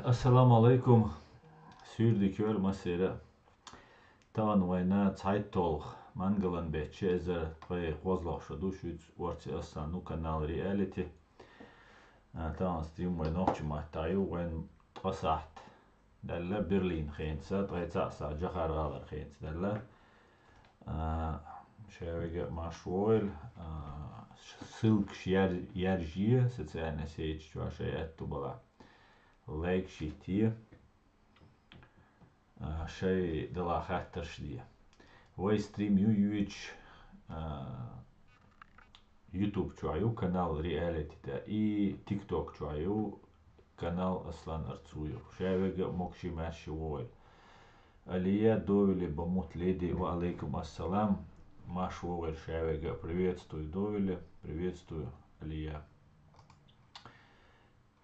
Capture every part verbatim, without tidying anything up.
Ассаламу алейкум. Суьйре дика йойла массеран а. Тахана вайна цхьайтталгӀа мангалан бетта ши эзар ткъе кхозлагӀа шо ду, шуьца Орци Аслан ю, канал Reality. А, тахана стрим вай нохчийн маттахь ю, вайна ткъа сахьт даьлла Берлин хенца, ткъе цхьа сахьт Джахар гӀалара хенца даьлла. А, шаверга а марша вогӀийла, а, ш-, ссылкаш яр-, яржае социальни сеташ чу, шайн аьтту балахь. Лайкаш йитте, а, шайн дала хаттарш де. Вай стрим ю йоьдуш, а, YouTube чохь ю канал Reality тӀе и TikTok чохь ю канал Аслан Орци ю. Шаверга а могашалла, маьрша вогӀийла. Алия, довели ба мут леди, ва алейкум ассалам. Марша вогӀийла шаверга а. Приветствую, довели. Приветствую, Алия.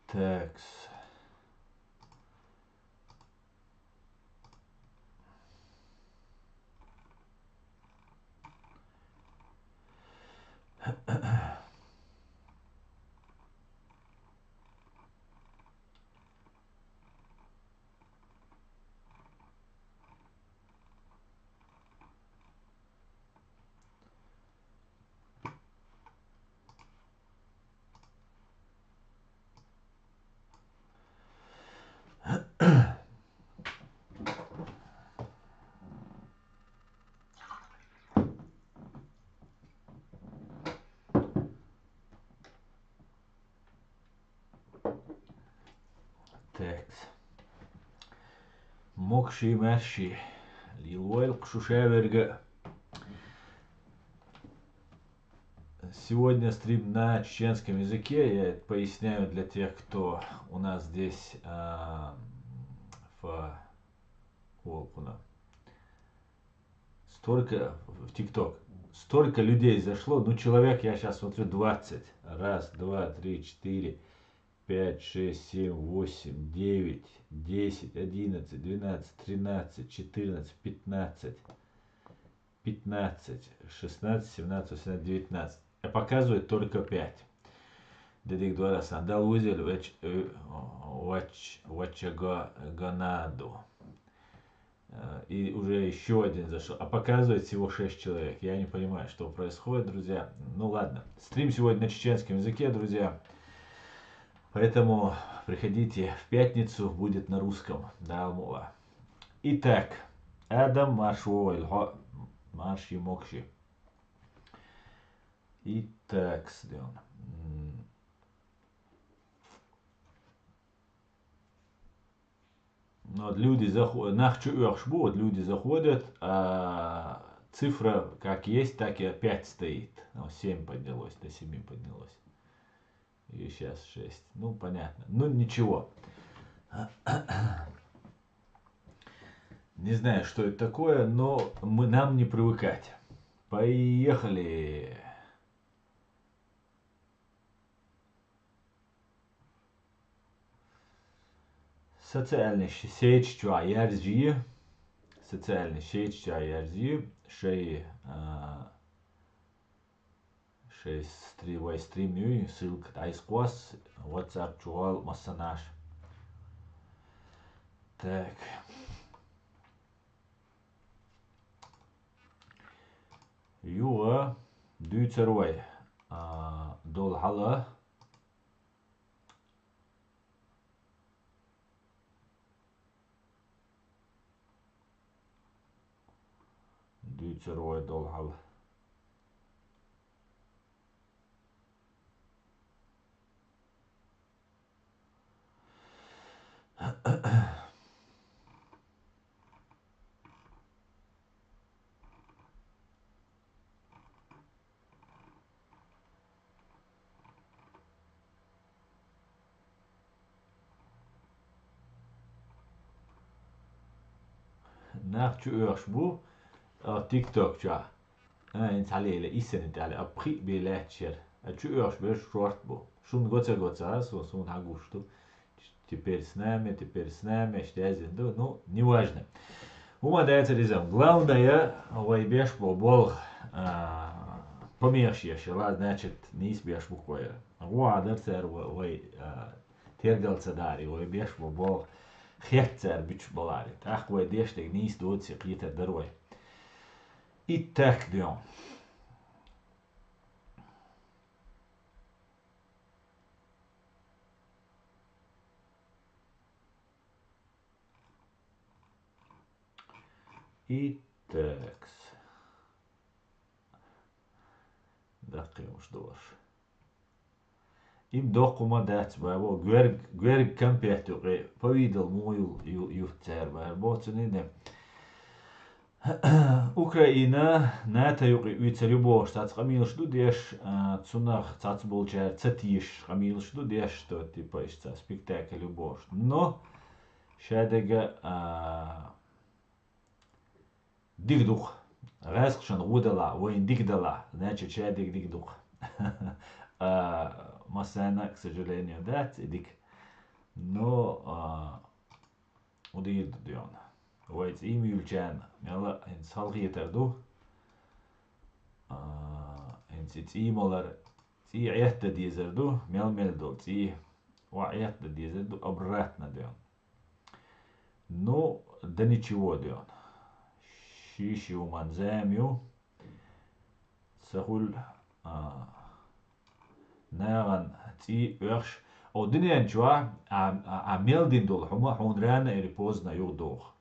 Такс. Такс. Могашалла, маьрша. Лелавойла-кх шу шаверга а. Сегодня стрим на чеченском языке. Я это поясняю для тех, кто у нас здесь, а, в Волкуна. Столько в TikTok. Столько людей зашло. Ну, человек, я сейчас смотрю, двадцать. Раз, два, три, четыре, пять, шесть, семь, восемь, девять, десять, одиннадцать, двенадцать, тринадцать, четырнадцать, пятнадцать, пятнадцать, шестнадцать, семнадцать, восемнадцать, девятнадцать. А показывает только пять. Дедик Дворасан. Дала везийла вач-, э, вач-, вачага-, ганаду. Э, и уже ещё один зашёл. А показывает всего шесть человек. Я не понимаю, что происходит, друзья. Ну ладно. Стрим сегодня на чеченском языке, друзья. Поэтому приходите в пятницу, будет на русском. Дала мукъ лахь. Итак, Адам, марша вогӀийла, хьо-, марша, могашалла. Итак, стрим. М. Ну, вот люди захо-, нах чу оьхуш бу, вот люди заходят, а цифра как есть, так и опять стоит. Ну, семь поднялось, до семи поднялось. И сейчас шесть. Ну, понятно. Ну, ничего. Не знаю, что это такое, но мы, нам не привыкать. Поехали. Социальни ш-, сеташ чохь яржае. Социальни сеташ чохь яржае. Шайн, а, шайн стри-, вай стрим ю, ссылка дӀаэцкъош, WhatsApp чу гӀол массанаш. Так. Юха дуьйцур вай, а, долу хьал. Дуьйцур вай долу хьал. Нах чу оьхуш бу, а, TikTok чохь. А, хӀинца хьалеле, иссанна тӀехь а пхиъ бен лаьтташ яра. А чу оьхуш берш шорта бу. Шуна го ца го ца, со, суна хьан гуш ду. Теперь с нами, теперь с нами, аша даьззина ду. Ну, неважно. ХӀума дацар иза. Главное, вай беш бо болх, а, помехаш еш, ла, значит, нийса беш бу кхойра. ГӀо а дар цара ва-, вай, а, тергал ца дарий, вай беш бо бо хет цар буьтуш баларий. ТӀаккха вай деш дерг нийса доций кхетар дар вай. Итт так доьн. И такс. Даккхий уж долаш. Им доккху ма дац, баво, гверг, гверг кампет юкъе, повидал му ю, ю, ю цар, баво, цунина. Украина, НАТО юкъе уьйцар ю бохуш, цаца къамелаш ду деш, а, цунах цаца болчар ца тийш къамелаш ду деш, что, типа, иштта спектакль ю бохуш. Но, шадага, а, диг дукха. ГӀаьскхашан гӀо дала, вайн диг дала, значит, шадиг диг дукха. А, массайна, к сожалению, дац и диг. Но, а, удийр ду доьна. Вай цӀий муьйлчарна, мела хӀинца халхетар ду. А, хӀинца и цӀий малар, цӀий Ӏетта дезар ду, мел-мел долу цӀий, ва Ӏетта дезар ду, обратно доьна. Ну, да ничего доьна. Ши-ши хӀуман зама ю. Ца хуьлу, а, нагӀан цӀий оьхуш. О, дуьнен чохь а, а, а мел дина долу хӀума хьуна рано или поздно юхадоху.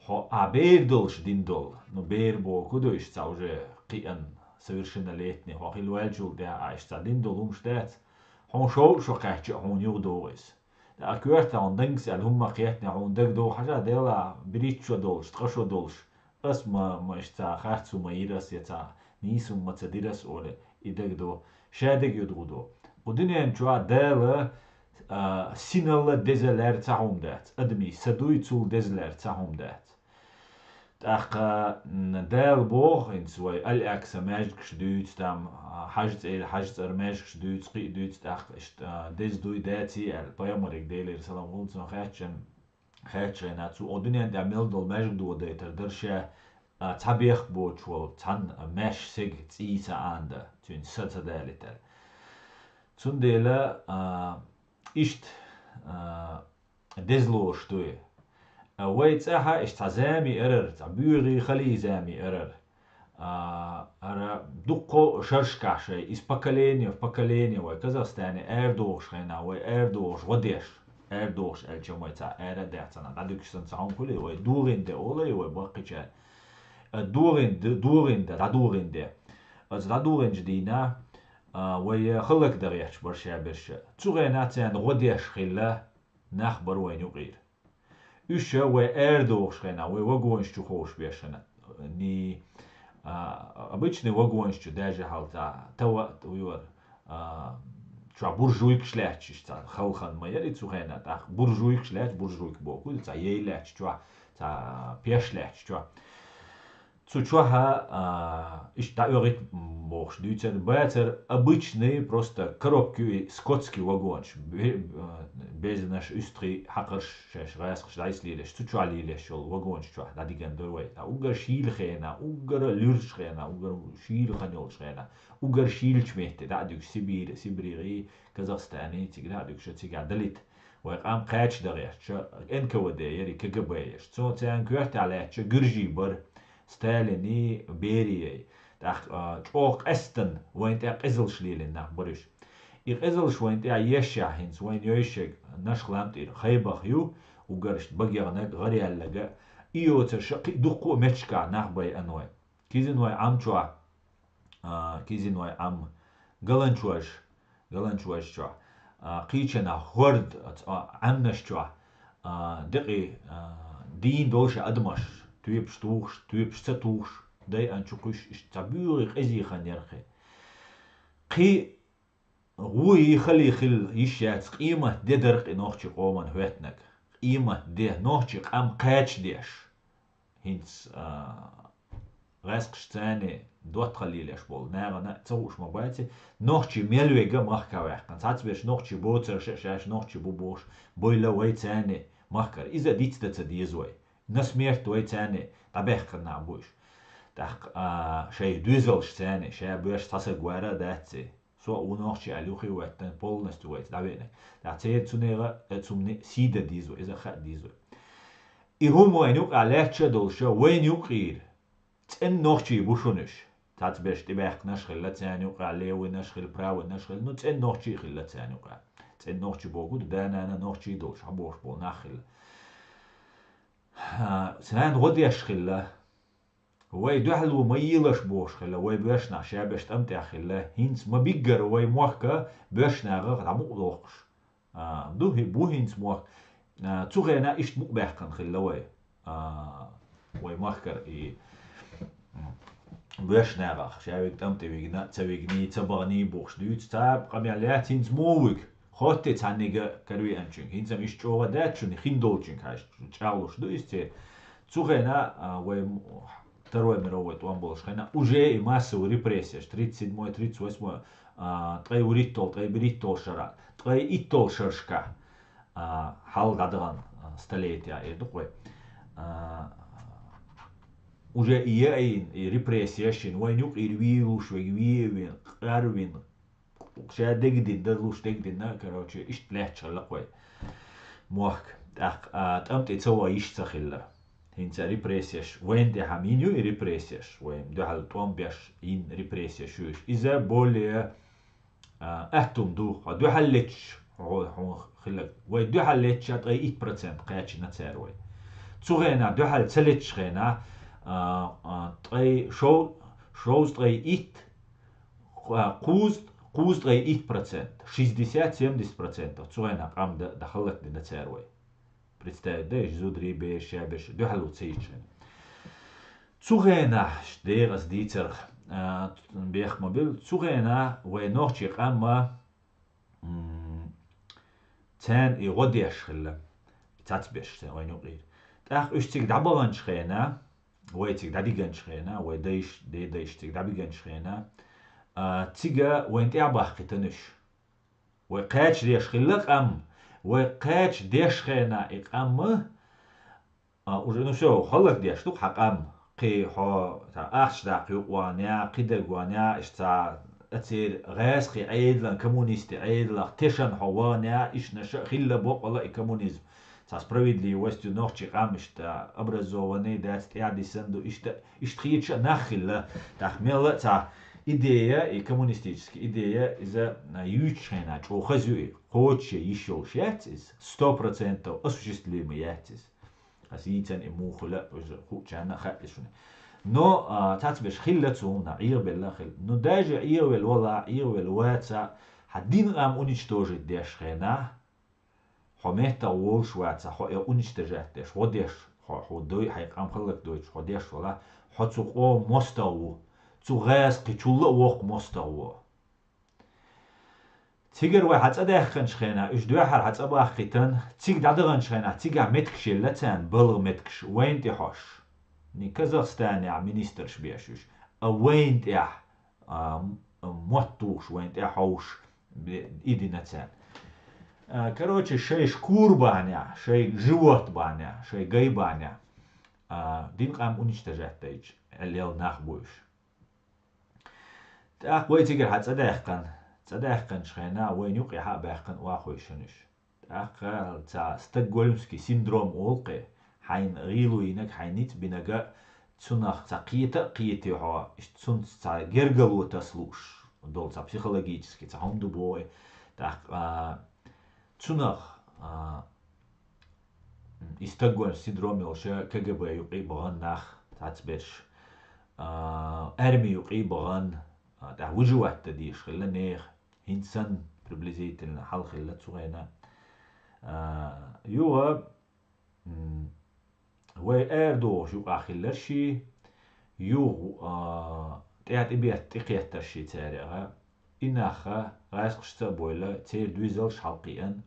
Хьо а бер долуш дина долу. Ну, бер боху ду иштта уже кхиъна, совершеннолетний, хьо хила ваьллачул тӀаьхьа а иштта дина долу хӀумаш дац. Хьуна шовзткъа шо кхаьчча а хьуна юхадогӀу иза. ТӀаккха коьртахь хьуна дангас аьлла хӀумма кхетнехь хьуна дагадогӀу хьажа, Дела, берхӀитта шо долуш, ткъа шо долуш. Ас ма, ма иштта харц хӀума йира ас, я цхьа нийса хӀума ца дира ас, олий, и дагадогӀу. Шадерг а юха догӀу. Кху дуьнен чохь Дала, а, синалла деза лаьрра цхьа хӀума дац. Адамийн са дуй, цул деза лаьрра цхьа хӀума дац. ТӀаккха, м, Дала боху, хӀинца вай Аль-Акса маьждигаш дуьйцу там, а, Хьажа цӀера, Хьажа цӀера маьждигаш дуьйцу, кхин а дуьйцу, тӀаккха иштта, а, деза дуй, даций аьлла, пайхамарга, Делера салам хуьлда цунна, хаьттина, хаьттича хенахь, цо, о, дуьнен тӀехь мел долу маьждиг дохадайтар дара ша, а, цхьа бехк боцуш волу, цхьанна маьш, сега цӀий ца Ӏандан, цуьнан са ца далийтар. Цундела, а, иштта, а, деза лоруш дуй. А, вай цӀахь иштта цхьа зама ерара, цхьа боьхий, халий зама ерара. А, ара дуккха шерашкахь шай, из поколение в поколение вай Казахстане арадохуш хенахь, вай арадохуш гӀо деш, арадохуш аьлча вай цхьа ара а даьхна, дӀадуьгуш санна цхьа хӀума хуьлий, вай догӀина де олий, вай баккхийчара. А, догӀина де, догӀина де, дӀадогӀина де. Аса дӀадогӀинчу дийнахь, а, вай хӀаллакдан гӀерташ бара шаберш. Цу хенахь царна гӀо деш хилла нах бара вайна юкъера. Уьш вай арадохуш хенахь, вай вагонаш чу ховшабеш хенахь, ни, а, обычный вагонаш чу, даже хьалха цхьа тава а вара, а, чохь буржуйкаш лаьтташ, цхьа халхана ма яра и цу хенахь, тӀаккха буржуйкаш лаьтташ, буржуйка боху, цхьа яй лаьтташ чохь, цхьа пеш лаьтташ чохь. Цу чохь, а, иштта дӀаоьгӀийта бохуш дуьйцура, бацара обычный, просто коробка ю и скотский вагонаш. Бе-, а, безамаш, уьстагӀий, хьакхарш шаьш гӀаскхаша дӀасалелаш, цу чохь лелаш йолу вагонаш чохь дӀадигна дара вай. Ткъа уггар шийла хенахь, уггар луьрачу хенахь, уггар шийла хан йолчу хенахь, уггар шийлачу метте дӀа а дуьгуш, Сибири, СибрегӀий, Казахстаний, цига дӀа а дуьгуш, цигахь далийта. Вай къам кхача дан гӀерташ, Н К В Д яра и, К Г Б яра. Цо царна коьртехь лаьтташ гуьржий бара, Сталиний, Берией. ТӀаккха, а, чӀогӀа къаьстина вайна тӀе къизалш лелийна нах бара уьш. И къизалш вайна тӀе ешшехь, хӀинца вайна йойшерг Нашхлам тӀера Хайбах ю, уггар иштта багегӀнаг, гӀараяьллаг, и йоцурш кхин а дуккха а меттигашкахь нах байъина вай. Кизин вай Ӏам чохь, а, Кизин вай Ӏам, Галанчожа, Галанчожа чохь, а, кхечанхьа хӀорда, а, Ӏаьмнаш чохь, а, декъий, а, дийна долуш адамаш, тоьпаш тухуш, тоьпаш ца тухуш, дайъана чу кхуьссуш, иштта цхьа боьхий къизий хан яра кхин. Кхин гӀои халий хила йиш яц, къемат де дара кхин нохчийн къоман хӀоьттинарг. Къемат де, нохчийн къам кхачадеш. ХӀинца, а, гӀаскхаша царна доттагӀалла лелаш болу нахана ца хууш ма бац и, нохчий мел верг а махках ваьккхина. Цхьацберш нохчий боцурш а, шаьш нохчий бу бохуш, бойла вай царна махкара. Иза дицдан ца деза вай. На смерть вай царна дӀабаьккхина нах бу уьш. ТӀаккха, а, шайн доьзалш царна, ша боьрша цхьа саг вара а дац и. со а ву нохчи аьлла юххе а веттан, полностью вайца дӀавеана. ТӀаккха церан цунера, э, цунна сий дан деза вай, иза хаа деза вай. И хӀума вайна юкъахь лаьтташ а долуш, вайна юкъера цӀена нохчий бу шуна уьш. Цхьацберш тӀебаьхкинарш хилла царна юкъахь, левыйнарш хилла, правыйнарш хилла, ну, цӀена нохчий хилла царна юкъахь. ЦӀена нохчий бохург ду, да-нана нохчий долуш, хьан бохуш болу нах хилла. Царна гӀо деш хилла. Вай дуьхьал ву ма елаш бохуш хилла, вай боьршнах шаберш тӀам тӀехь хилла, хӀинца ма биггара вай мохка боьршнагӀах дӀа мукъа дохкуш. А, ду хӀи-, бу хӀинца мохк. А, цу хенахь иштта мукъабаьккхина хилла вай. А, вай махкара и, м, боьршнагӀах, ша вига тӀам тӀе вигна, ца вигний, ца бахний бохуш дуьйцу, цхьа а къамел яц хӀинца мо вуьг. Хотте цхьаннига каравеанчуьнга. ХӀинца-м иштта чӀогӀа дац шуна, хин долчуьнга хьаьжча, чӀагӀлуш ду иза церан. Цу хенахь, а, вай м-, Второй мировой тӀом болуш хенахь, уже и массовый репрессияш, тридцать седьмой, тридцать восьмой, а, ткъе вуьрхӀитталгӀа, ткъе берхӀитталгӀа шарахь, ткъе итталгӀа шерашкахь, а, хьал дӀадахана, а, столетие эр ду-кх вай. А, уже и яйна, и репрессияш йина, вайна юкъера вийлуш верг вен а вина, къар а вина, ша дегдина, дан луш дегдина, короче, иштта лаьтташ хилла-кх вай мохк. ТӀаккха, а, тӀам тӀе ца ван йиш ца хилла. ХӀинца репрессияш, вайна тӀехь-м йина ю и репрессияш, вай дуьхьал тӀом беш йина репрессияш ю уьш. Иза более, а, аьтту-м ду, хьо дуьхьал летча, хьо, хьо хилла. Вай дуьхьал летча ткъе итт процент кхачийна цара вай. Цу хенахь дуьхьал ца летча хенахь, а, а, ткъе шов-, шовзткъе итт, кхузт-, кхузткъе итт процент, шестьдесят-семьдесят процентов цу хенахь къам дан, дан хӀаллакдина цара вай. Представить дай, зударий, бераш, шаберш, дуьхьал ву ца йича хенахь. Цу хенахь, дегӀаца дийцарх, а, бех ма билла, цу хенахь вай нохчий къам а, м, царна и гӀо деш хилла, цхьацберш царна вайна юкъера. ТӀаккха уьш цига дӀабаханчу хенахь, вай цига дӀадигначу хенахь, вай дайш, дедайш цига дӀабигначу хенахь, а, цига вайна тӀе а бахкхийтина уьш. Вай кхача деш хилла къам, вай кхача деш хенахь и къам а, а, уже, ну, всё, хӀаллакдеш ду-кх хьан къам, кхин хьо, цхьа ахча даккха юкъа ван яа, кхидерг ван яа, иштта цхьа а церан гӀазкхийн Ӏедалан, коммунистийн Ӏедалах тешна хьо ван яа, ишнаша а хилла боккъала и коммунизм. Цхьа справедливость ю, нохчий къам иштта образованный дац, тӀаьхьа дисан ду, иштта, иштта хеташ а нах хилла. ТӀаккха мелла а цхьа идея, и коммунистическая идея, иза, а, юьйцучу хенахь чӀогӀа хаза ю и, кхочуш йиш йолуш яц иза, сто процентов осуществимый яц иза. Ас йийцан и муха хуьла, уьш хуучарна а хаьа шуна. Но, а, цхьацберш хилла цунна, Ӏехабелла а хилла. Ну, даже Ӏехавелла вала, Ӏехавелла ваца, хьан дин къам уничтожить деш хенахь, хьо меттах волуш ваца, хьо и уничтожать деш, хьо деш, хьо, хьо дой, хьайн къам хӀаллакдойтуш, хьо деш вала, хьо цу къоман мостагӀа ву, цу гӀазкхичул а воккха мостагӀа ву. Цигара вай хьан цӀа даьхканчу хенахь, уьш дуьххьара хьан цӀа бахкхийтина, цига дӀадаханчу хенахь, цигахь меттигаш елла царна, балха меттигаш, вайна тӀе хьош. Не Казахстанехь министраш беш уьш, а вайна тӀехь, а, м-, мотт тухуш вайна тӀе хьовш бе-, и дина царна. А, короче, шайн шкура бахьанехь, шайн живот бахьанехь, шайн гай бахьанехь, а, дин къам уничтожать дайча, лела нах бу уьш. ТӀаккха вай цигара хьан цӀа даьхкана, цӀа даьхканчу хенахь вайна юкъе хьа а баьккхина охьахевшина уьш. ТӀаккха цхьа стокгольмский синдром олу кхе, хьайна гӀийла йинарг, хьайн ницкъ бинарг, цунах цхьа кхета а кхетий хьо, иштта цунца цхьа гергарло таса лууш долу цхьа психологический цхьа хӀума ду боху и. ТӀаккха, а, цунах, а, и стокгольмский синдром йолуш К Г Б юкъе а бахана нах, цхьацберш, а, арми юкъе а бахана, а, тӀаккха выживать дан дезаш хилла нехан. ХӀинца санна приблизительно хьал хилла цу хенахь. А, юха, м, вай арадохуш юкъахь хилларш, юха, а, тӀаьхьа тӀебетта тӀекхеттарш царех. И нах гӀазкхашца а бевлла, церан доьзалш хьалакхиъна.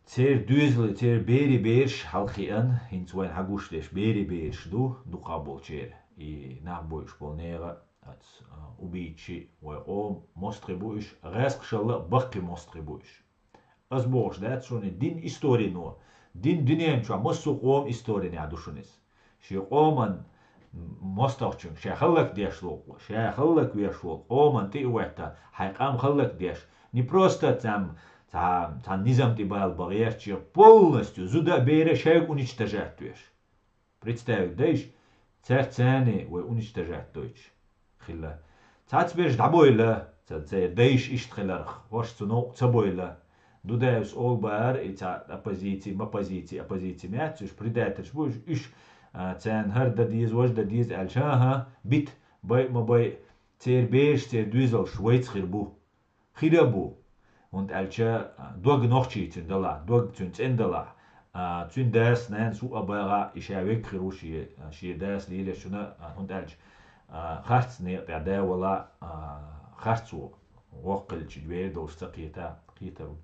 Церан доьзал, церан берийн бераш хьалакхиъна, хӀинца вайна хьан гуш дерш берийн бераш ду, дукхах болчеран, и нах бойуш болу нехан, ац, а, убийцаш, вай къоман мостагӀий бу уьш, гӀазкхашалла а баккхий мостагӀий бу уьш. Ас бохуш дац шуна, дин историно, дин дуьнен чохь массо а къоман историнехь ду шуна иза. Шен къоман мостагӀчуьнга ша хӀаллакдеш волу, ша хӀаллаквеш волу къоман тӀе а ваьтта, хьайн къам хӀаллакдеш, не просто цхьа, цхьа, цхьа низам тӀе бала бан гӀерташ, полностью зуда а, бер а шайга уничтожать веш. Представить дайша, цаьрца царна вай уничтожать дойтуш хилла. Цхьацца берш дӀабойла, ца-, церан дайша иштта хиларх, хӀорш цу новкъа ца бойла. Дудаевс олу бахьара, и цхьа оппозици, моппозици, оппозици ма яц уьш, предательш бу уьш, уьш, а, царна хӀара дан деза, важа дан деза аьлча, хӀан-хӀа, бита, байа а ма байа, церан бераш, церан доьзалш вайца хир бу. Хир а бу. ХӀунда аьлча, а, дог нохчийчуьнан далахь, дог цуьнан цӀена далахь, а, цуьнан дас, нанас ву а багӀахь, и ша вега хир ву шен, а, шен дас лелачунна, а, хӀунда аьлча, а, харц некъа тӀехь да вала, а, харцо воккха хилча, вер долуш ца кхета, кхетар ву.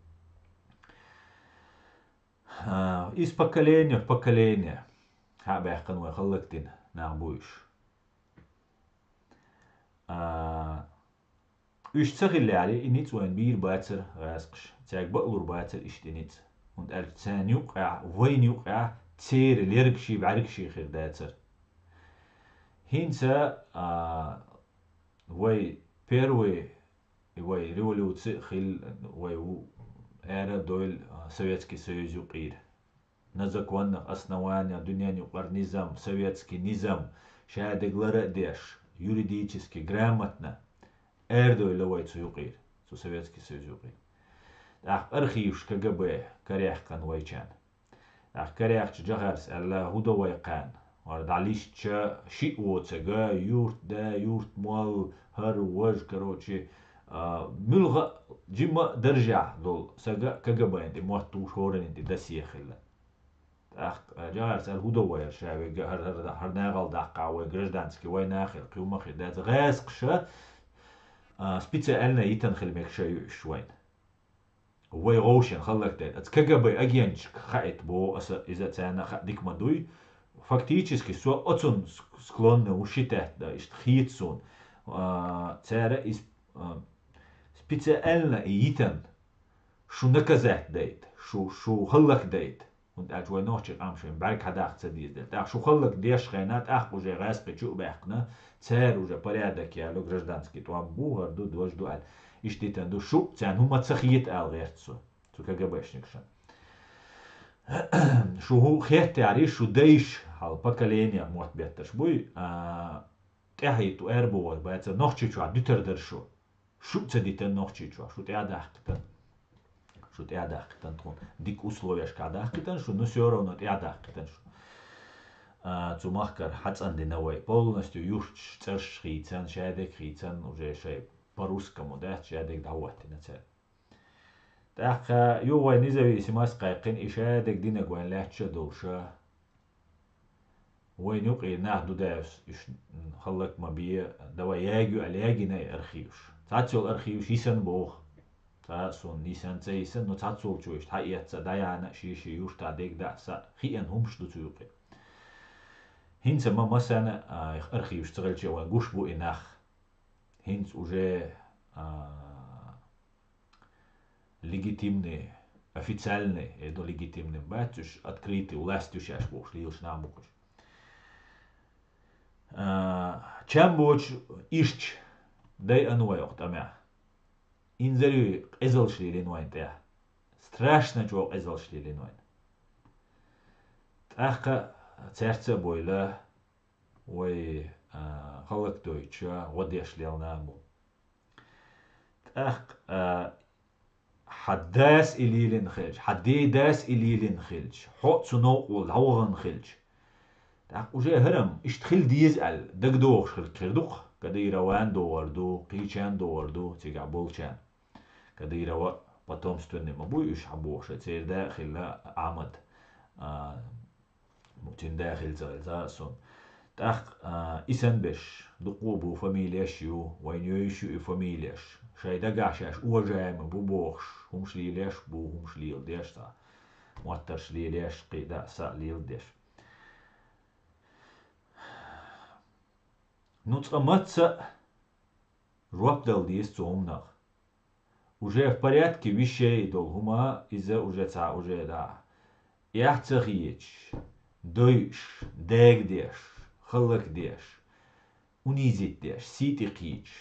А, из поколение в поколение хьа а баьккхина вай хӀаллакдина нах бу уьш. А, уьш ца хиллехьара, и ницкъ вайна бийр бацара гӀаскхаша, цаьрга бакълур бацара иштта и ницкъ. ХӀунда аьлча царна юккъехь, вайна юккъехь церан лергаший, бӀаьргаший хир дацара. ХӀинца, а, вай первый, вай революци а хилла, вай ву, ара а дойла, а, Советский Союз юкъера. На законных основаниях дуьненан юкъара низам, советский низам, шадерг лар а деш, юридически грамотно, арадойла вай цу юкъера, цу Советский Союз юкъера. ТӀаккха архиваш КГБ караьхкина вайчарна. ТӀаккха караьхча Джохарс аьлла, хӀун до вай кхарна? ХӀара дӀалистча, шиъ воцург, юрт да, юрт мол, хӀара важа, короче, а, муьлхха а жимма а даржехь долу сага КГБ-н тӀе мотт ву, хӀоранна тӀе досье хилла. ТӀаккха, а, Джохарс аьлла, хӀун до вай хӀара ша вега, хӀара, хӀара, хӀара нахала даккха вай гражданский вайна а хир, кхин хӀумма а хир дац. ГӀаскхаша, а, специально йитина хила мегаш ю уьш вайна. Вай гӀовшен хӀаллакдайта. Аса КГБ агенташка хаийта боху аса, иза царна а хаа дика ма дуй. Фактически со оцунна ск-, склонный ву, ши тетта, иштта хета суна. А, цара иза, а, специально и йитина, шу наказать дайта, шу, шу хӀаллакдайта. ХӀунда аьлча вай нохчийн къам шайн бӀаьрг хьадаккха ца деза дела. ТӀаккха шу хӀаллакдеш хенахь, тӀаккха уже гӀаскхи чу а баьккхина, цара уже порядок яло, гражданский тӀом бу, хӀара ду, дожа ду аьлла. Иштта дитина ду, шу царна хӀумма ца хета ала гӀерта со, цу КГБшникашна. Шу хӀу хеттехьара, шу дайша, хьал поколение мотт беттарш буй, а, тӀаьхьа йиту аьрбохур бац, Нохчийчохь дуьтур дара шу. Шу а ца дитина Нохчийчохь, шу тӀе а даккхийтина. Шу тӀе а даккхийтина тхуна. Дика условияшкахь даккхийтина шу, но всё равно тӀе а даккхийтина шу. А, цу махкара хьацӀандина вай. Полностью юрташ, цӀерш хийцина, шадерг хийцина, уже шайн по-русскому дац, шадерг дӀахӀоттийна цара. ТӀаккха юха вай независимость кхайкхина, и шадерг динарг вайн лаьтташ а долуша. Вайна юкъера нах Дудаевс уьш, м, хӀаллак ма бе, давай ягайо аьлла ягийна и архиваш. Цхьацца йолу архиваш йисина боху. Цкъа а суна йисина, ца йисина, но цхьацца волчо иштта хьаэцна, дӀаяьхьна а, шен-шен юртахь дегда а, са а, хиъна хӀумаш ду цу юкъе. ХӀинца ма массарна а, а, архиваш ца хилча, вайн гуш бу и нах. ХӀинца уже, а, легитимный, официальный, я думаю, легитимный бац уьш, открытый власть ю шаьш бохуш, лелаш нах бу-кх уьш. А, чам боцуш ирча, дайъина вай окху тӀамехь. Инзаре къизалш лелийна вайна тӀехь. Страшно чӀогӀа къизалш лелийна вайна. ТӀаккха цаьрца а бойла, вай, а, хӀаллакдойтуш, гӀо деш лелла нах бу. ТӀаккха, а, хьан дас и лелийна хилча, хьан ден дас и лелийна хилча, хьо а цу новкъа волу дӀавахана хилча, тӀаккха уже хӀара-м иштта хила деза аьлла, дагадогӀуш хир, хир ду-кх, Кадыровн догӀур ду, кхечарна догӀур ду, цигахь болчарна. Кадырова потомственный ма буй уьш хьан бохуш, церан да а хилла Ахьмад, а, Цуьнан да хилла ца хилла, цкъа а суна. ТӀаккха, а, и санна берш, дуккха а бу, фамилеш а ю, вайна йовзуш ю и фамилеш. Шайн дагахь шаьш уважаемый бу бохуш, хӀумаш лелош а бу, хӀумаш леладеш а цхьа, моттарш лелош а, кхин дӀа а, са а леладеш. Ну, цкъа мацца а жоп дала деза цу хӀуманах. Уже в порядке вещей долу хӀума, иза уже цхьа уже, да, эхь ца хеташ, дойуш, дагадеш, кхаллакдеш, унизить деш, сий тӀе кхийчаш,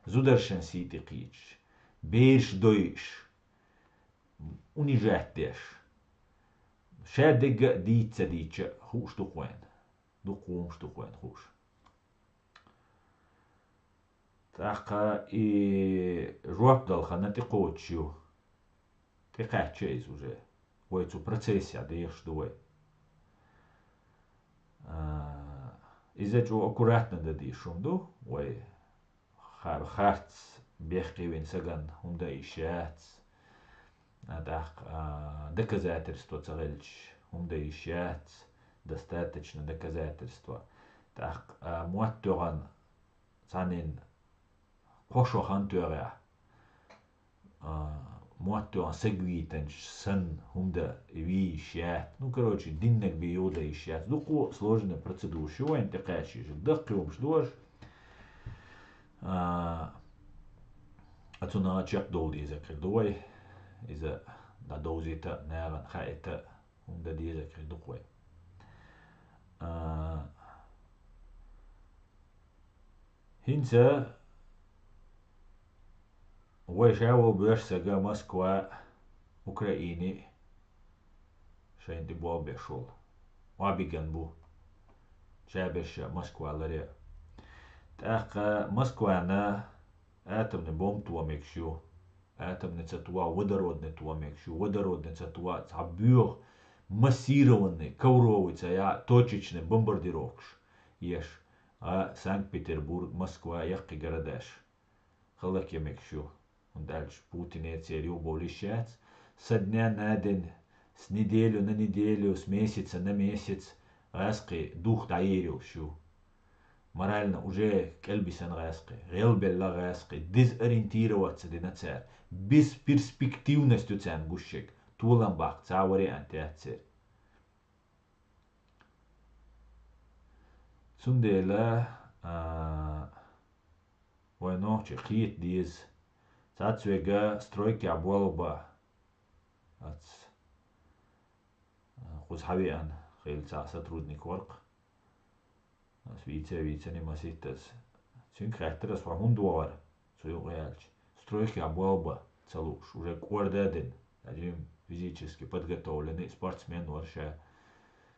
зударшан сий тӀе кхийчаш, бераш дойуш, унижать деш. Ша дегга а дийца ца дийча а хууш ду-кх вайна. Дукха хӀумаш ду-кх вайна хууш. ТӀаккха и жоп дала хан тӀекхочуш ю. ТӀекхаьчча иза уже. Вай цу процессехь дехаш ду вай. А, иза чӀогӀа аккуратно дан дезаш хӀума ду вай. Ха-, харц бехке вина сагана хӀума дан йиш яц. А, тӀаккха, а, доказательство ца хилча, хӀума дан йиш яц, достаточно доказательство. ТӀаккха, а, мотт тоьхна цхьаннен кхо шо хан тоьхна, а, мотт тоьхна саг вийтанча санна хӀума дан вий йиш яц. Ну, короче, диннаг бен юха дан йиш яц. Дукха сложная процедура ю вайна тӀекхаьчча, даккхий хӀумаш ду уж. А, а цунах чекхдовла дезарг хир ду вай. Иза дӀадовзийта, нахана хаийта, хӀума дан дезарг хир ду-кх вай. А, хӀинца вай ша волу боьрша сага Москва, Украине шайна тӀе болх беш волу. Ӏобиган бу. Ша берш а Москва ларъян. ТӀаккха Москвана атомный бомба тоха мегаш ю. Атомный ца тоха, водородный тоха мегаш ю. Водородный ца тоха, цхьа боьха массированный, ковровый ца яхь, точечный бомбардировкаш еш. А Санкт-Петербург, Москва, яккхий городаш хӀаллакъян мегаш ю. ХӀунда аьлча Путине церан юхабовла йиш яц. Со дня на день, с неделю на неделю, с месяца на месяц гӀаьскхий дух дӀаерзош ю. Морально уже кӀелбисна гӀаьскхий, гӀелбелла гӀаьскхий, дезориентироваться дина цара. Бесперспективность ю царна гуш ерг, толам баккха цхьа а вариант яц церан. Цундела, а, вай нохчий кхета деза. Цхьацца верг стройкехь болх бан. Ац, а, кхуза хьавеана хилла цхьа сотрудник вара-кх. Ас вийца а вийцина маситтаза. Цуьнга хаьттира ас: «Хьо хӀунда вахара цу юкъа?» — аьлча. Стройкехь болх бан ца лууш, уже кӀорда а дина, даже физически подготовленный спортсмен вара ша,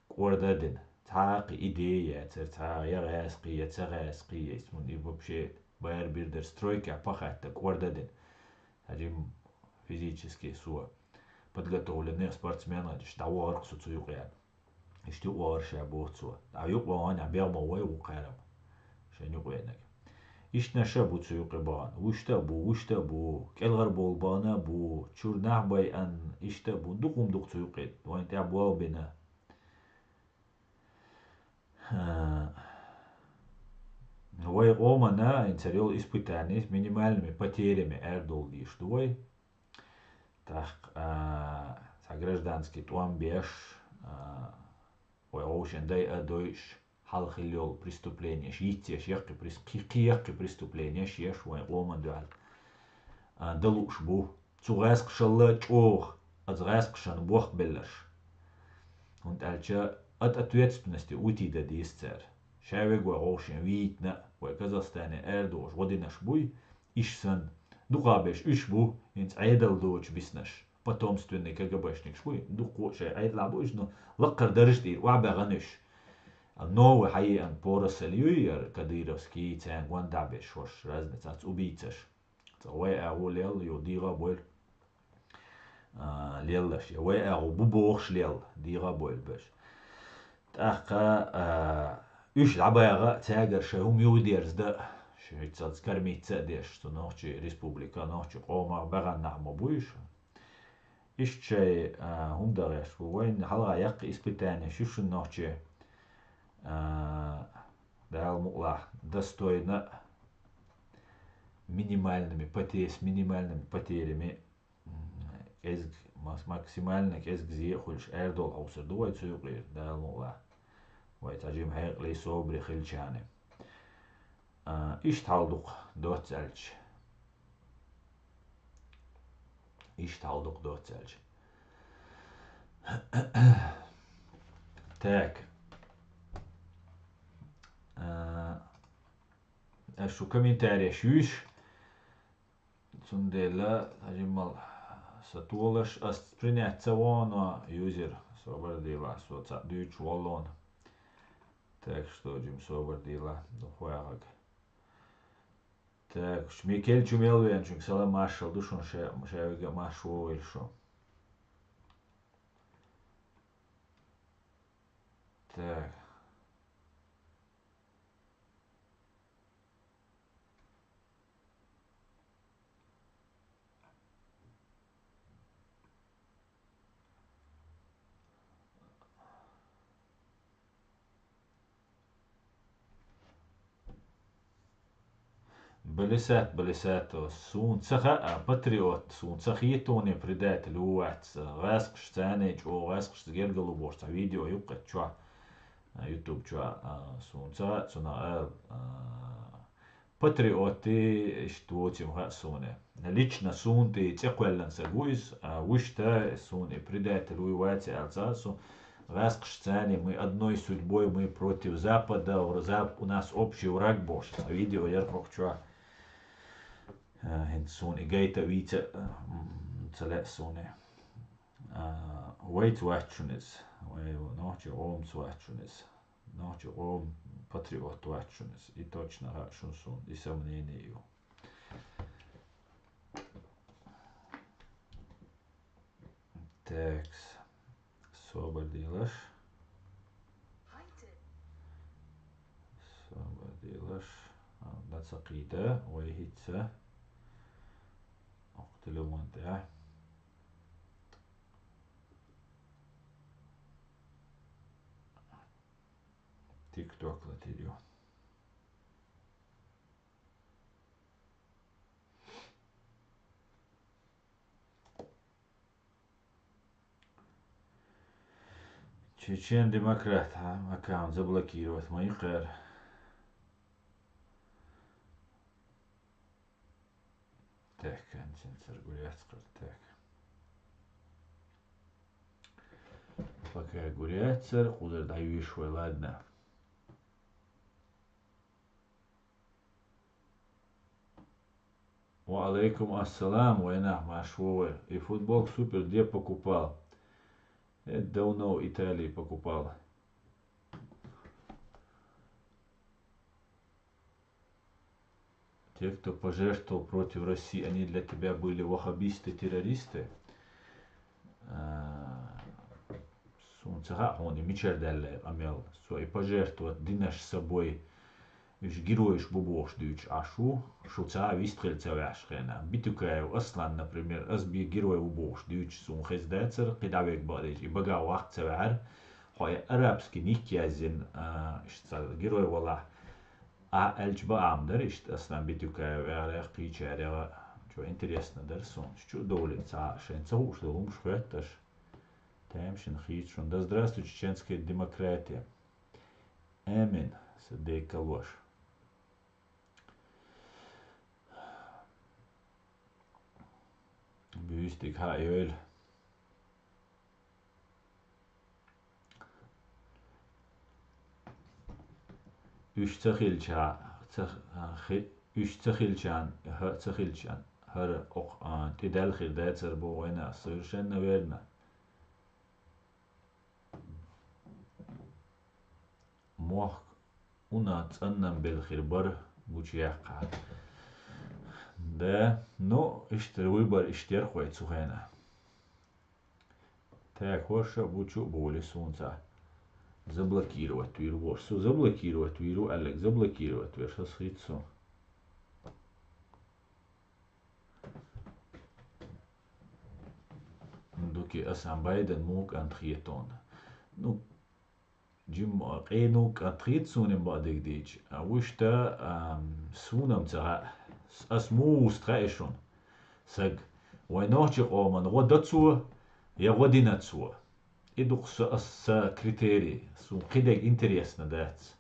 кӀорда а дина. Цхьа а кхин идея яцара, цхьа а я гӀаьскхий, я ца гӀаьскхий, я иза хӀума и вообще бара бир дара, стройкехь пахатта кӀорда а дина. Даже физически со подготовленный спортсмен а, иштта дӀавахара-кх со цу юкъа аьлла. Иштта юкъа вахара ша, боху цо. ДӀа юкъа вахана, бегӀ ма вай ву кхарам. Шен юкъа венаг. Иштанаш а бу цу юкъе бахана. Вуьшта а бу, вуьшта а бу. КӀелхьарбовла бахана а бу. Чуьра нах байъана, иштта а бу. Дукха хӀума ду-кх цу юкъе. Вайна тӀехь болх бина. Вай къомана хӀинца йолу испытани минимальными потерями арадовла дезаш ду вай. ТӀаккха, а, цхьа гражданский тӀом беш, а, вай вовшийн дайа а дойуш, хьалха хилла йолу преступлениеш йицъеш, яккхий прес-, кхи-, кхин яккхий преступлениеш еш вайн къоман дуьхьал, а, дан лууш бу. Цу гӀаьскхашалла чӀогӀа, аса гӀаьскхашна бохк белларш. ХӀунда аьлча от ответственности уйти дан деза цара. Ша верг вай вовшийн вийцина а, вай Казахстане арадохуш гӀо динарш буй, иштта санна. Дукхахберш уьш бу, хӀинца Ӏедал доцуш биснарш. Потомственный КГБшникаш бу, дуккха а шайн Ӏедалахь бу уьш, но лаккхара даржа тӀера охьабаьхна уьш. Новый хьаеана поросль юй яра кадыровский, царна гондахь берш хӀорш, разница ца убийцаш. Цкъа вай агӀо лелла, ю дегӀа а бойла, а, леллаш, я вай агӀо бу бохуш лелла, дегӀа а бойла берш. ТӀаккха, а, уьш дӀабагӀа а, цаьргара шайн хӀума юхадерза дан а, шуьца кормиться а деш, цу нохчий республика, нохчий къомах баьхна нах ма буй уьш. Иштта шайн, а, хӀума дан гӀерташ бу. Вайна хьалха яккхий испытанеш ю шуна нохчий, а, Дала мукъалахь, достойно, минимальными поте-, с минимальными потерями, м, кӀезиг-, мас-, максимально кӀезиг зе а хуьлуш арадовла хьовсур ду вай цу юкъера, Дала мукъалахь. Вай цхьа жима хьекъале, собаре хилчахьана. А, иштта хьал ду-кх, доцца аьлча. Иштта хьал ду-кх, доцца аьлча. Так. Аш шу комментареш юьйш. Цундела, хьажимал, са толаш, ас принять ца воно, юзер, собар дела, со ца дуьйцу воллон. Так что, жим собар дела, духвагаг. Так, ш-, Микель чу мел вен, чунг салам маршал ду шун ше-, шавига марш вовил шу. Так. Балесат, балесат, о, сун ца хаьа, патриот, сун ца хетоне предатель ву вац, гӀаскхаш цане чӀо, гӀаскхаш гергало бохуш цхьа видео юккъе чохь, а, YouTube чохь, а, сун ца хаьа, цунах ала, а, патриоти иштта воцим хаьа суна. Лично суна тӀе цӀе кхоьллина са гу иза, а, вуьшта суна и предатель вуй вац аьлла ца су, гӀаскхаш цане, мы одной судьбой, мы против Запада, вра-, Зап-, у нас общий враг бохуш. Цхьа видео яра хӀокху чохь. А, хӀинца суна и гайта а вийца, а, м, ца лаьа суна. А, вайца вац шуна иза. Вай нохчи гӀомца вац шуна иза. Нохчи гӀом патриот вац шуна иза. И точно хаьа шуна суна. И сан мнение ю. Текс. Собар делаш. Собар делаш. А, дан ца кхийда, вай хӀинца. Окху телефон тӀехь. ТикТок латийр ю. Чечен-демократ, а, аккаунт заблокировать ма ю кхара. Так, хӀинца гур яц кхара, так. Пока гур яцара, кхузара дӀайуьйш вай, ладно. Ва алейкум ассалам, вайнах марш ву вай. И футболка супер где покупал? Это давно в Италии покупал. Те, кто пожертвовал против России, они для тебя были ваххабисты, террористы? А, суна ца хаьа хьуна и мичара даьлла къамел. Со и пожертвовать динарш собой, уьш геройш бу бохуш дуьйцуш Ӏаш ву, шу цхьа а вистхила ца ваьхьаш хенахь. Битюкаев Аслан, например, ас бен герой ву бохуш дуьйцуш суна хезна дацара, кхидӀа вега бакъдерг и багахь ваккха ца ваьхьара. Хьо и арабский ник яздина, а, иштта цхьа герой валахь, а, аьлча бакъ ма дара иштта Аслан Битюкаев яхарех, кхечарех, чо интересно дара суна. Чу а довлина ца хаьа, шайн ца хууш долу хӀумаш хоьтту аша. Тема шина хийца шуна. Да здравствует чеченская демократия. Амин, сан декалош. Буьйстиг хьа а йойла. Уьш ца хилча, ца, хи-, уьш ца хилчан, хӀа, ца хилчан, хӀара окх, а, тӀедаьлла хир дацара боху вайна, совершенно верно. Мохк уна цӀаннан белла хир бара гучуяккха. Да, ну, иштта выбор иштта яра вай цу хенахь. Так, хӀорш а бу, чу а бовлий суна цхьа. Заблокировать вийр ву, со заблокировать вийр ву аьлларг, заблокировать веш ас хӀитта суна. Дукхе асан Байден муха кӀант хетона. Ну, Джим, а, къену кӀант хета суна бакъдерг дийча. А, вуьшта, ам, суна-м ца хаьа. С-, ас муха вуста хаьа шуна? Саг, вайн нохчийн къоман гӀо до цо, я гӀо дина цо? И ду-кх са, ас, са критерий. Суна кхидерг интересно дац.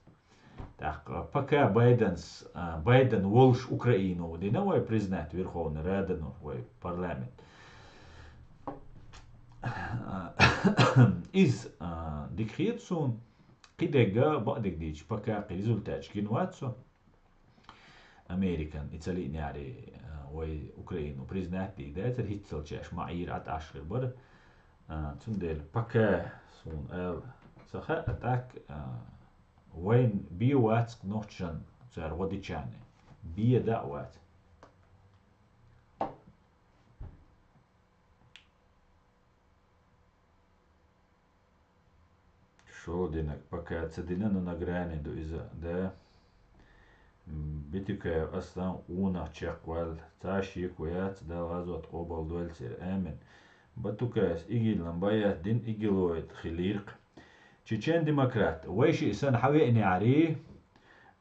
ТӀаккха, а, пока Байденс, а, Байден волуш Украину дина вай признать Верховный Радано, вай парламент. Иза, а, дика хета суна, кхидерг а бакъдерг дийча, пока кхин результаташ гина вац со. Американ и ца лиънеяре, а, вай Украину признать дийгадацар, хӀинццалчаш ма Ӏийра, ӀатӀаш хир бара. А, цундела пока суна ала ца хаьа, тӀаккха, а, вайна бе вац нохчашна цара гӀо дичарна. Бе даа вац. Шо динаг пока ца дина, но на грани ду иза, да. М, Битюкаев Аслан къонах чекхваьлла, цхьа шеко яц, Дала гӀазот къобалдойла церан. Амин. Батукаевс ИГИЛ-ан байӀат дина, игилоид хилийркх. Чечен-демократ, вай шиъ санна хьавеънеяре,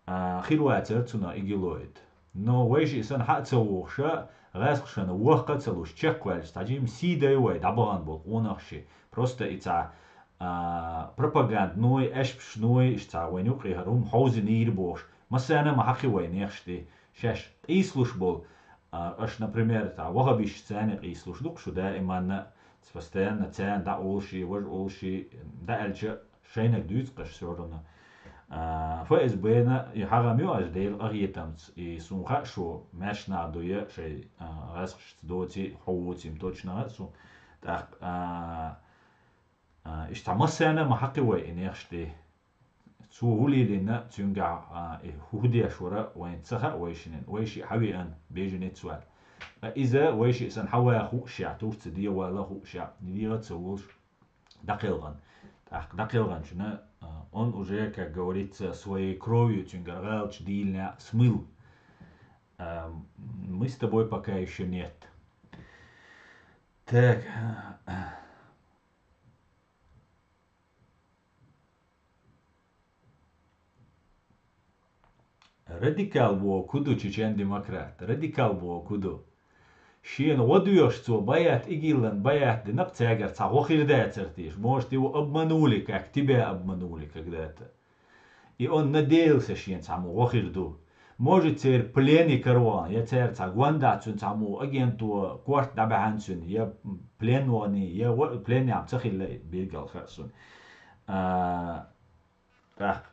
а, хир вацар цунах игилоид. Но вай шиъ санна хьа а ца вохуша, гӀаьскхашна вахка а ца луш, чекхваьлча, цхьа жимма сий дай вай, дӀабахана болу къонахашна. Просто и цхьа, а, пропагандной, аьшпашной, иштта цхьа вайна юкъе хӀара хӀума хьовзийнера бохуш, массарна а ма хьакхи вай нехаш тӀе, шаьш къийсалуш болу, а, аша, например, цхьа вахабисташца къийсалуш ду-кх шу даиманна, постоянно царна дӀа олуш, важа олуш, дӀааьлча, шайниг дуьйцу-кх аша всё равно. А, ФСБ-на и хьагӀам ю аша Делан къахетамца, и суна хаьа шу маьрша нах ду я шайн, а, гӀаьскхашца доций, хьо воций-м точно хаьа суна. ТӀаккха, а, а, иштта массарна а ма хьакхи вай и нехаш тӀе. Цо хӀун лелийна, цуьнгахь, а, и хӀу-, хӀу деш вара, вайна ца хаьа вай шинна, вай шиъ хьавеана, беженец ваьлла. Ткъа иза вай шиъ санна хьаваха хууш яц, Турци дехьа вала хууш яц, дехьа а ца волуш, дӀакхелхина. ТӀаккха дӀакхелхинчунна, а, он уже, как говорится, своей кровью цуьнгара гӀалаташ дийлина смысл. А, мы с тобой пока ещё нет. Так. Радикал бохург хӀун ду, чечен-демократ? Радикал бохург хӀун ду? Шена гӀо доьхуш цо байӀат, ИГИЛ-ан байӀат дина-кх, цаьргара цхьа гӀо хир дацара теша? Может, его обманули, как тебя обманули когда-то? И он надеялся, шена цхьаммо гӀо хир ду. Может, церан пленный караван, я церан цхьа гондахь цуьнан цхьаммо агенто корта дӀабаьхьна цуьнан, я плен вахана, я ва-, плен яхьа ца хилла, билггал хаьа суна. А, тӀаккха,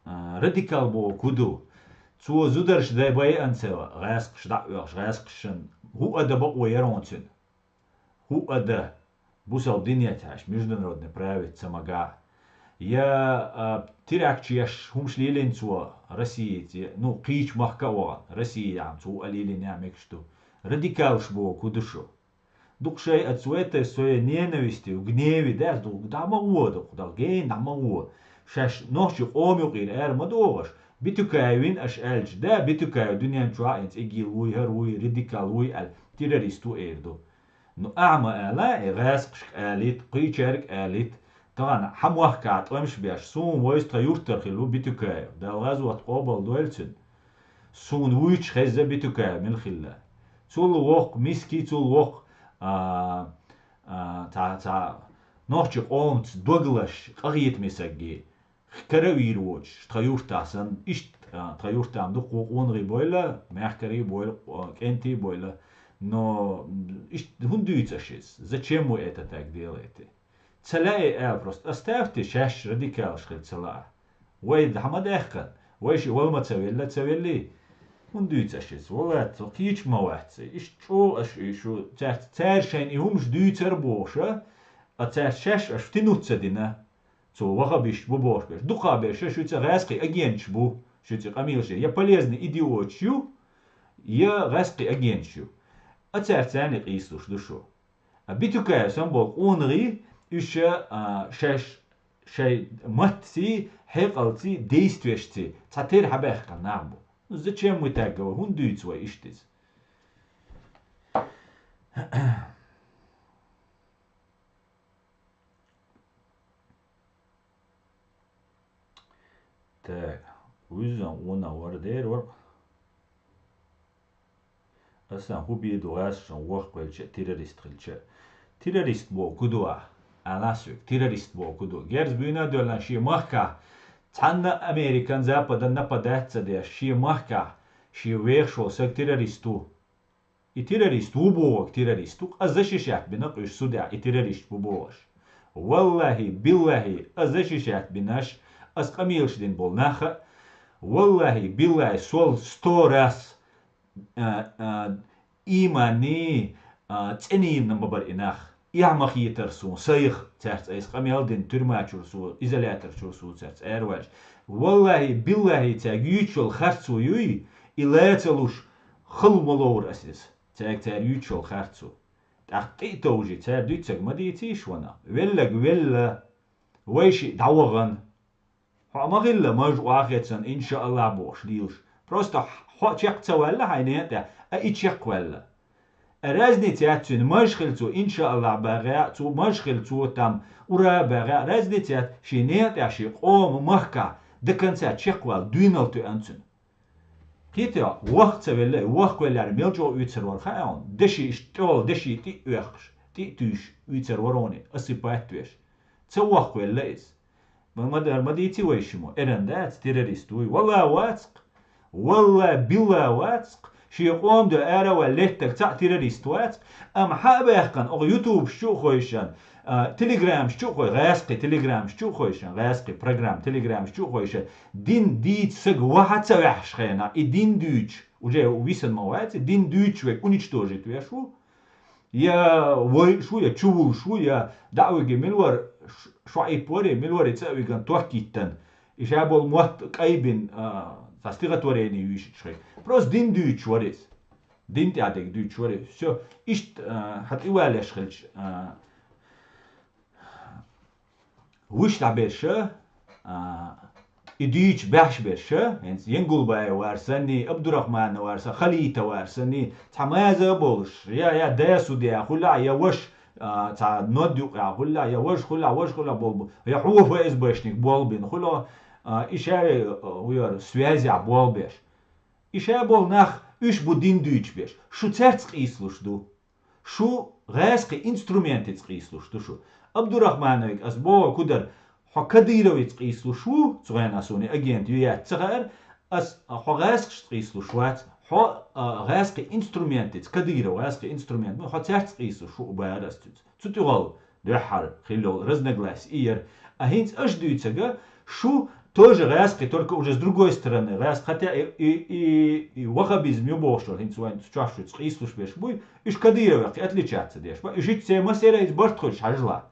а, радикал бохург хӀун ду? Цо зударша дай байъанца гӀаьскхаш дӀа а оьхуш, гӀаьскхашна хӀуъа дан бакъо яра хьуна цуьнан? ХӀуъа дан, бусалба дине тхьаьш, международный правец ца магахь. Я, а, теракташ еш хӀумаш лелийна цо Россица, ну, кхечу махка а вахана, Россия яхьа цо хӀуъа лелийна яхьа мегаш ду. Радикалаш бохург хӀун ду шу? Дукха шайн оцу этой своей ненавистью, гневе, да, ас ду-, дӀа ма гӀо, дукха дӀа гена дӀа ма гӀо. Шаьш нохчийн къоман юкъера ара ма догӀуш, Битюкаевна аша аьлча, да, Битюкаев дуьнен чохь а хӀинца ИГИЛ вуй, хӀара вуй, радикал вуй аьлла, террорист ву эр ду. Ну, ахьа ма ала, и гӀаьскхашка алийта, кхечаьрга алийта, тахана хьан мохкахь тӀемаш беш, суна вайца тхан юьртара хилла ву Битюкаев, Дала гӀазот къобалдойла цуьнан. Суна вуьйцуш хезна Битюкаев мила хилла. Цул воккха миски, цул воккха, а, а, цхьа, цхьа нохчийн къомаца дог лозуш, къахетаме саг и. Кара а вийр воцуш, тхан юьртахь санна, иштта, а, тхан юьртахь ма дуккха къонахий бойла, мехкарий бойла, а, кӀентий бойла, но, м, иштта хӀунда дуьйцу аша иза? Зачем вы это так делаете? Ца лаьа ала просто. Оставьте, шаьш радикалаш хила ца лаахь. Вай дӀа ма даьккхина. Вай шиъ вала ма ца велла, ца веллий? ХӀунда дуьйцу аша иза? Валлахь, со кхечу ма вац. Иштта чӀогӀа аша и шу цаьрца, цара шайна и хӀумаш дуьйцура бохуш, а, а цаьрца шаьш аша втянуть ца дина. Цо вахабисташ бу бохуш берш. Дукхахберш шуьца гӀаьскхи агенташ бу, шуьца къамелаш, я полезный идиоташ ю, я гӀаьскхи агенташ ю. А цаьрца царна къийсалуш ду шу. А Битюкаев санна болу къонахий, уьш, а, шаьш, шайн маттаций, хьекъалций, действешций цхьа тера хьабаьккхина нах бу. Ну, зачем мы так говорим? ХӀунда дуьйцу вай иштта иза? Так, вуьззина къонах вара дера вара. Асан хӀун бийр ду гӀаьскхашна вахкхуьлча а, террорист хилча а? Террорист бохург хӀун ду ахь? Ала соьга, террорист бохург хӀун ду? Герз буьйна а доьллина шен махкахь, цхьанна а Американ, Западан нападать а ца деш, шен махкахь шен вехаш волу саг террорист ву. И террорист ву бохург террорист ву-кх, ас защищать бина-кх уьш судехь, и террорист ву бохуш. Валлахьи, биллахьи, ас защищать бинарш, ас къамелаш дина болу нах а, Валлахьи, биллахьи, сол сто раз, а, а, ийманний, а, цӀенийна ма бара и нах. Эхь ма хетара суна, сайх цаьрца айса къамел дина, туьрма чуьра со, изолятор чуьра со цаьрца араваьлча. Валлахьи, биллахьи, цаьрга юьйцуш йолу харцо юй, и лаца луш, хала ма ловра ас иза. Цаьрга цара юьйцуш йолу харцо. ТӀаккха тӀе а товжий, цара дуьйцург ма дийцийша ванах. Велларг велла, вайшиъ дӀавахана. Хьо ма хилла, маж охьахецна, иншааллахь, бохуш лелаш. Просто хьо чекх ца ваьлла хьайн некъа тӀехь, а и чекх ваьлла. Разница яц цуьнан, маж хилла цо, иншааллахь, бахе а, цо маж хилла цо там, ура бахе а, разница яц, шен некъа тӀехь, шен къоман махкахь до конца чекхваьлла, дуьйналла тоьъна цуьнан. Кхетий, ваха ца велла, ваха веллера мел чӀогӀа уьйцур вара хаьий хьуна? Деши иштта тӀехула, деши тӀе а оьхкуш, тӀе а туьйсуш уьйцур вара хьуна, осыпать веш. Ца ваха велла иза. Ма, ма дар, ма дийци вай шиммо, эрна дац, террорист вуй. Валла вацкх. Валла, билла вацкх. Шен къоман дуьхьа ара а ваьлла леттарг цхьаъ террорист вацкх. Амма хьа а баьккхина, оха ютубаш чу а хойшина, а, телеграмаш чу а хой, гӀаьскхи телеграмаш чу а хойшина, гӀаьскхи программа телеграмаш чу а хойшина, дин дийца саг ваха ца ваьхьаш хенахь, и дин дуьйцуш, уже висина ма вац, и дин дуьйцуш верг уничтожить веш ву, я войуш ву, я чувуллуш ву, я дӀа а вигина мила вара, ш-, шо Ӏиппаре, мила вара и цӀа а вигина ток йиттина, и ша болу мотт къайбина, а, цхьа стихотворение юьйшича хир. Просто дин дуьйцуш вара иза. Дин тӀехь дерг дуьйцуш вара иза. Всё, иштта, а, хьан тӀе валеш хилча, а, вуьш дӀаберша, а, и дуьйцуш баьхьаш берша, хӀинца Янгулбаев вара санний, Абдурахманов вара санний, Халитов вара санний, цхьа маза а болуш, я, я дасу де хуьлахь, я ваша, а, цхьа нод юкъехь хуьлахь, я важа хуьлахь, важа хуьлахь болу бу, я хьо ФСБшник болу бина хуьлахь, а, и ша, а, вуьйр связехь болу беш. И ша болу нах, уьш бу дин дуьйцуш беш. Шу цаьрца къийсалуш ду. Шу гӀаьскхи инструментица къийсалуш ду шу. Абдурахмановга ас боху кудар, хьо Кадыровица къийсалуш ву, цу хенахь суна агент ю яц ца хаьара, ас хьо гӀаьскхашца къийсалуш вац, хьо, а, гӀаьскхи инструментица, Кадыров гӀаьскхи инструмент, ну, хьо цаьрца къийсалуш ву бара ас цуьнца. Цу тӀехула дуьххьара хилла йолу разногласия и яра. А хӀинца аша дуьйцург, шу тоже гӀаьскхи, только уже с другой стороны гӀаьскхи, хотя и, и, и, и ваххабизм ю бохуш, хӀинца вайн чохь шуьца къийсалуш берш буй, уьш Кадыровех отличаться деш. Ба, уьш иштта церан массеран иза барт хуьлуш хьажала.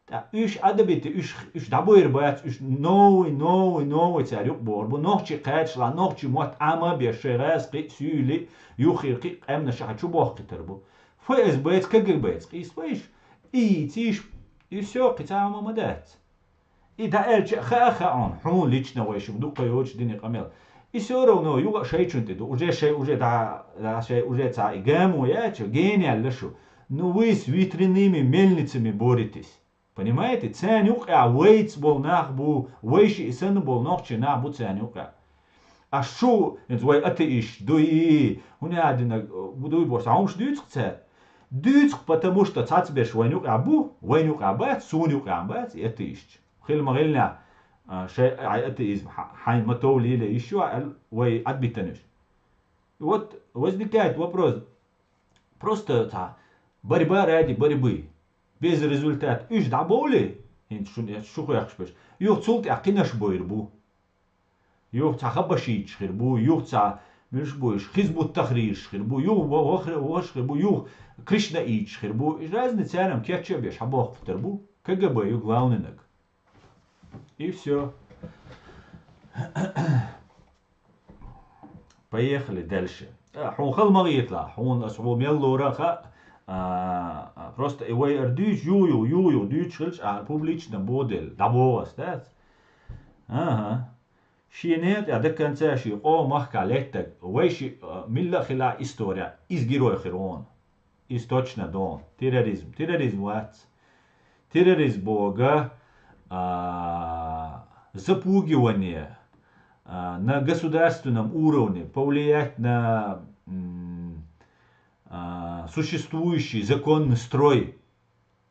ТӀаккха уьш Ӏадабити, уьш, уьш дӀабойр бац, уьш новый, новый, новый цара юкъа бохур бу, нохчий кхачалахь, нохчий мотт Ӏама а беш, шайн гӀаьскхи, суьйли, юххера кхин а къаьмнаш а чу бохкхуьйтур бу. ФСБ-ца, КГБ-ца къийса вайша, и йийцийша, и всё, кхин цхьа а хӀума ма дац. И дӀааьлча а хаа а хаьа хьуна, хьуна лично вайшимма дукха йоцуш дина къамел. И всё равно юха а шайчунна тӀе ду, уже шай, уже дӀа, дӀа шай, уже цхьа и гамо яьча, гена яьлла шу. Ну вы с ветряными мельницами боретесь. Понимаете? Царна юкъахь вайца болу нах бу, вайшиъ санна болу нохчий нах бу царна юкъахь. А шу, хӀинца вай атеисташ дуй, хӀунда аьлла динарг, э, дуй бохуш, хьуна хӀумаш дуьйцу-кх цара? Дуьйцу-кх, потому что цхьацца берш вайна юкъахь бу, вайна юкъахь бац, суна юкъахь бац и атеисташ. Хила ма хилла, а, шайн, хьайн атеизм хьа-, хьайна ма товлийла йиш ю аьлла, вай Ӏадбитанаш. И вот возникает вопрос, просто цхьа борьба ради борьбы, без результата. Уьш дӀабовлий, хӀинца шуна, шу хехкаш берш, юха цул тӀаьхьа кхинаш бойр бу. Юха цхьа хабашиташ хир бу, юха цхьа муьлш бу уьш, Хизбут-Тахрирш хир бу, юха ва-, вахра-, вахаш хир бу, юха кришнаиташ хир бу. Уьш разный царам кечъян беш хьабохкуьйтур бу. КГБ ю главный наг. И всё. Поехали дальше. А, хьуна хала ма гӀеталахь, хьуна ас хьо мел лора а хаьа, а, а, просто и вай ара дуьйцу, ю, ю, ю, ю, дуьйцуш хилча, а, публично боделла, дӀабогӀу ас, дац? Ага. Шен некъа тӀехь до конца шен къоман махкахь леттарг, вайшиъ, а, милла а хилахь история, иза герой хир ву хьуна. Иза точно ду хьуна. Терроризм. Терроризм вац. Терроризм бохург, а, запугивание, а, на государственном уровне, повлиять на, м, а, существующий законный строй.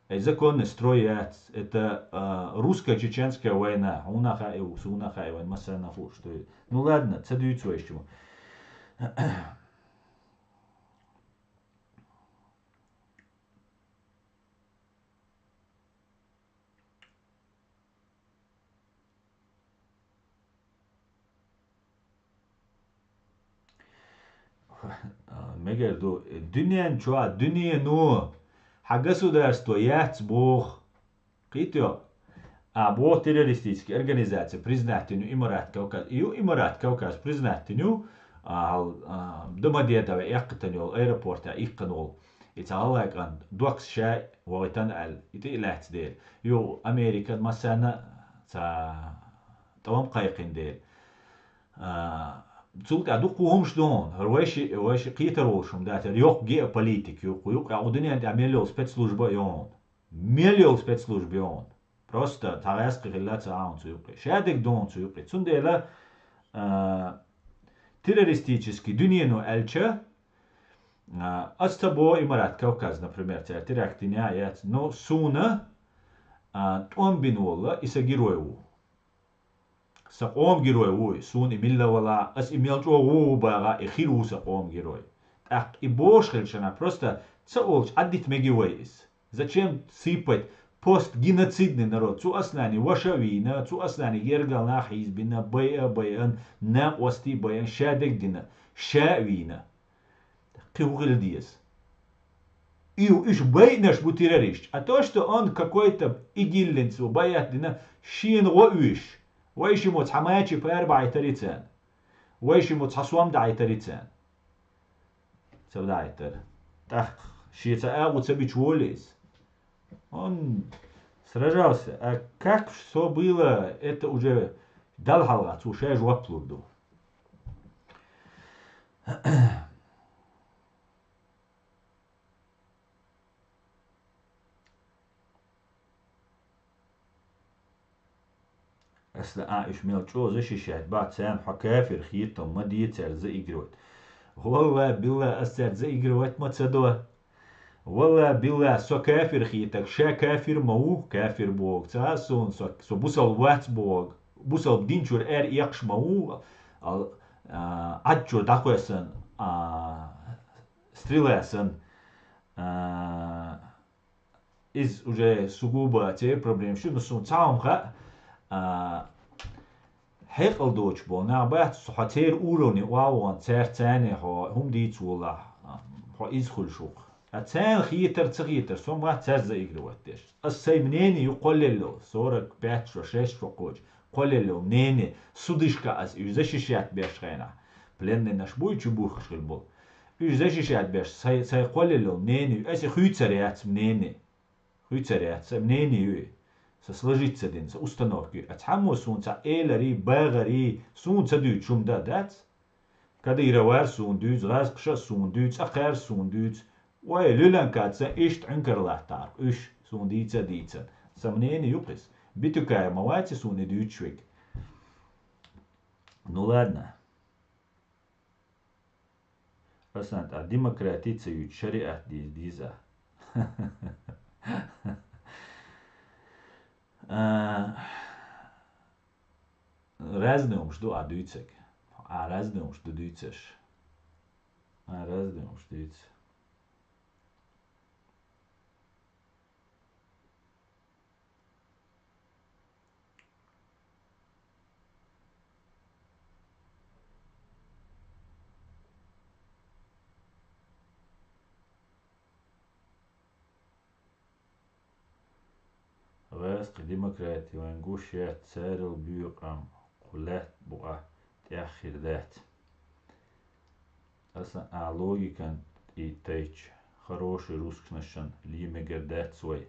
Ай, законный строй яц. Это, а, русско-чеченская война. Хьуна хаьа, суна хаьа, вайн массарна хууш ду. Ну ладно, ца дуьйцу вай чу. Мегар ду, дуьнен чохь, дуьнено, хьан государство яц боху. Кхетий? А боху террористическая организация признать дина ю Имарат Кавказ. И ю Имарат Кавказ признать дина ю, а, хьал, а, Домодедово эккхийтина йолу аэропортехь иккхина волу. И цхьа гӀалгӀай кӀант доккха ша вахийтина аьлла, и тӀе а лаьцна дела. Ю Американ массарна цхьа тӀом кхайкхина дела. А, цул тӀаьхьа дуккха хӀумаш ду хьуна, хӀара вайши, вайши кхетар волуш хӀума дац, хӀара йоккха геополитика ю, кху юккъехь, кху дуьнен тӀехь мел йолу спецслужба а ю хьуна. Мел йолу спецслужба ю хьуна. Просто цхьа гӀаьскхи хилла ца Ӏа хьуна цу юккъе. Шадерг ду хьуна цу юккъе. Цундела, а, террористический дуьнено аьлча, а, ас ца боху Имарат Кавказ, например, цара теракт дина а яц, но суна, а, тӀом бина волла, и сан герой ву. Сан къоман герой ву и, суна и милла вала, ас и мел чӀогӀа ву ву багӀа, и хир ву сан къоман герой. ТӀаккха и бохуш хилча, просто ца олуш Ӏаддита мегий вай иза? Зачем сыпать пост геноцидный народ? Цу Аслани ваша а вийна, цу Аслани гергал нах хьийзабина, байа а байан, накъостий а байан, шадерг дина, ша а вийна. Кхин хӀун хила деза? И, уьш байинарш бу террористаш. А то, что он какой-то ИГИЛ-линца ву байат дина, шена гӀо уьш. Вай шиммо цхьа мачи пара баьхьийтари царна. Вай шиммо цхьа сом даьхьийтари царна. Ца даьхьийтара. ТӀаккха шен цхьа агӀо ца бича волу иза. Он сражался. А как всё было, это уже Далла хьалха цо ша жоп лур ду. Ас лаьа уьш мел чӀогӀа защищать бац, царна хьо кафир хетам ма де цаьрца заигрывать. Валла, билла, ас цаьрца заигрывать ма ца до. Валла, билла, со кафир хетаг, ша кафир ма ву, кафир боху, ца а суна, со, со бусалба вац боху, бусалба дин чуьра эр экхаш ма ву, ал, а, Ӏад чуьра дӀакхоьссина, а, стрела санна, а, иза уже сугубо церан проблемаш ю, но суна цхьа хӀума хаьа, а, хьекъал доцуш болу нах бац, хьо церан уровне охьавогӀун, цаьрца царне хьо хӀума дийца волахь, хьо иза хуьлуш ву-кх. А царна хетар, ца хетар, со ма вац цаьрца заигрывать деш. Ас сайн мнение ю кхоллалло, сорок пять шо, шесть шо кхочу, кхоллалло мнение, судышка ас уьш защищать беш хенахь. Пленныйнаш буй чу бухкуш хила болу. Уьш защищать беш, сайн, сайн кхоллалло мнение ю, аса хуьйцур яц мнение. Хуьйцур яц, сан мнение ю и. Сан сложиться дина, сан установка ю. А цхьаммо суна цхьа эларий, багӀарий, суна ца дуьйцуш хӀума дан дац. Кадыровар суна дуьйцу, гӀазкхаша а суна дуьйцу, цӀа кхаьра суна дуьйцу. Ой, луьланкаца иштта Ӏуьнкар латтахьара уьш, суна дийца а дийцина. Сан мнение ю-кх иза. Битукаев ма вац и суна и дуьйцуш верг. Ну ладно. Асан тӀа демократи ца юьйцу шариат дийр деза. А, разный хӀумаш ду а дуьйцург. А разный хӀумаш ду дуьйцурш. А разный хӀумаш дуьйцу. ГӀаскхи демократи вайн гуш яц, царал боькъам кху лаьтта букъа тӀехь хир дац. Аса а логикан тӀе тайча, хороший русскнашан ле мегар дац вай.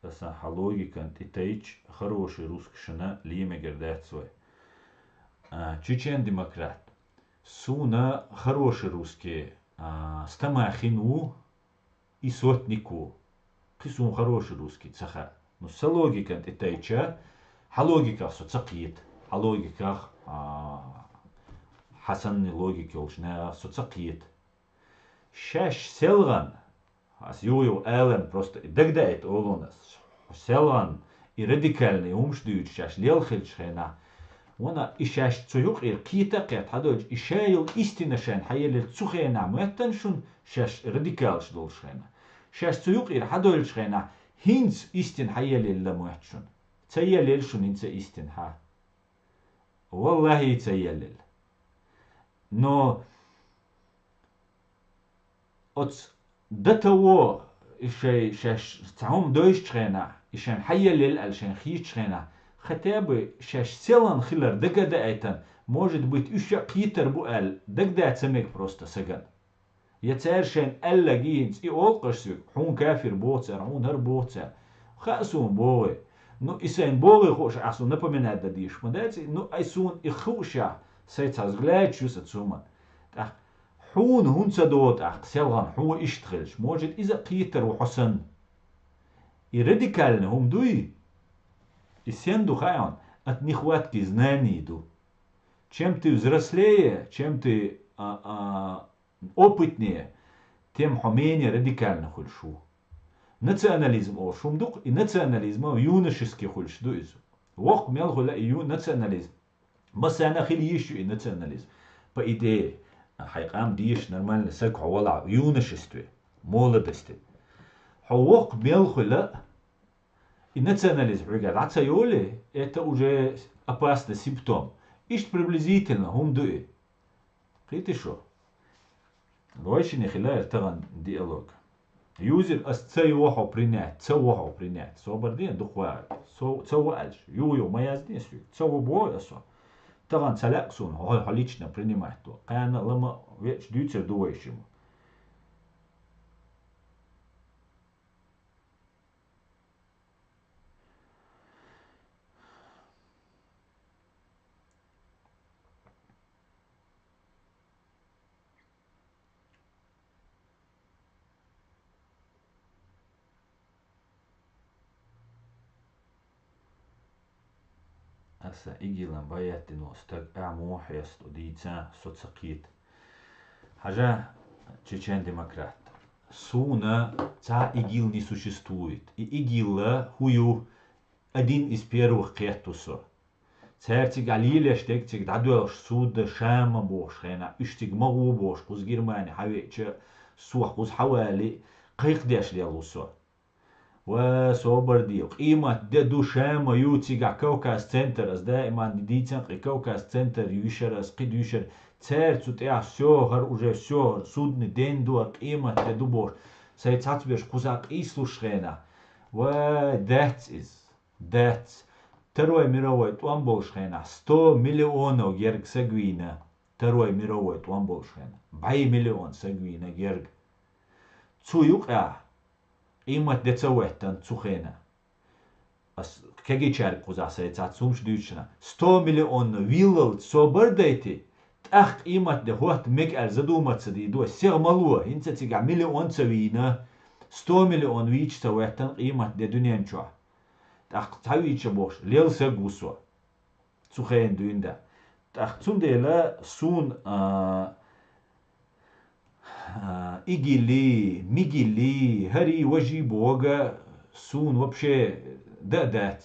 Аса хьан логикан тӀе тайча, хороший русскашна ле мегар дац вай. А, чечен-демократ. Суна хороший русский, а, Стамахин ву, и сотник ву. Кхин суна хороший русский ца хаьа. Ну, сан логикан тӀе тайча, хьан логиках со ца кхета. Хьан логиках, а, хьан санна логика йолчу нахах со ца кхета. Шаьш селгӀан, ас юха-юха алан просто дагадаийта олу ас, селгӀан и радикальный хӀумаш дуьйцуш шаьш лелхилчу хенахь, вана и шаьш цу юкъера кхета а кхетта хьадоьлчу, и ша йолу истина шайна хьаеллера цу хенахь моьттан шуна шаьш радикалаш долуш хенахь. Шаьш цу юкъера хьадоьллучу хенахь, хӀинца истина хьаеллера моьтту шуна. Ца еллера шуна хӀинца истина хьа. Валлахи, ца еллал. Но оцу до того и шай, шаьш цхьа хӀума доьшучу хенахь, и шайн хьаеллал аьлла шайн хийтачу хенахь, хотя бы шаьш селхана хилар дага а даийтина, может быть, уьш а кхетар бу аьлла, дагадеа ца мега просто сагана. Я цара шайна аьлларг хӀинца и олу-кх аш соьга, хьуна кафир боху цара, хьуна хӀара боху цара. Хаьа суна бохий. Ну, и сайна бохий хууш ахь суна напоминать дан дезаш ма дац и, ну, ай суна и хуушехь, сайн цхьа взгляд ю сан цу хӀуманна. ТӀаккха хьуна хӀунда ца догӀу тӀаккха, селхана хьуна иштта хилча, может, иза а кхетар ву хьо санна. И радикальный хӀума дуй, и сен ду хаьа хьуна, от нехватки знаний ду. Чем ты взрослее, чем ты, а, а, опытнее, тем хьо менее радикально хуьлуш ву. Национализм олуш хӀума ду-кх, и национализм юношеский хуьлуш ду иза. Воккха мел хуьлу и ю-, национализм. Массарна а хила йиш ю и национализм. По идее, хьайн къам дезаш нормально саг хьо валахь, в юношестве, молодости. Хьо воккха мел хуьлу, и национализм хьоьгахь дӀа ца йолий, это уже опасный симптом. Иштта приблизительно хӀума ду и. Кхетий шу? Вайшинна хилла тахана диалог. Юзер, ас ца йо хьо принять, ца во хьо принять. Собар де, дукха ваьа. Со, ца во аьлча, юха-юха ма яздина соьга. Ца во боху ас хьо. Тахана ца лаьа суна хьо, хьо лично принимать до. Кхана лама веача дуьйцур ду вайшимма. Аса игилан баяттино стаг а муха хьеста дийца, со ца кхета. Хьажа, чечен-демократ. Суна цхьа игил не существует. И игилла хӀу ю, один из первых кхетта со. Цара цига лелаш дерг цига дӀадоьлхуш, Суда Шама бохуш хенахь, уьш цига ма гӀо бохуш, кхуза Германи хьавеача, сох кхуза хьавали, кхайкхадеш лелла ву со. Ва, собар де, къемат де ду Шама ю цигахь Кавказ-центр, ас даиман дийцан кхин Кавказ-центр юьшар ас, кхин дуьйшар, цара цу тӀехь всё, хӀара уже всё, хӀара судный день ду, хӀара къемат де ду бохуш, сайн цхьацберш кхузахь къийсалуш хенахь. Вай, дац иза, дац. Второй мировой тӀом болуш хенахь сто миллионов герга саг вийна. Второй мировой тӀом болуш хенахь бӀе миллион саг вийна герга. Цу юкъахь къемат де ца хӀоьттина цу хенахь. Ас кегийчаьрга кхузахь сайн цхьацца хӀумаш дуьйцуш хенахь, сто миллионна виллалц собар дайти, тӀаккха къемат де хӀотта мега аьлла задуматься дийр ду ас. СегӀ ма ло, хӀинца цигахь миллион ца вийна, сто миллион вийча ца хӀоьттина къемат де дуьнен чохь. ТӀаккха цхьа вийча бохуш, лела саг ву со. Цу хенахь дуьйна дан. ТӀаккха цундела суна, а, а, игили, мигили, хӀари, важи бога суна вообще дан а дац.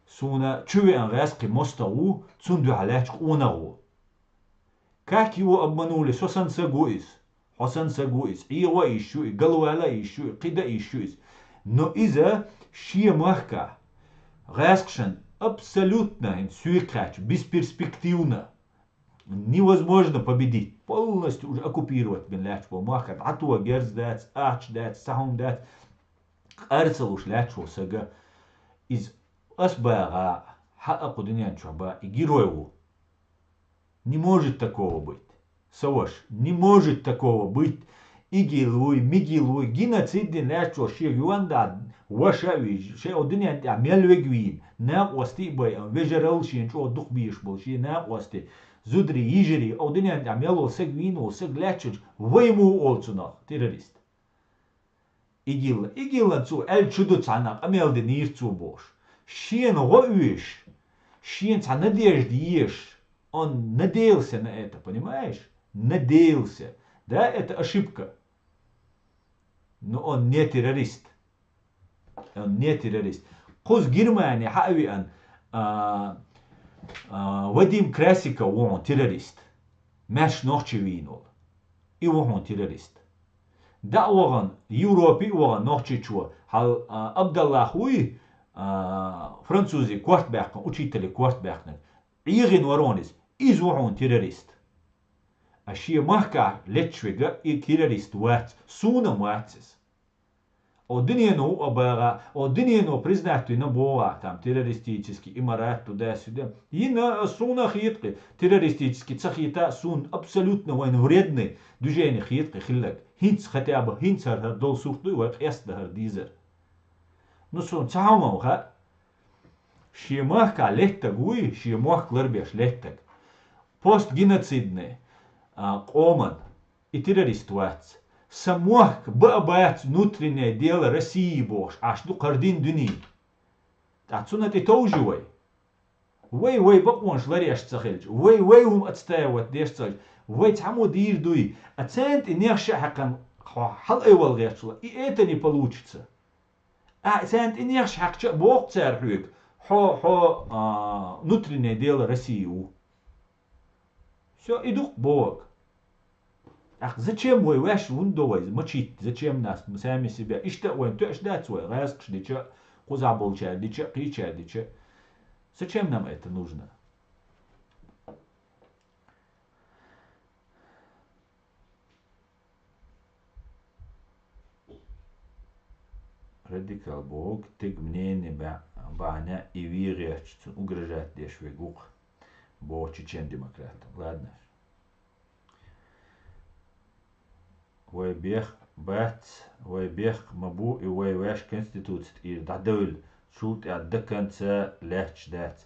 Суна чу веана гӀаьскхи мостагӀа ву, цунна дуьхьа лаьтташ къонах ву. Как его обманули, со санна саг ву иза. Хьо санна саг ву иза. Ӏехо а йиш ю и, галвала а йиш ю и, кхин дан а йиш ю иза. Но иза шен махкахь гӀаьскхашна абсолютно хӀинца соьга хаьттича, бесперспективно, невозможно победить. Полностью уже оккупировать бина лаьтташ болу махкахь дӀатоха герз дац, ахча дац, цхьа хӀума дац, къар ца луш лаьтташ волу сага. Иза ас багӀа, хьан а кху дуьнен чохь бан и герой ву. Не может такого быть. Сан ваша, не может такого быть. Игил вуй, мигил вуй, геноцид дина лаьтташ волу шен юьнда ваша а вийжа, шайн о дуьнен тӀехь мел вега вийна, накъостий а байина, вежаралла шена чӀогӀа дукха безаш болу шен накъостий, зударий, йижарий, о дуьнен тӀехь мел волу саг вийна волу саг лаьтташ вай муха олу цунах, террорист. ИГИЛ, ИГИЛ-ан цо аьлла чу ду цхьанна къамел динийра цо бохуш. Шена гӀо оьшуш, шена цхьа надежда еш. Он надеялся на это, понимаешь? Надеялся. Да, это ошибка. Но он не террорист. Он не террорист. Кхуза Германия хьа а веана, а, а, Вадим Красиков ву хьуна террорист. Маьрша нохчи вийна волу. И ву хьуна террорист. ДӀа а вахана, Европе а вахана нохчичо, хьал, а, Абдаллах вуй, а, французе корта баьккхина, учителе корта баьккхинарг. ӀегӀина варонис, иза ву хьуна террорист. А шен махкахь летташ вега и террорист вац, суна вац иза. О динено ву а багӀа, о динено признать вина богӀа, там террористический имарат туда-сюда. Йина а суна хетакъи, террористический ца хета а суна абсолютно вайн вредный движение хетакъи хиллаг. ХӀинца хотя бы, хӀинца хӀара, хӀара долу сурт дуй вай къеста хӀара дийзар. Ну, суна ца хьомам хаьа, шен махкахь леттаг вуй, шен мохк ларбеш леттаг. Постгеноцидный, а, къоман. И террорист вац. Сан мохк ба а бац внутреннее дело России бохуш, Ӏаш ду кхардин дуьне. Ткъа цунна тӀе товжи вай. Вай, вай бакъонаш ларъеш ца хилча, вай, вай хӀума отстаивать деш ца хилча, вай цхьаммо дийр дуй, а царна тӀе нехаш а хьаькхна хьо хьалаайвала гӀерташ вала, и это не получится. А царна тӀе нехаш хьаькхча а боху цара хьоьга, хьо, хьо, а, внутреннее дело России ву. Всё, и дукха боху. Ах, зачем вай ваьш, хӀунда до вай мочить? Зачем нас? Мы сами себя. Иштта а вайн тоьаш дац вай, гӀазкхаш дича, кхузахь болчара дича, кхечара дича. Зачем нам это нужно? Радикал боху, тиг мнение баьхьна и вегӀерчу цунна угрожать деш вега ву-кх, боху чечен-демократам. Ладно. Вай бехк бац, вай бехк ма бу, и вай ваьш конституци тӀера дӀадевлла, цул тӀаьхьа до конца лаьтташ дац.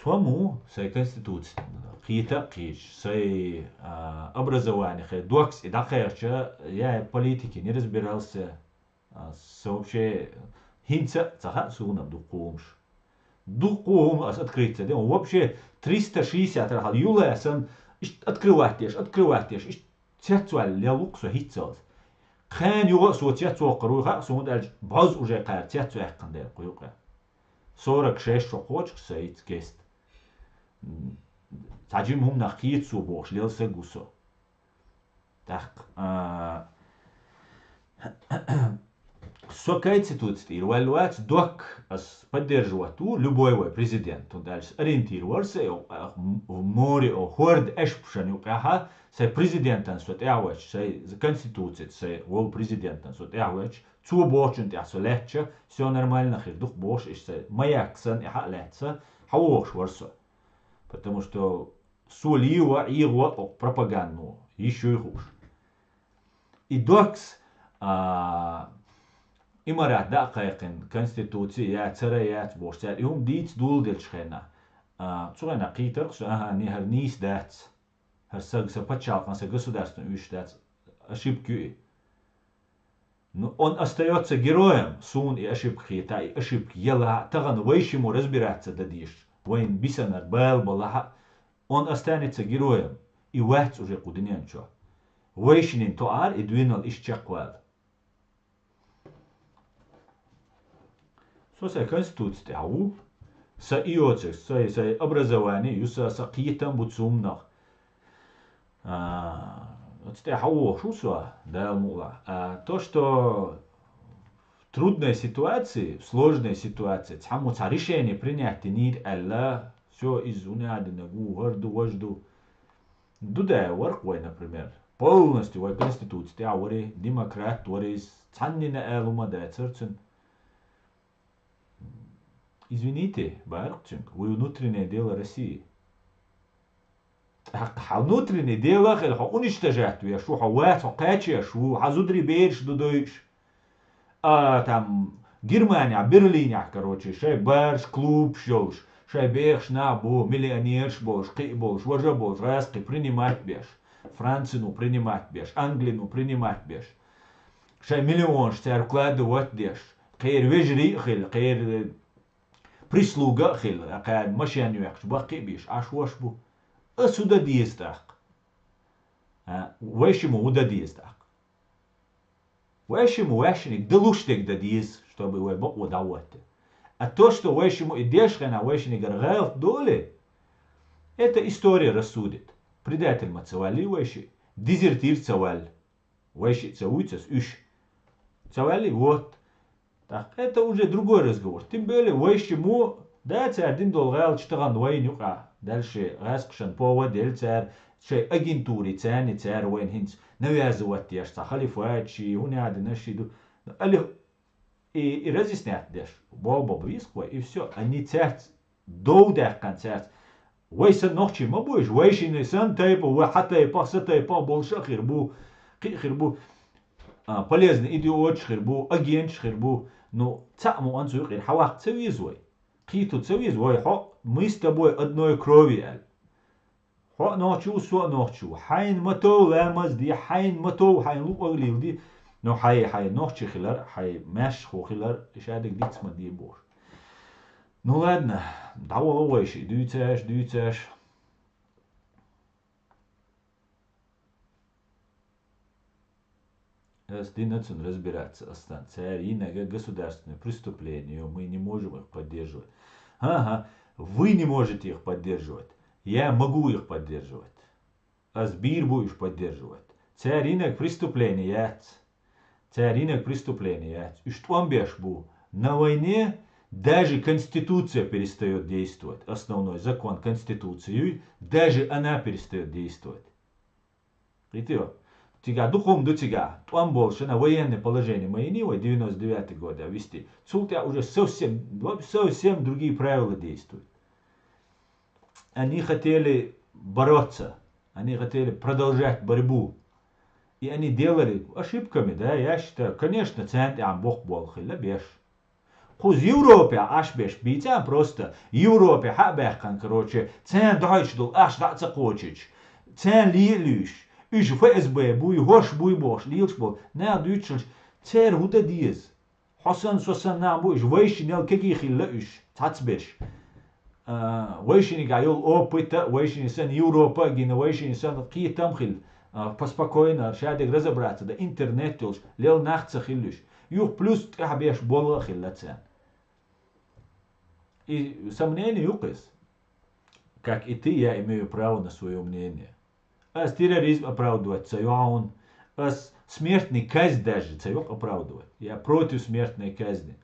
Со ма ву сайн конституци кхета а кхеташ, сайн, а, образование хир, доккхас и дӀакхаьчча, я политике не разбирался, а, со вообще хӀинца а ца хаьа суна дуккха хӀумаш. Дуккха хӀума ас открыть ца де. Вообще триста шестьдесят арахьал юла сан иштта открывать деш, открывать деш, иштта цецваьлла лелла ву-кх со хӀинццалц. Кхана юха а со цецвоккхур вуй хаьа суна, аьлча бӀозза уже кхара цецваьккхина дера кху юкъа. Сорок шесть шо кхочуш сайца кест. Цхьа жима хӀуманах кхета со бохуш лелла саг ву со. ТӀаккха, а, со конституци тӀера ваьлла вац, доккха ас поддерживать ву любой вай президент, хӀунда аьлча ориентир вара сайн, а, м-, море, о, хӀорда эшпашан юкъехьа, сайн президентан со тӀаьхьавеча, сайн конституцица сайн волу президентан со тӀаьхьавеча, цо бохучун тӀехь со лаьттача, всё нормально хир ду-кх бохуш, иштта сайн маяк санна и хьа а лаьцна, хьавогӀуш вара со. Потому что со лийва, ӀегӀо а пропагандно, йиш юй хууш. И доккхас, а, имарат дӀа а кхайкхина, конституци яцара яц бохуш, цара и хӀума дийца доладелчу хенахь, а, цу хенахь кхийтар-кх со, аха, не хӀара нийса дац. ХӀара сага, сан пачхьалкхан, сан государстван уьш дац, ошибка ю и. Ну, он остаётся героем, суна и ошибка хета, и ошибка елахь а, тахана вай шиммо разбираться дан дезаш, вайн бисанара бала балахь а, он останется героем, и вац уже кху дуьнен чохь. Вай шиннан тоӀара и дуьйнал иштта чекхвала. Со сайн конституци тӀехь ву, сан и йоцург, сайн, сайн образование ю, сан, сан кхетам бу цу хӀуманах. А, оцу тӀехь вогӀуш ву со, Дала мукъалахь. А то, что трудная ситуация, сложная ситуация, цхьаммо цхьа решение принять динийра аьлла, всё, иза хӀун а динарг ву, хӀара ду, важа ду. Дудаев вара-кх вай, например, полностью вай конституци тӀехь вара, демократ вара иза, цхьаннина ала хӀума дацара цуьнан. Извините, бара-кх цуьнга, вы внутреннее дело России. ТӀаккха хьан внутреннее дело а хилла, хьо уничтожать веш ву, хьо вац, хьо кхачош ву, хьан зударий бераш ду дойуш. А, там, Германехь, Берлинехь, короче, шайн бараш, клубаш йолуш, шайн бехаш нах бу, миллионераш болуш, кхин а болуш, важа болуш, гӀазкхий принимать беш, Францину принимать беш, Англину принимать беш. Шайн миллионаш цара вкладывать деш, кхеран вежарий а хилла, кхеран прислуга а хилла, кхеран машен йоькхуш, баккхий а беш, Ӏаш ваш бу. Ас хӀун дан деза тӀаккха? А, вай шиммо хӀун дан деза тӀаккха? Вай шиммо ваьшшиниг дан луш дерг дан деза, чтобы вай бакъо дӀахӀотта. А то, что вай шиммо и деш хенахь вай шинигара гӀалат долий, это история рассудит. Предатель ма ца ваьллий вай шиъ, дезертир ца ваьлла. Вай шиъ ца вуьйцу аса уьш. Ца ваьллий, вот. Так, это уже другой разговор. Тем более, вай шиммо Да, цара дина долу гӀала чу тахана вайна юкъахь, дальше гӀаскхашан повод елла цара, шайн агентури царни цара вайна хӀинца навязывать деш, цхьа халифат ши, хӀун яхьа дина ши ду. Али и, и разъяснять деш, болх бан беза-кх вай, и всё. Они цаьрца дов даьккхина цаьрца. Вай санна нохчий ма бу уьш, вайшинна санна тайпа, вай хьан тайпах, сан тайпах болуш а хир бу, кхин а хир бу, а, полезный идиоташ хир бу, агенташ хир бу. Ну, цхьаъ мукъана цу юкъера хьаваккха ца веза вай. Кхета ца веза вай, хьо, мы с тобой одной крови аьлла. Хьо а нохчи ву, со а нохчи ву. Хьайна ма тов ламаз де, хьайна ма тов хьайна луъург леладе, но хьайн, хьайн нохчи хилар, хьайн маьршахо хилар, шадерг диц ма де бохуш. Ну ладно, дӀаваха вайша, дуьйцаш, дуьйцаш. Ас дина цунна разбираться, ас сан. Цара йинарг государственное преступление, мы не можем их поддерживать. Ага, вы не можете их поддерживать. Я могу их поддерживать. Ас бийр бу уьш поддерживать. Цара йинарг преступление яц. Цара йинарг преступление яц. Уьш тӀом беш бу. На войне даже Конституция перестаёт действовать. Основной закон Конституции, даже она перестаёт действовать. Кхетий? Цигахь дукха хӀума ду цигахь. ТӀом болуш, шена военное положение ма йиний вай девяносто девятый года висти. Цул тӀаьхьа уже совсем, совсем другие правила действуют. Они хотели бороться, они хотели продолжать борьбу. И они делали ошибками, да, я считаю, конечно, царна тӀехь боккха болу хилла беш. Кхуза Европехь Ӏаш беш бийцан просто, Европехь а баьккхина, короче, царна дохьуьйтуш долу ахча дӀа а ца кхочуьйтуш, царна ле а луьйш, уьш ФСБ буй, хӀорш буй бохуш, лелаш болу нах дуьйцуш, церан хӀун дан деза? Хьо санна, со санна нах бу уьш, вайшиннел кегий хилла уьш, цхьацберш. А, вайшиннигахь йолу опыт а, вайшинна санна Европа а гина, вайшинна санна кхетам а хилла, а, поспокойно, шадерг разобраться дан интернет йолуш, лела нах ца хилла уьш. Юха плюс тӀаьхьа беш болу а хилла царна. И сомнение ю-кх иза. Как и ты, я имею право на своё мнение. Ас терроризм оправдывать ца йо хьуна. Ас смертный казнь даже ца йо оправдывать. Я против смертной казни.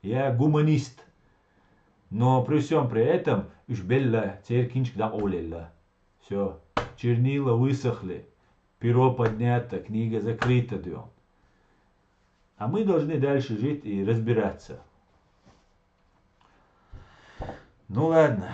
Я гуманист. Но при всём при этом уьш белла, церан кинчик дӀакъовлаелла. Всё. Чернила высохли. Перо поднято, книга закрыта, дуьйхьа. А мы должны дальше жить и разбираться. Ну ладно.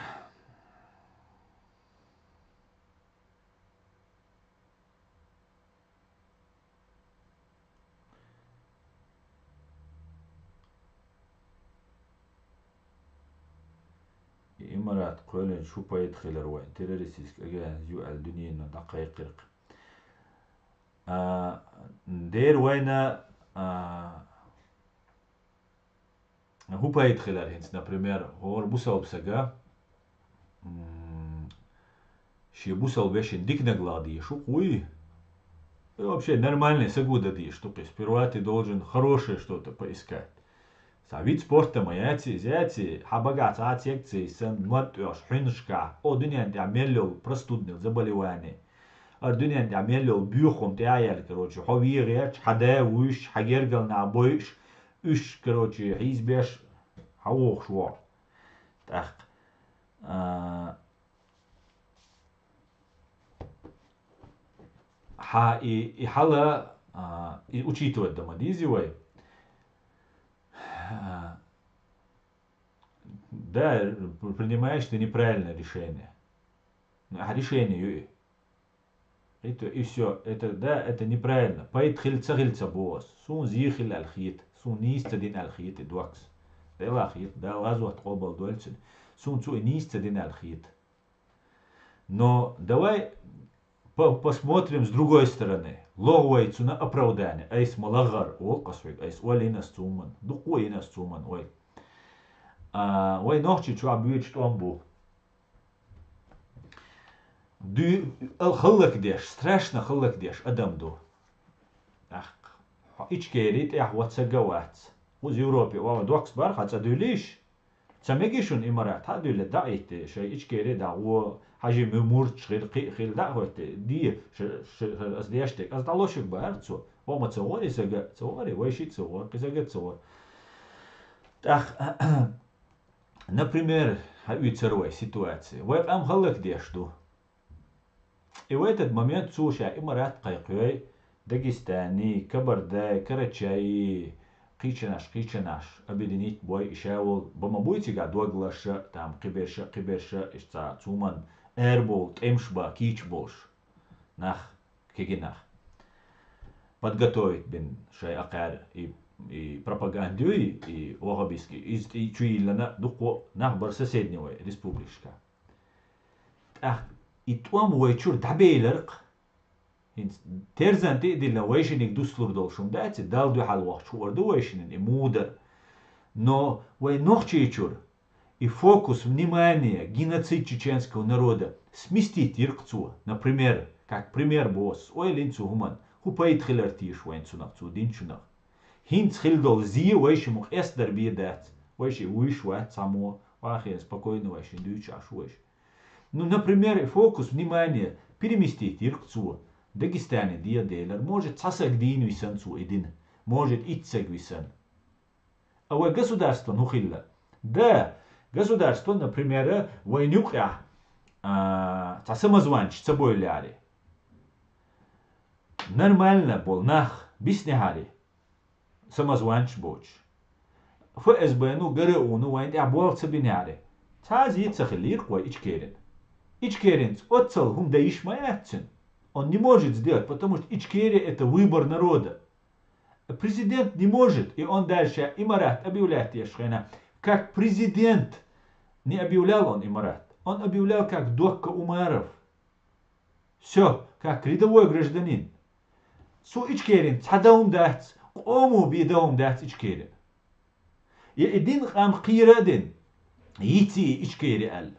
Имарат кхоьллинчу хӀун пайда хилар вайн, террористический организация ю аьлла дуьненан дӀакхайкхира-кх. А, дера вайна, а, хӀун пайда хилар хӀинца, например, хӀора бусалба сага, м, шен бусалба вешин диканиг ла дийш ву-кх вуй? И вообще нормальный сагу дан дийш ду-кх и. Сперва ты должен хорошее что-то поискать. Сан вид спорта ма яций, иза яций, хьан багахь цхьа а секций, сан мод тӀоьхуш хьуьнашкахь, о, дуьнен тӀехь мел йолу простудный заболевание. Ара дуьнен тӀехь мел йолу боьха хӀума тӀе а яьлла, короче, хьо вен гӀерташ, хьан да вуьйш, хьан гергал нах бойуш, уьш, короче, хьийзабеш, хьан вохуш вогӀу. ТӀаккха, а, хьан и, и хьала, а, и учитывать дан ма дезий вай. А, да, принимаешь ты неправильное решение. Ну, а решение ю и. Это и всё. Это, да, это неправильно. Пайда хила ца хила ца боху ас. Суна зен хила аьлла хета. Суна нийса ца дина аьлла хета и доккхас. Делахь хета, Дала гӀазот къобал дойла цуьнан. Суна цо и нийса ца дина аьлла хета. Но давай по-, посмотрим с другой стороны. ЛогӀу вай цунна оправдание. Айса ма лахара, олу-кх ас хьоьга. Айса ойла йина ас цу хӀуманна. Дуккха а йина ас цу хӀуманна ойла. А, вай нохчий чохь боьдуш тӀом бу. Дуй-, ал хӀаллакдеш, страшно хӀаллакдеш адам ду. Ах, хьо Ичкери тӀехь вац саг а вац. Кхуза Европе ваха доккхас бара, хьан цӀа дуьллийш? Ца мегий шуна Имарат? Хьан а дуьлле, дӀа а хӀитте, шайн Ичкери дӀа гӀо, хьажи муьмурчаш хир, кхин а хир, дӀа а хӀоьтте, де, ш-, ш-, ш-, ас деш дерг, ас дӀалошуьйтуш бара цо. Ва ма ца гӀора и сага, ца гӀора, вайшиъ ца гӀора, кхин сага ца гӀора. ТӀаккха Например, хьаоьцур вай ситуация. Вай къам хӀаллакдеш ду. И в этот момент цо ша имарат кхайкхой, Дагестани, Кабардай, Карачаи, кхычанаш, кхычанаш, объединить бой, и ша вол, ба ма буй цига доглаша, там, кхиберша, кхиберша, ишца, цуман, эрбол, тӀемаш ба, кийч болш. Нах, кегинах. Подготовить бин шай акхар и, и пропагандуй, и вахабиски, из и чуиллана дукхо нах бар соседневой республикашка. ТӀаккха и тӀом вай чур дӀабейларкх. ХӀинца терзан тӀе а дилла, вайшиниг дуслур долуш хӀума дац, и Далла дуьхьал вахча хуур ду вайшинан и мудар. Но вай нохчий чур и фокус внимания геноцид чеченского народа сместить йиркх цо, например, как пример босс, ойлин цу хӀуман, хӀу пайда хилар тийш вайн цунах, цу динчунах. ХӀинца хила долу зе вайшиму къестдар бе дац, вайши вуьйш вац цхьаммо, вахийна спокойно вайшин дуьйцуш Ӏаш вайш. Ну, например, фокус внимания переместить йиркх цо. Дагестане дегӀ делар, может, цхьа саг дийна висан цо и дина, может, итт саг висан. А вай государство ну хилла? Да, государство, например, вайн юкъехь, а, цхьа самозванча ца бойла яре. Нормально бол нах биснехьаре. Самозванча боцуш. ФСБ-ну, ГРУ-ну вайн тӀехь болх ца бинехьаре. Цхьа а зе ца хилийра вай Ичкерин. Ичкеринца оццал хӀума дан йиш ма яц цуьнан. Он не может сделать, потому что Ичкерия — это выбор народа. Президент не может, и он даже ща имарат объявлять деш хенахь, как президент не объявлял он имарат. Он объявлял как Докка Умаров. Всё, как рядовой гражданин. Цу Ичкерин цхьа дан хӀума дац, къомо бен дан хӀума дац Ичкерин. Я и дин къам кхийра а дина, йиций Ичкери аьлла.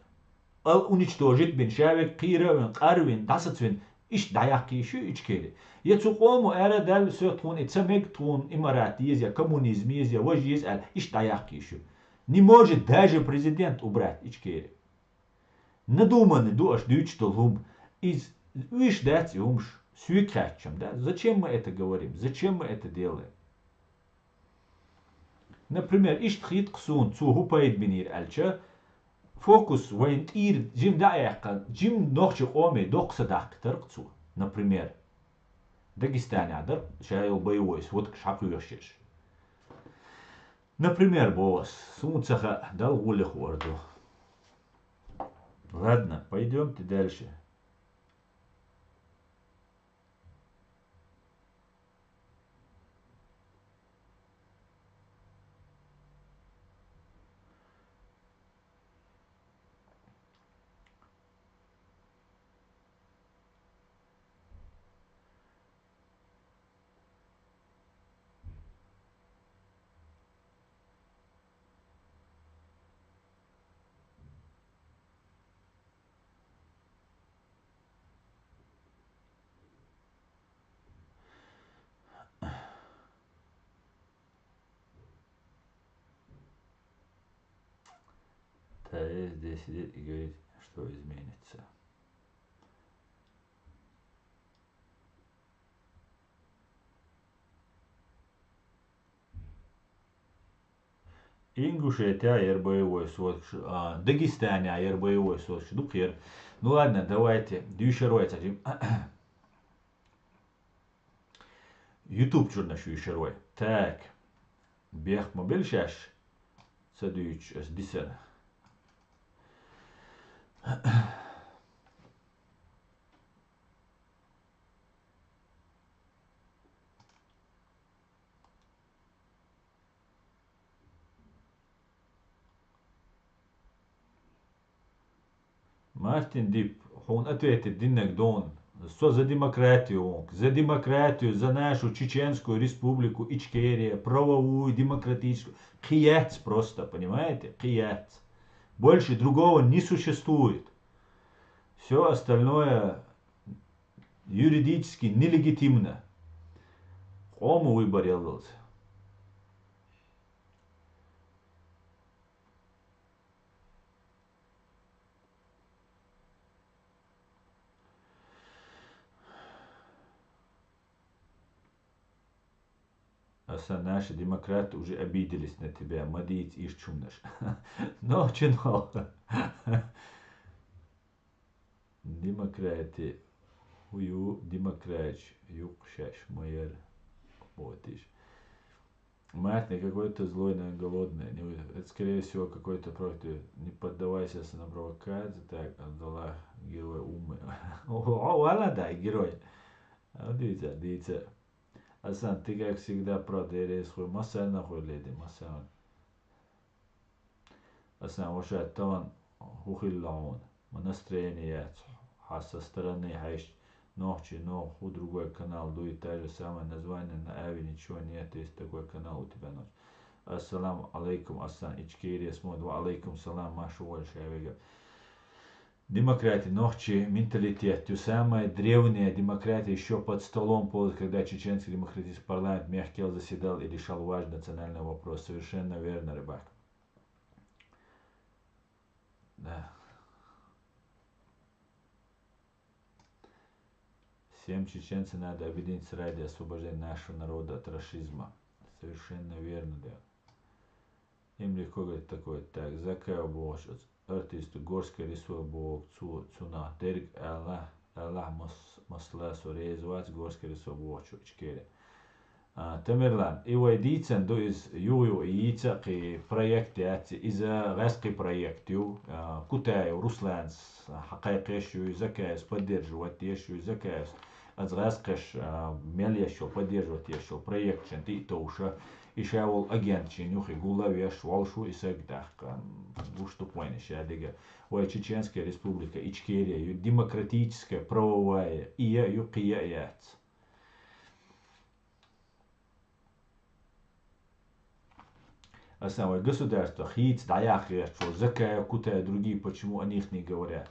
Ал уничтожить бина, ша вег кхийра а вина, къар а вина, дӀасацвина, иштта дӀаяккхийш ю Ичкери. Я цу къомо ара а даьлла, со тхуна и ца мега, тхуна имарат еза, я коммунизм еза, я важа еза аьлла, иштта дӀаяккхийш ю. Не может даже президент убрать Ичкери. Надуманный ду аша дуьйцуш долу хӀума. Иза уьш дац и хӀумаш, соьга хаьттича-м, да? Зачем мы это говорим? Зачем мы это делаем? Например, иштта хетта-кх суна, цо хӀу пайда бинийра аьлча, фокус вайн тӀера жима дӀа а яьккхина, жима нохчи къоме доккха са даккхийтар-кх цо. Например, Дагестанехь дара ша йолу боевой сводкаш хьакхоьхьуш ерш. Например, боху ас, суна ца хаьа, Далла гӀоле хуур ду. Ладно, пойдёмте дальше. Да, здесь сидит и говорит, что изменится. Ингушетия яра боевой соташ, а, Дагестания яра боевой соташ, дукха яра. Ну ладно, давайте, дуьйшур вай цхьа жим. YouTube чурнаш вуьйшур вай. Так. Бехк ма белла шаьш. Ца дуьйцуш ас дисана. Мартин Дип, хьуна ответить диннарг ду хьуна. Со за демократию ву. За демократию, за нашу Чеченскую Республику Ичкерия, правовую, демократическую. Кхин яц просто, понимаете? Кхин яц. Больше другого не существует. Всё остальное юридически нелегитимно. Къомо выбор яллалц. Асан, наши демократы уже обиделись на тебя. Ма дийца иштта хӀуманаш. Но чинал. Демократы. ХӀу ю демократаш, юкъ шаьш ма яр. Вот иш. Мартин какой-то злой, наверное, голодный. Не вы-, это, скорее всего, какой-то против. Не поддавайся на провокации. Так, Абдулла, герой умы. О, о, вала да, герой. А, дивіться, дивіться. Асан, ты, как всегда, прав, дерригаш хуй. Массанна хуй леди, массанна. Асан, ваша тан хӀу хилла хьуна? Ма настроение яц. Хьа со стороны хьаьшт нохчий, но хӀу другой канал дуй, та же самое название, на Ави ничего нет, есть такой канал у тебя, нохчий. Ассаламу алейкум, Асан, Ичкерия смотрит. Ва алейкум салам, Маша, Вольша, Вега. Демократия, нохчий менталитет. Ту самая древняя демократия ещё под столом ползает, когда чеченский демократический парламент мягкел заседал и решал важный национальный вопрос. Совершенно верно, Рыбак. Да. Всем чеченцам надо объединиться ради освобождения нашего народа от рашизма. Совершенно верно, да. Им легко говорить такое. Так, Закаев Богоч, артист, Горская рисовая Бог, цу, цуна, Дерг, Аллах, Аллах мас-, масла, со резавац, Горская рисовая Богоч, Ичкерия. А, Тамерлан, и вай дийцан ду из ю-ю и йийца кхы проект яц, иза гӀаьскхи проект ю, а, Кутаев Русланс хьакхайкхеш ю, Закаевс поддерживать еш ю, Закаевс аз гӀаьскхеш, а, мел еш йол, поддерживать еш йол проект шен тӀе а товша, и ша вол агент шен юхе гулла веш, волшу и саг даккха, гуш ду пайна ша дега. Вай Чеченская Республика Ичкерия ю, демократическая, правовая, и я ю кхы я яц. Асан, вай государство хийца дӀаяхъеш, Закаев, Кутаев, другие, почему о них не говорят?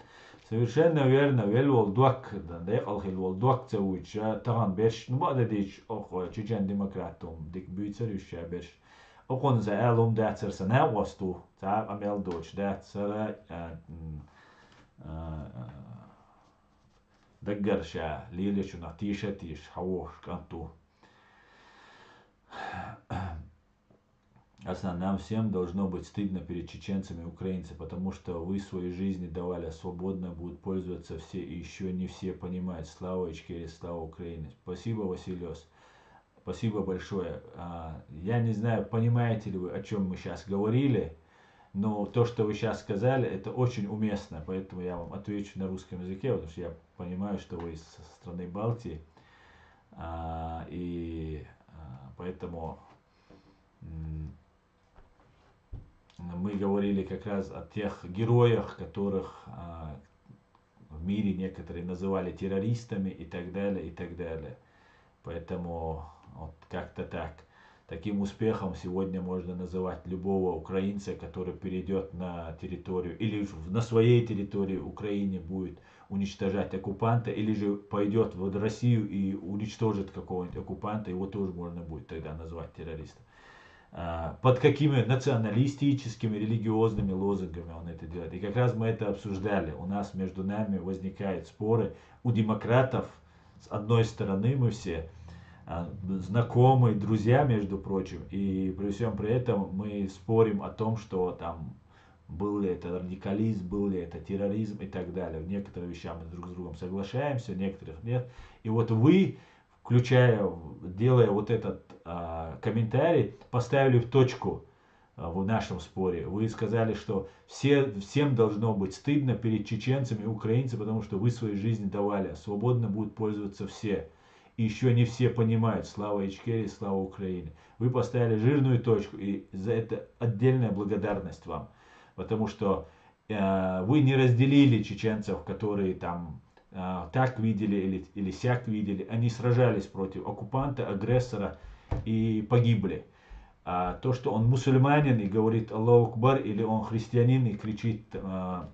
Совершенно верно, велвол док, декъал хилвол док ца вуйча, тахан берш, ну, бада дич, ох, чечен демократум, дик буьйцар уьш ша берш. Окхунза алум дацар са накъосту, цхьа а къамел доч, дацара, а, м, а, а, даггар ша, лелечунах тийша тийш, хьавош, кӀанту. Асан, нам всем должно быть стыдно перед чеченцами и украинцами, потому что вы свои жизни давали, а свободно будут пользоваться все, и еще не все понимают. Слава Ичкерии, слава Украине. Спасибо, Василиос. Спасибо большое. А, я не знаю, понимаете ли вы, о чем мы сейчас говорили, но то, что вы сейчас сказали, это очень уместно, поэтому я вам отвечу на русском языке, потому что я понимаю, что вы из страны Балтии. А, и, а, поэтому, м, мы говорили как раз о тех героях, которых, а, в мире некоторые называли террористами и так далее, и так далее. Поэтому вот как-то так. Таким успехом сегодня можно называть любого украинца, который перейдет на территорию или в- на своей территории Украине будет уничтожать оккупанта, или же пойдет в Россию и уничтожит какого-нибудь оккупанта, его тоже можно будет тогда назвать террористом. А, под какими националистическими, религиозными лозунгами он это делает. И как раз мы это обсуждали. У нас между нами возникают споры. У демократов, с одной стороны, мы все, а, знакомые, друзья, между прочим, и при всем при этом мы спорим о том, что там был ли это радикализм, был ли это терроризм и так далее. В некоторых вещах мы друг с другом соглашаемся, в некоторых нет. И вот вы, включая, делая вот этот, а, комментарий, поставили в точку, а, в нашем споре. Вы сказали, что все, всем должно быть стыдно перед чеченцами и украинцами, потому что вы свои жизни давали, а свободно будут пользоваться все. И еще не все понимают, слава Ичкерии, слава Украине. Вы поставили жирную точку, и за это отдельная благодарность вам. Потому что, э, вы не разделили чеченцев, которые там, э, так видели или, или сяк видели. Они сражались против оккупанта, агрессора и погибли. А то, что он мусульманин и говорит «Аллаху Акбар», или он христианин и кричит, э, а,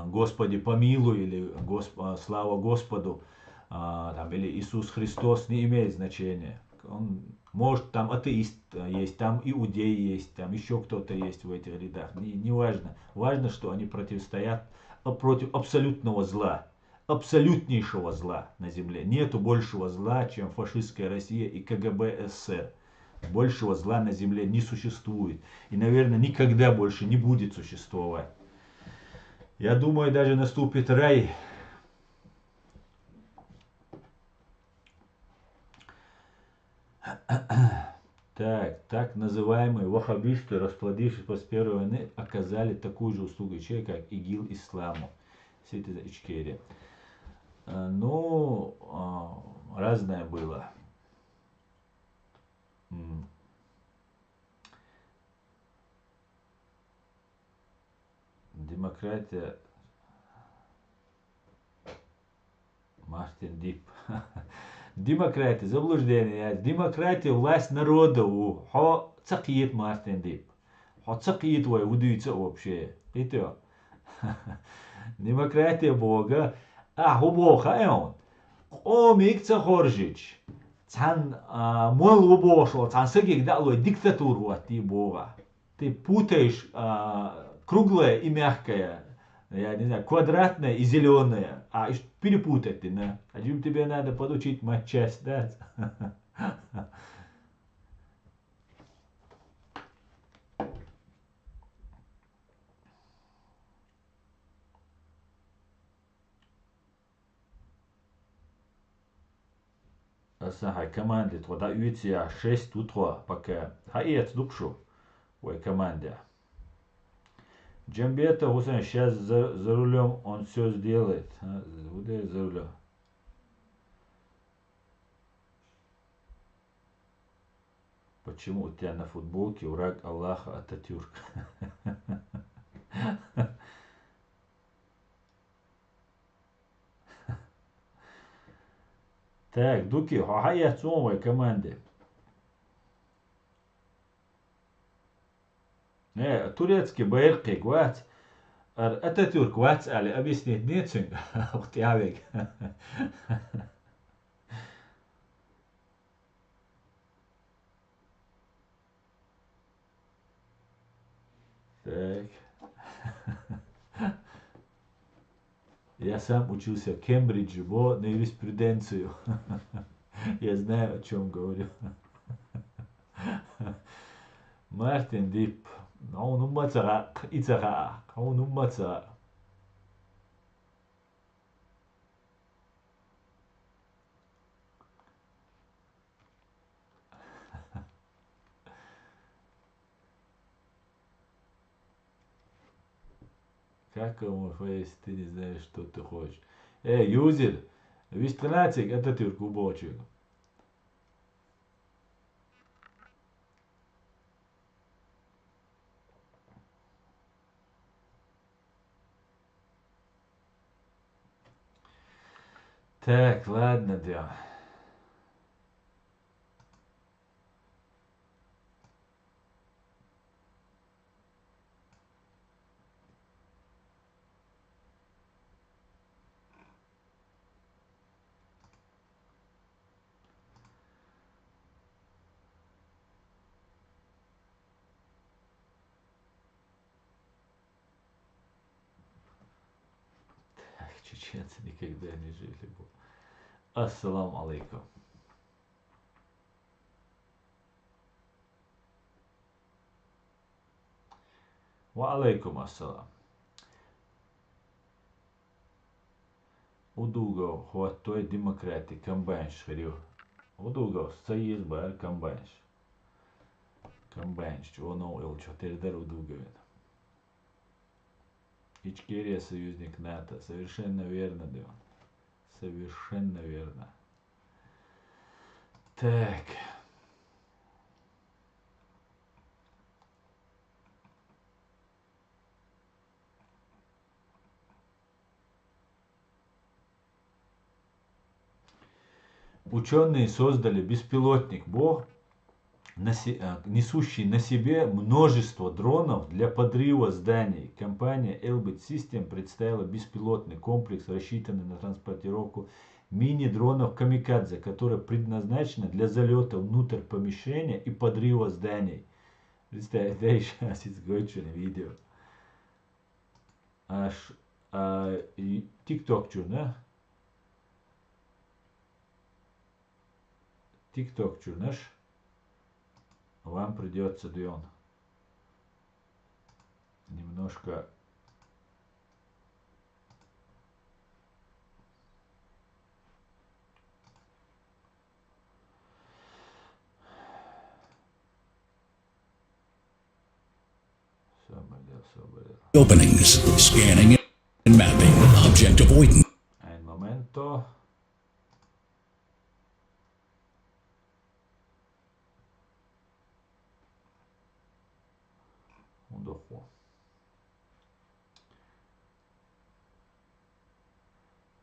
«Господи, помилуй», или Госп-, а, «Слава Господу», а, там, или «Иисус Христос», не имеет значения. Он, может, там атеист, а, есть, там иудей есть, там еще кто-то есть в этих рядах. Не, не важно. Важно, что они противостоят, а, против абсолютного зла, абсолютнейшего зла на земле. Нету большего зла, чем фашистская Россия и КГБ СССР. Большего зла на земле не существует. И, наверное, никогда больше не будет существовать. Я думаю, даже наступит рай. Так, так называемые ваххабисты, расплодившись после Первой войны, оказали такую же услугу Ичкерии, как ИГИЛ исламу. Все это из Ичкерии. Э, Ну, а, разное было. М. Демократия. Мартин Дип. Демократия, заблуждение. Демократия, власть народа у. Хьо ца кхета, Мартин Дип. Хьо ца кхета вай, хӀу дуьйцу вообще. Кхетий хьо? Демократия боху, а хӀун боху хаьий хьуна? Къомиг ца хоржича, цхьана, а, молла ву бохуш волу цхьана сагига дӀа а лой, диктатура хӀоттий боху. Ты путаешь, а, круглое и мягкое, я не знаю, квадратное и зелёное. А, иштта перепутать дина. А тебе надо подучить матчасть, да? Аса хьайн команде тхо дӀаоьцу яхь, шесть ву тхо пока. Хьаэца ду-кх шу вай команде. Джамбетов Хусейн, щас за, за рулём, он всё сделает. А, хӀун дера за рулём? Почему у тебя на футболке враг Аллаха Ататюрк? Так, Дуки, хьо хьаэцна вай команде? Э, турецкий байракх кхин вац, ара Ататюрк вац аьлла, объяснить ден цуьнга, хӀокху тӀаьхьавега. Так. Я сам учился в Кембридже, бо, на юриспруденцию. Я знаю, о чём говорю. Мартин Дип. Хьуна хӀумма ца хаьа, и ца хаьа. Хьуна хӀумма ца хаьа. Как он, если ты не знаешь, что ты хочешь? Э, юзер, вист хилациг Ататюрк ву бохучуьнга. Так, ладно, да. Так, чеченцы никогда не жили бы. Ассаламу алейкум. Ва алейкум ассалам. Удугов хӀоттой демократи, комбайнаш хир ю. Удугов, ца еза бара комбайнаш. Комбайнаш, чӀогӀа новкъа йолчух тера дара Удуговна. Ичкерия союзник НАТО. Совершенно верно, Дион. Совершенно верно. Так. Учёные создали беспилотник, бо, на се-, а, несущий на себе множество дронов для подрыва зданий. Компания Elbit System представила беспилотный комплекс, рассчитанный на транспортировку мини-дронов «Камикадзе», которая предназначена для залёта внутрь помещения и подрыва зданий. Представь, да, ещё сейчас изгойчу на видео. Аш, а, и TikTok чуьра, на? TikTok чуьра, наш? Вам придётся, Дион, немножко Openings, scanning and mapping, object avoidance. Ein momento. Un doch wo.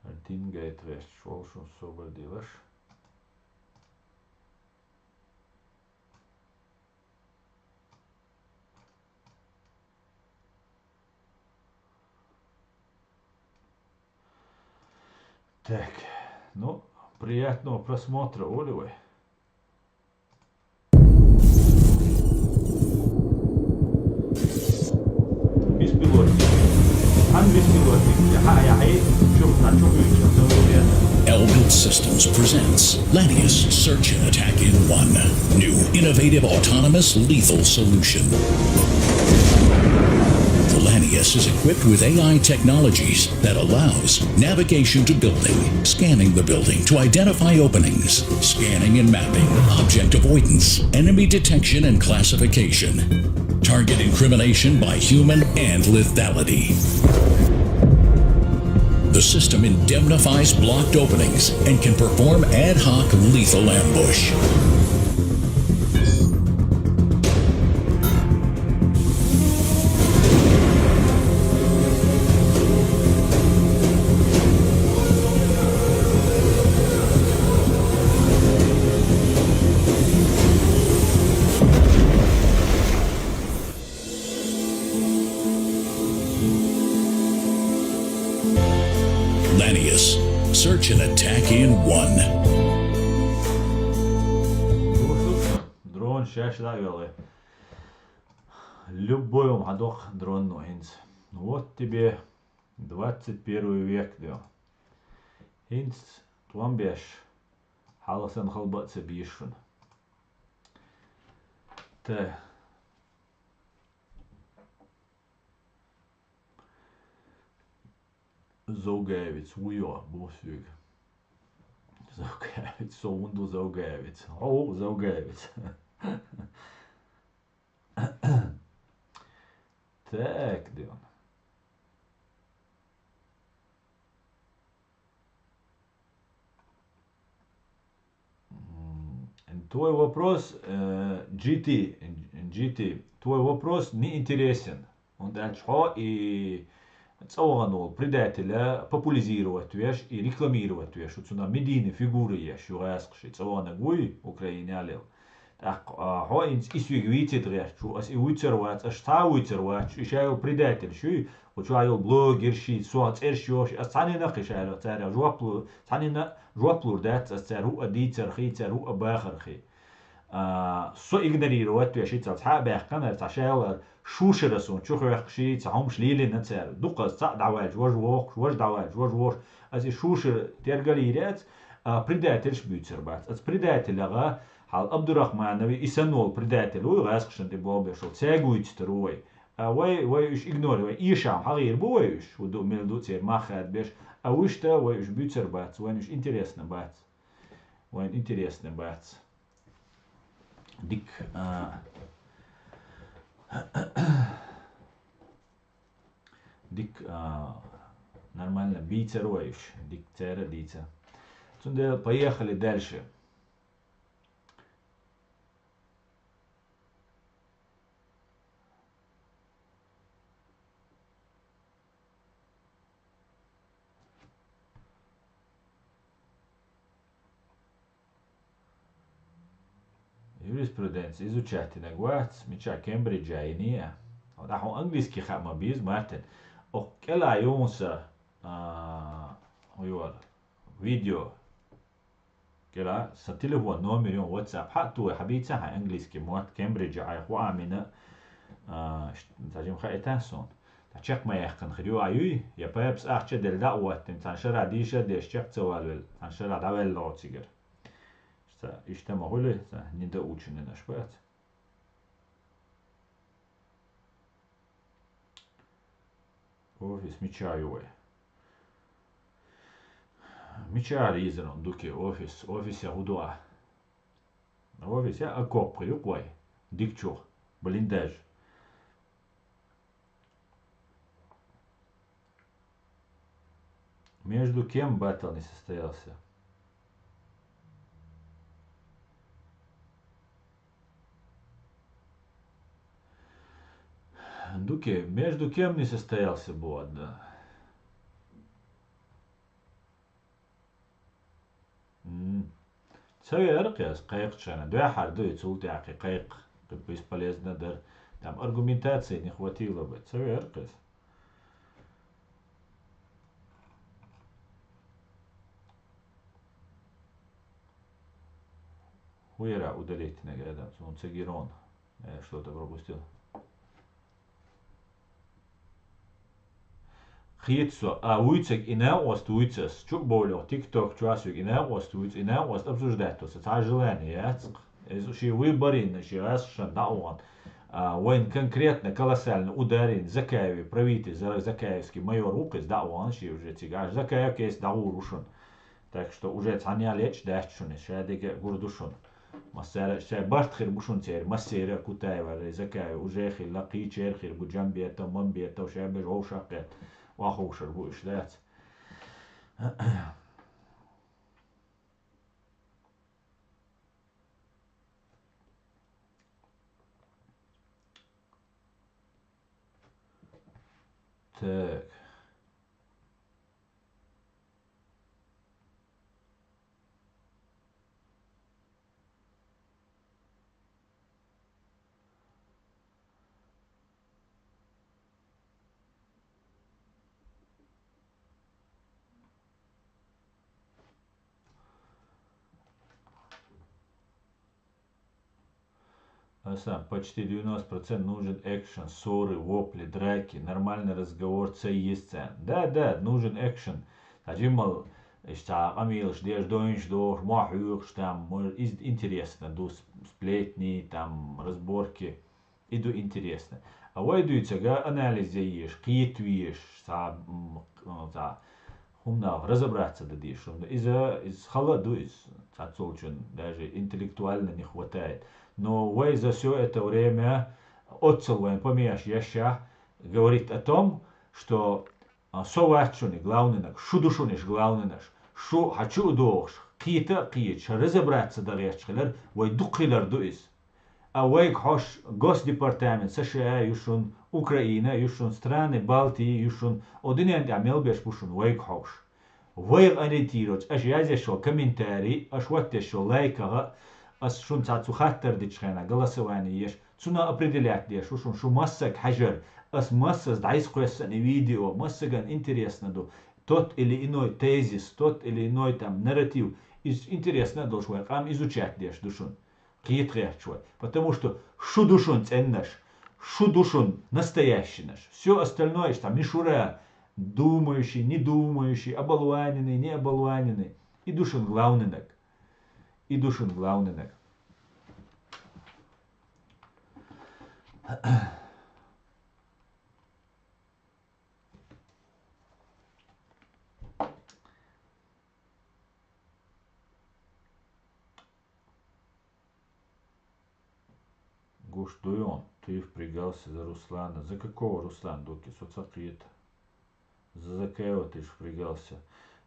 Ar tin geit vest šolšus sobaldīvaš. Так, ну, приятного просмотра, Оливер. Беспилотник. Ан беспилотник. Яха, яха, шух, на шух, шух, шух, Elbit Systems presents Lanius Search and Attack in One. New innovative autonomous lethal solution. The Lanius is equipped with A I technologies that allows navigation to building, scanning the building to identify openings, scanning and mapping, object avoidance, enemy detection and classification, target incrimination by human and lethality. The system indemnifies blocked openings and can perform ad hoc lethal ambush. Lanius. Search and attack in one. Дрон шаьш дӀа а йоале. Любой хӀума хьадоккху дронно хӀинца. Вот тебе двадцать первый век, да. ХӀинца тӀом беш, хьалха санна хала бан а ца безаш шуна. Та. Заугаевец, вуй йоах, боху соьга. Заугаевец, со хӀунда ву Заугаевец? Хьо ву Заугаевец. Так, Дион. М, твой вопрос, э, джи ти, джи ти, твой вопрос не интересен. ХӀунда аьлча хьо и цӀа вахана волу предателя популяризировать веш, и рекламировать веш, цунах медийная фигура еш ю гӀаьскхаш, и цӀа ваханарг вуй, Украинехь лела. ТӀаккха, а, хьо хӀинца и соьга вийцийта гӀерташ ву, ас и вуьйцур вац, ас цхьа а вуьйцур вац, и ша йолу предатель шу, оцу чохь йолу блогерш, со цӀераш йохуш, ас цхьанна а кхин ша йолу царах жоп лу-, цхьанна а жоп лур дац, ас цара хӀуъа дийцархий, цара хӀуъа бахархий. А, со игнорировать веш, и цхьа а баьккхина, цхьа ша йолу шушара суна чу хоьхкуш, цхьа хӀумаш лелийна цара. Дукха ас цхьаъ дӀаваьлча, важа вохкуш, важа дӀаваьлча, важа вохкуш. Ас и шушара тергал йийр яц, а, предательш буьйцур бац. Ас предателех, хьал Абдурахманови и санна волу предатель вуй, гӀаьскхашна тӀе болх беш волу, цаьрга вуьйцуьйтур ву вай. А вай, вай уьш игнори, вай эшам хьагӀийр бу вай уьш, хӀун ду, мел ду церан мах хадабеш, а вуьшта вай уьш буьйцур бац, вайна уьш интересно бац. Вайна интересно бац. Дика, а, дика, а, нормально бийцар вай уьш, дика цара а дийца. Цундела поехали дальше. Юриспруденция изучать динарг вац, мича Кембриджа йиний а. Ахьа хьуна английский хаа ма беза, Мартин. Окху кӀела юхна сан, а, хӀун ю ала, видео. КӀела сан телефон номер ю, WhatsApp хьа а тухий, хьабийца хьайн английский мотт, Кембриджа хьайн хӀу Ӏамийна, а, ш-, ца жима хаийтахь суна. Ткъа чекх ма яьккхина хир ю, а юй, я папас ахча а делла дӀа а хӀоттийна, цхьана шарахь дийша а деш, чекх ца валавелла, цхьана шарахь дӀаваьлла лоцу цигара. Ца, иштта ма хуьлий, ца, недоученный наш бац. Офис мича ю вай? Мичара йийзар хьуна, Дуке, офис? Офис я хӀу ду а? Офис я окоп юкъ вай. Дикачух. Блиндаж. Между кем батл не состоялся? Дуке, между кем не состоялся бу, да. М. Ца веара кхес, кхайкхача хана. Дуьххьара ду и цул тӀаьхьа кхайкха. Бесполезно дар. Там аргументации не хватило бы. Ца веара кхес. ХӀу яра удалить нага адам, цун ца гирон. Э, что-то пропустил. Кхета со, а вуйцаг и накъост вуйцас, чу а бовлех, тикток чу а суьг и накъост вуйц, и накъост обсуждать то со, цхьа желание яц. Из ши выборин, ши гӀасшан дӀа а ван. А, вайн конкретно колоссально ударин Закаеве правитель, Зара-, Закаевский майор ву кхиз дӀа а ван, ши уже цига. Аш Закаев кес дӀагӀур ву шун. Так что уже цхьанна лечь дац шуна, ша дега гур ду шун. Массара, ша барт хир бу шун цер, массера Кутаева, Закаева, уже хилла, кхийчер хир бу, Джамбетов, Мамбетов, ша беж вовшахкет, вахушар бу иш дац. Так. Аса, почти девяносто процент нужен экшен, ссоры, вопли, драки, нормальный разговор, це есть цен. Да, да, нужен экшен. Таджимал, ишта, амилш, деш, доинш, дош, махуюкш, там, мо-, из-, интересно, ду с-, сплетни, там, разборки. И ду интересно. А вай дуй цага анализ еш, кхет веш, ца, м, к-, ца, хумна разобраться да деш. Из, из хала ду из, цацолчун даже интеллектуально не хватает. Но вай за всё это время, оцел вайн помеш яша, говорит о том, что А, со вац шуни главнинаг, шу ду шуниш главнинаш. Шу хьачу а дохуш, кхета а кхеташ, разобраться дан гӀерташ хилар, вай дукха хилар ду иза. А вайга хьош Госдепартамент С Ш А ю шун, Украина ю шун, страны Балтии ю шун, о дунен тӀа мел беш бу шун вайга хьош. Вайга ориентироваться, аша язъеш йолу комментарий, аша ваттеш йолу лайкагӀа, ас шун цхьа цу хаттар дечу хенахь голосование еш, цунах определять деш ву шуна, шу массаг хьажар, ас массаза дӀайса кхоьссана и видео, массаган интересно ду, тот или иной тезис, тот или иной там нарратив, иза интересно а долуш вай къам изучать деш ду шуна, кхета гӀерташ вай. Потому что шу ду шуна цӀеннаш, шу ду шуна настоящийнаш. Всё остальное, иштта мишура, думающий, не думающий, оболваненный, не оболваненный, и ду шуна главнинаг. И ду шуна главнинаг. Гуш дуй он, ты впрягался за Руслана. За какого Руслана, Дуки? Со ца кхета. За Закаева ты ж впрягался.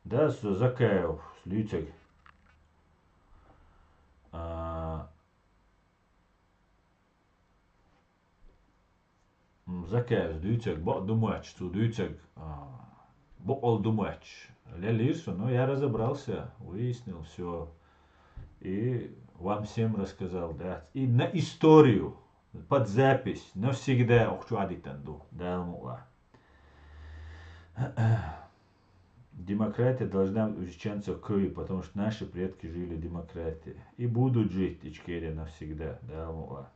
Да, за Закаев, Люцег. А, м, Закаев дуьйцург бакъ ду моьттуш, цо дуьйцург, а, бакъ ду моьттуш. Лелийра со, но я разобрался, выяснил всё. И вам всем рассказал, да. И на историю, под запись, навсегда охьа чу а дитан ду, Дала мукъа. Демократия должна у чеченцев крови, потому что наши предки жили в демократии. И будут жить Ичкерия навсегда, да, Аллах.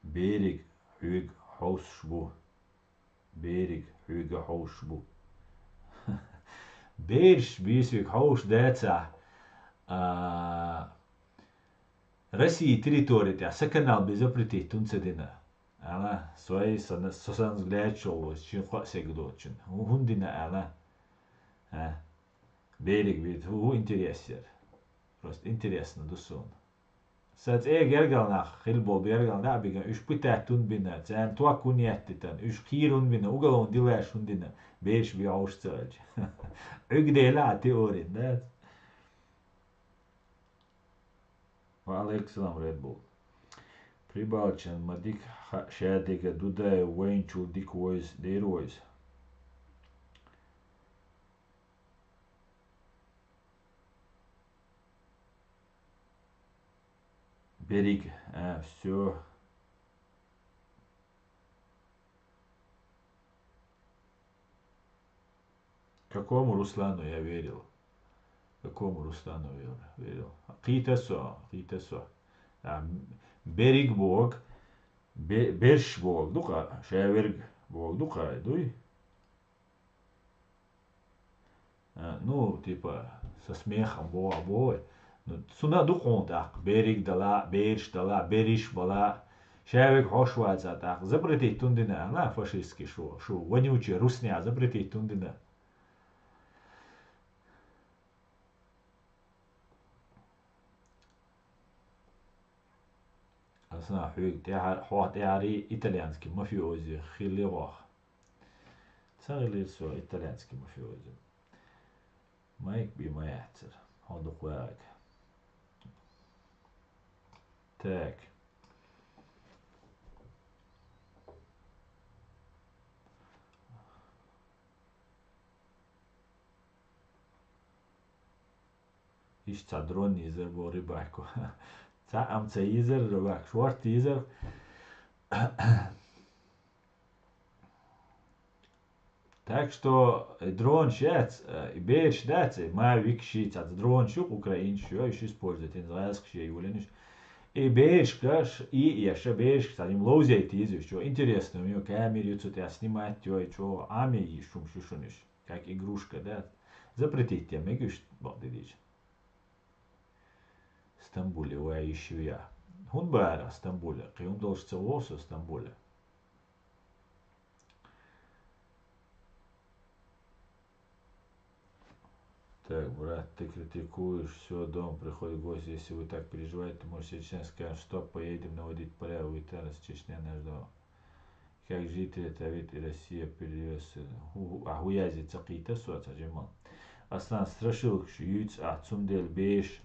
Бериг хьоьга хьовсуш бу. Бериг хьоьга хьовсуш бу. Бераш бийсвиг хьовсуш дацахь, а, России территори тӀехь са канал бен запретить тун ца дина. Ана, сой сана, со сан взгляд шолло, шин кхо сегдо, шин. ХӀун дина ана? А? Берег вид, хӀу, хӀу интерес яр. Просто интересно, ду сон. Са цӀе гергал нах, хил бол бергал нах биган, уж пытать тун бина, цан туак кун яттитан, уж кир ун бина, уголовный делаш ун дина, беш би ауш цач. Уг дела а теорин, да? Ва алейкум салам, Red Bull. Прибалчан ма дик ха-, шадега Дудаев вайнчул дик войс, дер войс. Берег, а, всё. Какому Руслану я верил? Какому Руслану вер-, верил? Кхийтасо, кхийтасо. А, м, берег бог, бе-, берш бог, дука, шаверг бог, дука, дуй? А, ну, типа, со смехом бо-, бо-, ну, цуна дукъун так, берег дала, берш дала, бериш бала, шаверг хошваца так, запретить тун дина, ана фашистский шу, шу, вонючий русня, запретить тун дина. Аса хьуйг тӀехьар-, хьох тӀехьари итальянский мафиози хилли гӀох. Ца гӀилир со итальянский мафиози. Майк би ма яхьцар. Хьо дукха вагӀаг. Так. Иш ца дрон йизар бо рыбаку. Ца ам ца йизар рыбак, шорт йизар. Так что, э, дрон шац, э, и берш дац, э, ма вик ши ца дрон шу, украин шу, иш использовать, ин згӀазх ши юлениш. И берш каш, и яша берш, ца ним лоузей тизу, что интересно, у него камеры цу тебя снимать, ё, и что, ами и шум шушуниш. Как игрушка, да? Запретить я мегаш бакъдидеш. Стамбуле вай ишвия. ХӀун бара Стамбуле? Кхин хӀун долаш ца вовсу Стамбуле? Так, брат, ты критикуешь, все, дом приходит гости, если вы так переживаете, можете сейчас скажем, стоп, поедем наводить порядок, вы там с Чечня наш дом. Как жить это, ведь и Россия перевез. Ху-, а хуязи цакъита суаца жимал. Аслан страшилкаш юйц а цундел беш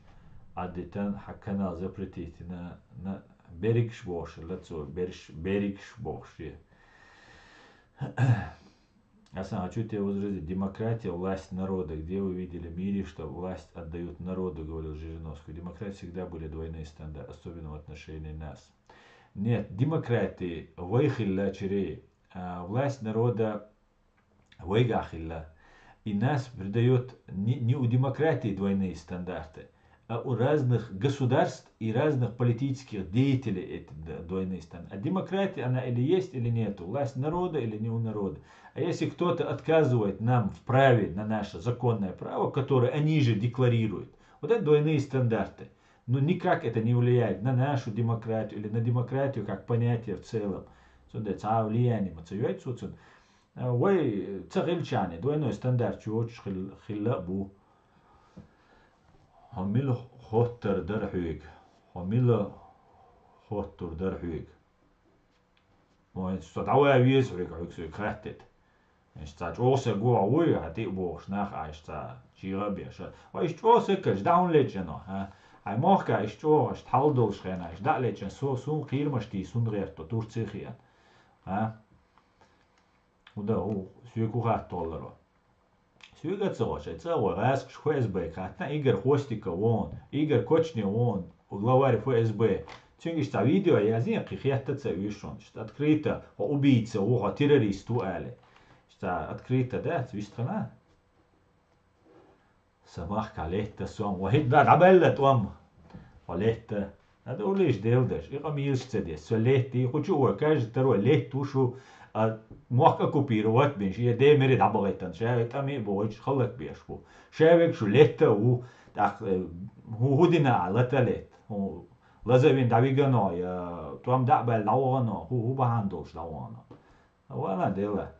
а детан хьа канал запретить на, на берегш бохши, лацо берш, берегш бохши. Аслан, хочу тебе возразить. Демократия, власть народа. Где вы видели в мире, что власть отдают народу, говорил Жириновский. У демократии всегда были двойные стандарты, особенно в отношении нас. Нет, демократии вай хилла чири, а, власть народа вайга хилла. И нас придает не, не у демократии двойные стандарты, а у разных государств и разных политических деятелей эти д-, двойные стандарты. А демократия, она или есть, или нет, власть народа или не у народа. А если кто-то отказывает нам в праве на наше законное право, которое они же декларируют, вот это двойные стандарты. Но никак это не влияет на нашу демократию или на демократию как понятие в целом. Цунда цхьа влияние ма ца йойту цун. Вай ца гӀилчани, двойной стандарт чу йоцуш хил-, хилла а бу. Хьо мила хоттар дар хьоьга? Хьо мила хоттур дар хьоьга? Вайн со дӀавай веза хьоьга, хьоьга соьга хаттет. Иштта цхьа чӀогӀа саг ву хьо вуй, хьан тӀе а бохуш, нах а иштта чӀогӀа а беш. Ва иштта чӀогӀа саг каш, дӀа хӀун лечӀано, хьа? Хьайн мохка иштта чӀогӀа, иштта хьал долуш хенахь, иштта дӀа а лечӀан, со, сун кхийрамаш тий, сун гӀерто, Турци хиан. Хьа? ХӀун дан, хӀу, соьга хӀу хатта толларо? Соьга а ца гӀо, шайн цӀа а гӀо, гӀаскхаш Ф С Б хаттана, Игорь Хвостиков вон, Игорь Кочнев вон, главарь Ф С Б. Цуьнга иштта цхьа видео язйина, кхин хетта ца уьйш шуна. Иштта открыто, хьо убийца ву, хьо террорист ву, аьлла. Иштта открыто дац, вистхана? Сан махкахь летта сом, ва хӀинца дӀабаьлла тӀом. Хьо летта. Ада уллиш делдаш, и къамелаш ца деш. Со летта, и кху чу а вай, каждый второй летта ву шу, а, мохк оккупировать бинчу, я де мери дӀабахийтан, ша тӀаме а бохуьйтуш, халлак беш бу. Ша вега шу летта а ву, тӀаккха, э, хӀу, хӀу дина а лата летта. ХӀу, Лазавин дӀавигано, я тӀом дӀа а баьлла дӀавахано, хӀу, хӀу бахьана долуш дӀавахано. Вала дела.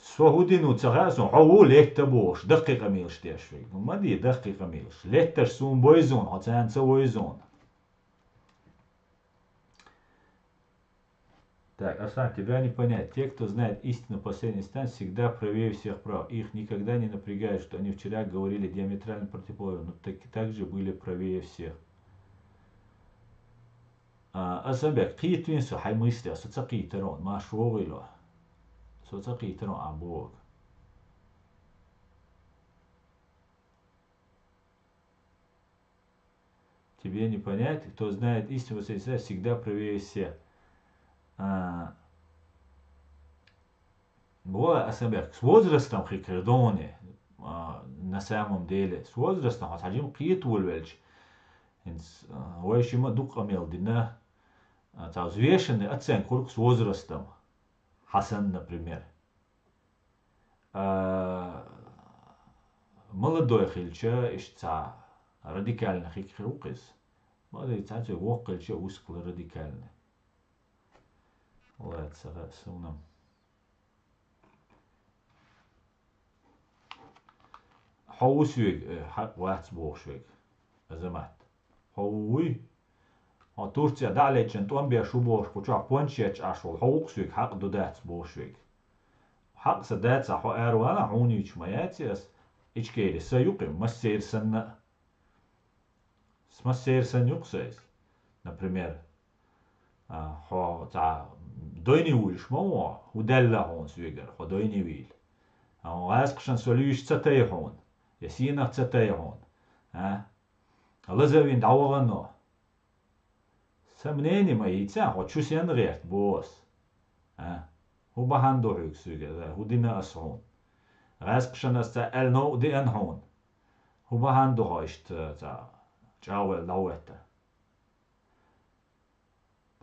Со хӀу дина ву ца хаьа суна, хьо ву летта бохуш, даккхий къамелаш деш вайга. Ма де даккхий къамелаш. Летташ суна бойзуна, хьо царна ца войзуна. Так, Аслан, тебя не понять. Те, кто знает истину последней инстанции, всегда правее всех прав. Их никогда не напрягает, что они вчера говорили диаметрально противоположное, но так, так же были правее всех. А, Асанбек, кхетавина со хьайн мыслех, со ца кхетара хьуна, марш вогӀийла. Со ца кхетара хьуна, а боху. Тебе не понять, кто знает истину, всегда правее всех. А, бо, Асанбек, с возрастом хи кхир доне, а, на самом деле, с возрастом, хьо цхьа жима кхета волавелча, хӀинца, а, вай шима дукха къамел дина, а, цхьа взвешенный оценка хуьлу с возрастом, хьа санна, например. А, молодой хилча, иштта цхьа радикальный хи кхир ву-кх иза. Молодой цхьа ца воккха хилча, узкало радикальный. Ладно, ца хаьа суна. Хьо ву соьга, э, хьакъ вац бохуш вайга, Азамат. Хьо ву вуй? Хьо Турция дӀа а леччина тӀом беш ву бохуш, кху чохь понча етташ Ӏаш волу, хьо ву-кх соьга хьакъ ду дац бохуш вайга. Хьакъ сан дацахь, хьо ара валахь, хьуна вуьйцуш ма яц ас, Ичкери, сан ю-кх и, массеран санна а. Массеран санна ю-кх сан иза. Например, а, хьо цхьа дойне вуьйлуш ма ву, хӀу даьлла хьуна соьгара, хьо дойне вийла. А, гӀазкхашна со луьйш ца тай хьуна, я сенах ца тай хьуна. А? Лазавина дӀавахано. Сан мнение ма йийца, хьо чу сенна гӀерта боху ас. А? ХӀун бахьана ду хьоьга соьга, хӀун дина ас хьуна? ГӀазкхашна ас ца аьлла новкъа деана хьуна. ХӀун бахьана ду хьо иштта ца чӀагӀвелла дӀахӀотта?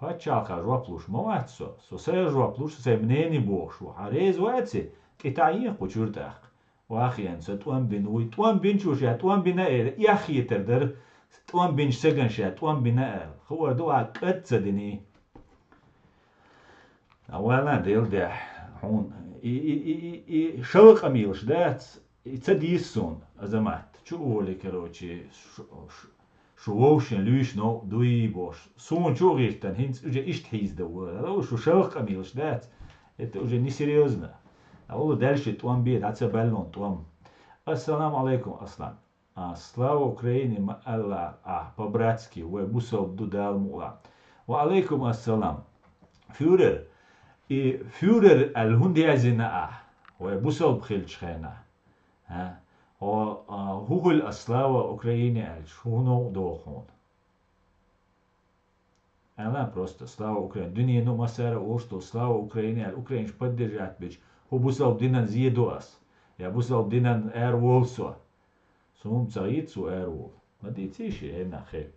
Пачхьалкха жоп луш ма вац со. Со сайга жоп луш, со сайн мнение бохуш ву. Хьан реза вац и? ТӀе таӀийна кху чуьра тӀаккха. Вахиен, со тӀом бина вуй. ТӀом бинчо ша тӀом бина а эр, эхь хетар дара, тӀом бинчу стагана ша тӀом бина а аьлла. Хуур ду, ахь кӀад ца диний. А вана дел дехь, хьуна и, и, и, и, и шала къамелаш дац, и ца дийца суна, Азамат. Чу а волий, короче, шу, шу, шу вовшийн луьйш новкъа дуй бохуш. Суна чу а гӀиртина, хӀинца уже иштта хьийза дан вара. Шу шала къамелаш дац. Это уже несерьёзно. А вала дальше тӀом бе, дӀа ца баьллун тӀом. Ассаламу алейкум, Аслан. А, слава Украине, ма аьлла, а, по-братски, вай бусалба ду Дала мукъ лахь. Ва алейкум ассалам. Фюрер, и фюрер аьлла хӀунда яздина ахь, вай бусалба хилчу хенахь? А? Хьо, а, хӀун хуьлу ас слава Украине аьлча, хӀун новкъа догӀу хьуна? Аьлла просто, слава Украине. Дуьненан массара а олуш долу слава Украине аьлла, украинаш поддержать бича, хӀун бусалба динан зе ду ас? Я бусалба динан ара волу со? Суна ца гӀийца цо ара волу. Ма дийций ши, хӀеннахь хи.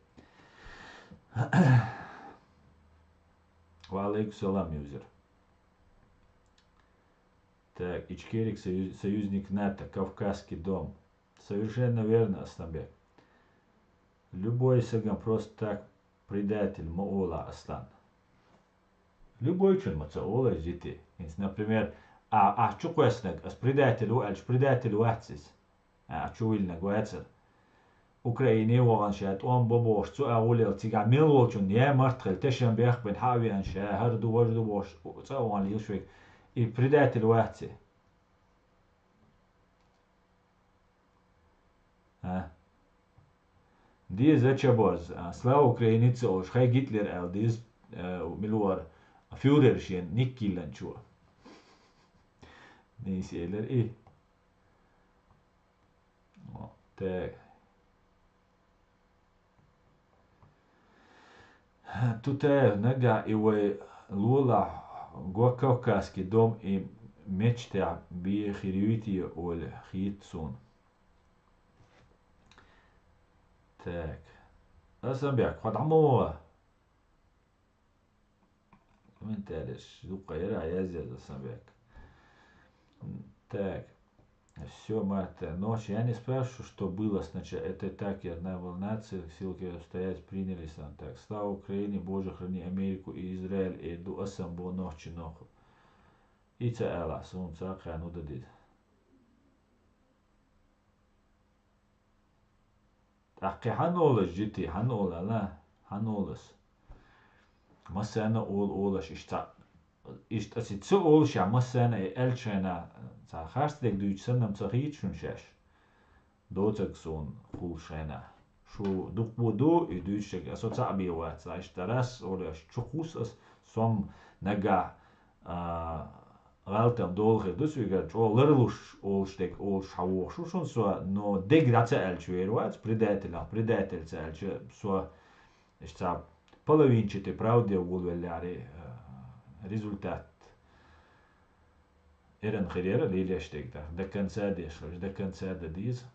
Ва алейкум салам, юзер. Так, Ичкерик союз-, союзник НАТО, Кавказский дом. Совершенно верно, Асланбек. Любой саган просто так предатель ма олахь, Аслан. Любойчун ма ца олу иза, жити. ХӀинца, например, а, ахь чу кхоьссинарг, ас предатель ву аьлча, предатель вац иза. А, чу виллинарг вацара. Украине вахана ша тӀом бо бохуш, цу агӀулел цигахь мел волчунна яй март хила, тешан бехк бина хьа а веана ша, хӀара ду, важа ду бохуш, цӀа а вахана лелаш верг. И предатель вац и. А? Деза чаборз, а, слава Украине ца олуш, хай Гитлер аьлла деза, а, мила вара, фюрер шена никкилланчо. Нийса элира и. О, так. Тутаев, нагахь и вай лолахь го Кавказский дом и мечтехь бен хир юй те олий хета суна. Так. Асанбек, хьо дӀа ма ваха? Комментариеш дуккха яра, язъяз Асанбек. Так. Всё, Марта. Ночь я не спрашиваю, что было сначала. Это так, я знаю, волнации, силки стоять, приняли сам так. Слава Украине, Боже, храни Америку и Израиль. И ду асам бо ночи ноху. И ца ала, сун ца хануда диз. ТӀаккха хьан олаш, жити, хьан олала, хьан олас? Массана ол олаш иштта, иштта си ца олаш, я массана и элчена, ца харц дег дуйч саннам ца хийт шун шаш. Доцаг сун хул шена. Шу дукбу ду, и дуйчаг, а со ца аби вац, а иштта рас олаш чухус ас, сом нага, а, гӀалтам долу хир ду соьгара, чӀогӀа ларлуш олуш дерг олуш хьан вохуш ву шуна со, но дерг дӀа ца аьлча вер вац, предатель, предатель ца аьлча, со, иштта половинчатый правде волавелларе, э, результат эран хир яра лелеш дерг дара. До конца деш, до конца да диза.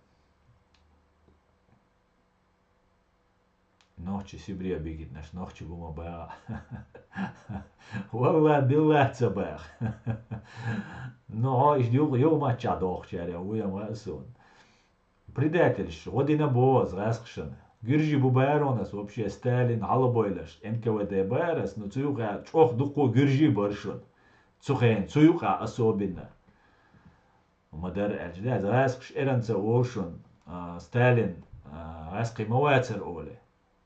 Нохчи Сибре бигитнаш, нохчи гума баьгӀа. Валла, билла ца баьгӀа. Ну, хьо иш югӀ-, югӀ маччахь дохучаьрга, вуй ма а сун. Предательш, гӀо дина боху ас гӀаскхашна. Гуьржи бу бара ас вообще, Сталин хьалабойлаш, Н К В Д бара ас, ну, цу юкъа чӀогӀа дуккхо гуьржи бара шуна. Цу хенахь, цу юкъа особенно. Ма дара аьлча, да, гӀаскхаш эран ца олу шуна, а, Сталин, а, гӀаскхий ма вацара олий,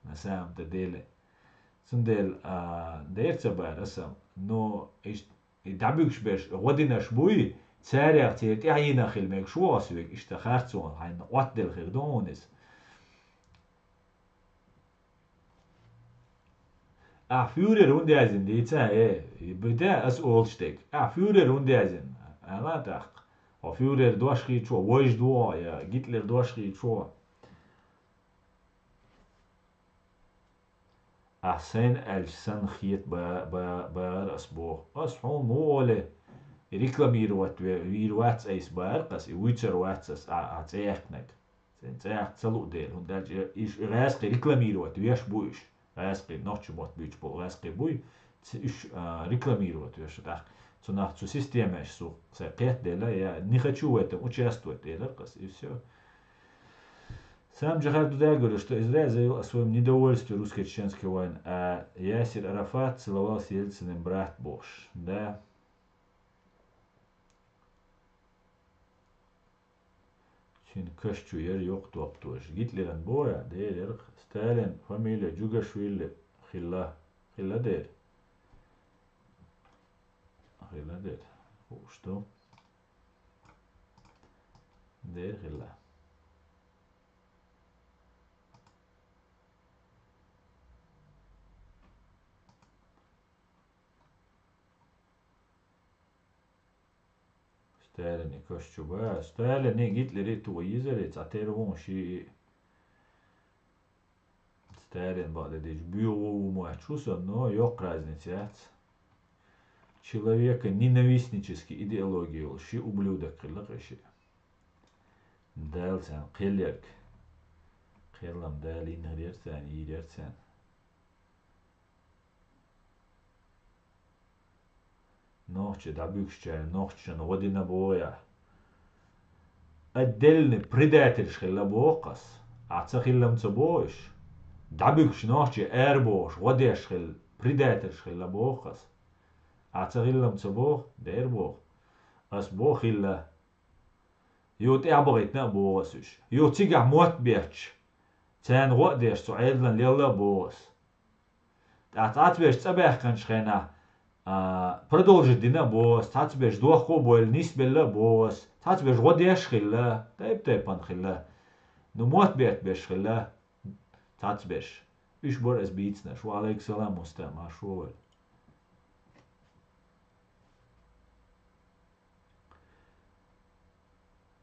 на самом-то деле. Цундела, а, дера ца бара аса, но иш-, и дӀабуьгуш берш гӀо динарш буй, царех церан тӀаьхьенах хила мегаш ву аса вега, иштта харцонан хьайна Ӏоттаделла хир ду хьуна иза. Ахь фюрер хӀунда яздина дийца, э, и бу де ас олуш дерг? Ахь фюрер хӀунда яздина? Ала тӀаккха. Хьо фюрер дош хийчо, вождь ву хьо, я Гитлер дош хийчо. Ахь сайна аьлча санна хета ба-, ба-, бара ас боху. Ас хьуна муха оле, рекламировать ве-, вийр вац айса бара ас, и вуьйцур вац ас, а, а цӀе яьккхинарг. Сайн цӀе яккха ца луу дела, хӀунда аьлча иш и гӀаскхий рекламировать веш бу иш. ГӀаскхий, нохча мотт буьйцуш болу гӀаскхий буй, ц-, уьш, а, рекламировать веш тӀаккха. Цунах цу системаш су сайн кхетаделла, я не хочу в этом участвовать, элира ас, и всё. Сам Джихар Дуда говорит, что Израиль заявил о своем недовольстве русско-чеченской войны, а Ясир Арафат целовался с Ельциным брат бохуш. Да. Цуьнан каш чу яра йоккха топ тожаш. Гитлеран боху, Дела яра, Сталин фамилия Джугашвили хилла. Хилла дера. Хилла дера. Хууш ду. Дера хилла. Сталине каш чу ба, Сталине Гитлере тоха йизаре цхьа тера вон ши и. Сталин бакъдердича буьйгӀо ву моьттуш ву сан, но йоккха разница яц. Человека ненавистнический идеология йолуш ши ублюдок хилла кхин ши. Дала царна кхел ерг. Кхеллам Дала йинхир яра царна, йийр яра царна. Нохча дӀабуьгушчара нохчашна гӀо дина боху я? Отдельный предательш хилла боху ас. Ахь ца хиллам ца боху уьш? ДӀабуьгуш нохчий ара бохуш, гӀо деш хилла, предательш хилла боху ас. Ахь ца хиллам ца боху? Дера боху. Ас боху хилла. Юха тӀаьхьа бахийтина а боху ас уьш. Юха цигахь мотт бетташ, царна гӀо а деш, цу Ӏедалан лелла а боху ас. ТӀаккха цхьацца берш цӀа баьхкинчу хенахь, а, продолжить дина а боху ас, цхьацца берш дохко а бойла, нисбелла а боху ас, цхьацца берш гӀо деш а хилла, тайп-тайпана хилла. Ну, мотт бетта берш хилла, цхьацца берш. Уьш бара ас бийцинарш. Ва алейкум салам, Муста, марша вогӀийла.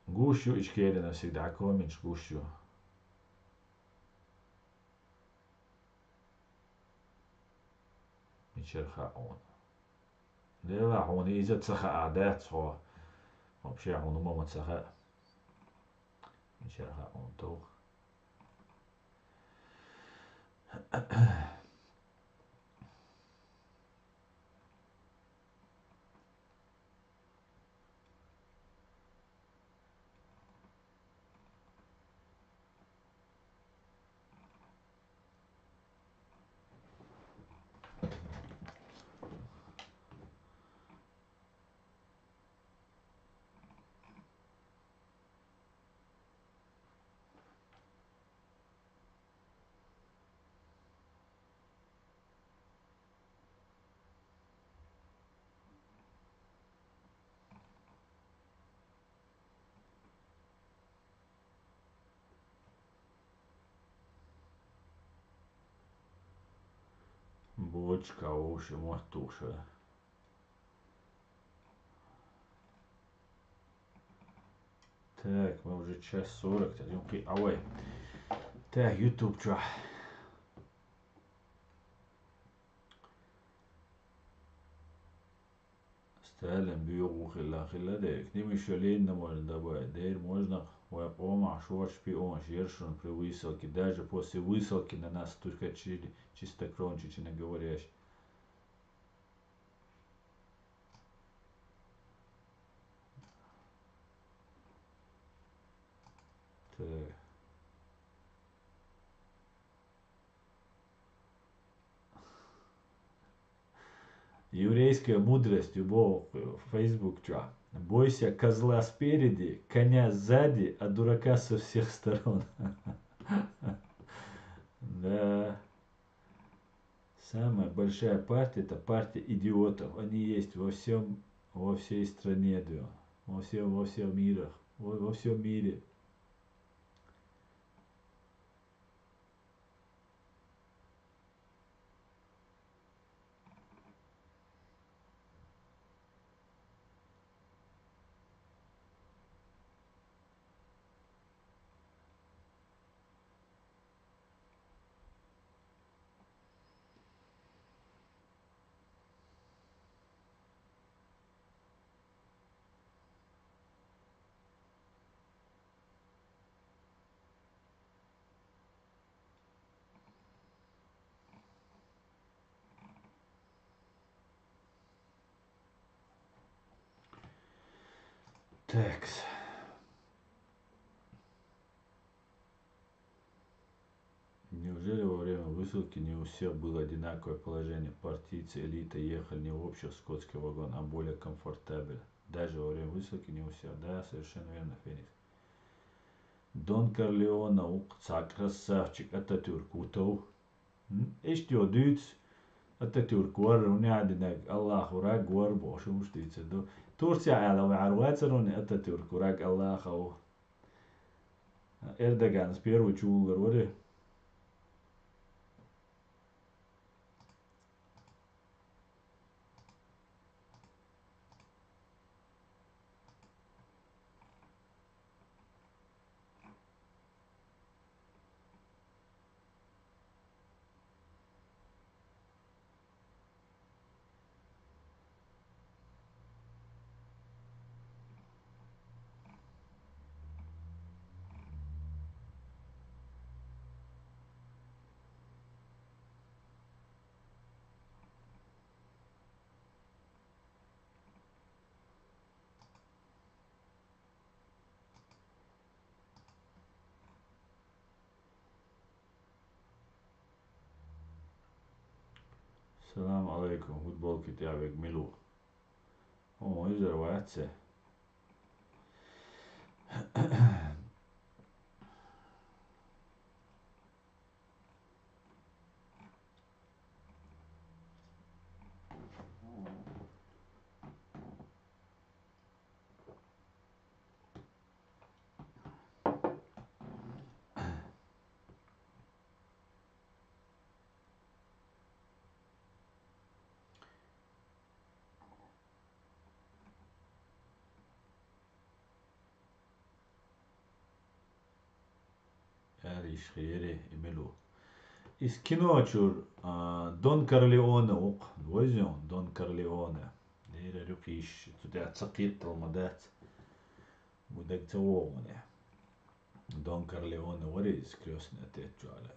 Гуш ю Ичкерина всегда, комменташ гуш ю. Мичара хаьа хьуна? Дела хьуна иза ца хаа дац хьо. Вообще хьуна ма ма ца хаьа. Мичара хаьа хьуна тов? Бочка вовше моттуша. Так, мы уже час сорок, так, ну, кхы, а вай. Так, YouTube чу. Сталин бюгу хилла, хилла дерг. Ним ещё Ленина можно добавить. Дер можно, вай, ома, шор шпион, жершун при высылке. Даже после высылки на нас стучат чи-, чистокровничий, не говорящий. Так. Еврейская мудрость, любого в Facebook чё? Бойся козла спереди, коня сзади, а дурака со всех сторон. Да. Самая большая партия — это партия идиотов. Они есть во всем, во всей стране, да. Во всем, во всем мирах, во, во всем мире. Так. Неужели во время высылки не у всех было одинаковое положение? Партийцы, элита ехали не в общих скотских вагонах, а более комфортабельно. Даже во время высылки не у всех. Да, совершенно верно, Феникс. Дон Корлеоне укх цхьа красавчик Ататюрк вутав. М? Иштта йо дуьйцу, Ататюрк вара, хӀунда аьлла динарг Аллахо враг вара бохуш, хӀумаш дийцар ду. Турция аьлла ваьхьар вацара хӀуна Ататюрк враг Аллаха ву. Эрдоганс первый чу вуллар вара. Салам алейкум, футболки тӀехь вега мила ву? О, иза вац. Аьлла йиш хир яра и мила ву. Иза кино чуьра, а, Дон Корлеоне ву-кх, вайза йолу Дон Корлеоне. Дера юкъа йиш, цу тӀехь ца кхеттал ма дац. Ву дага ца вогӀу. Дон Корлеоне вара иза, Крёстный отец чу аьлла.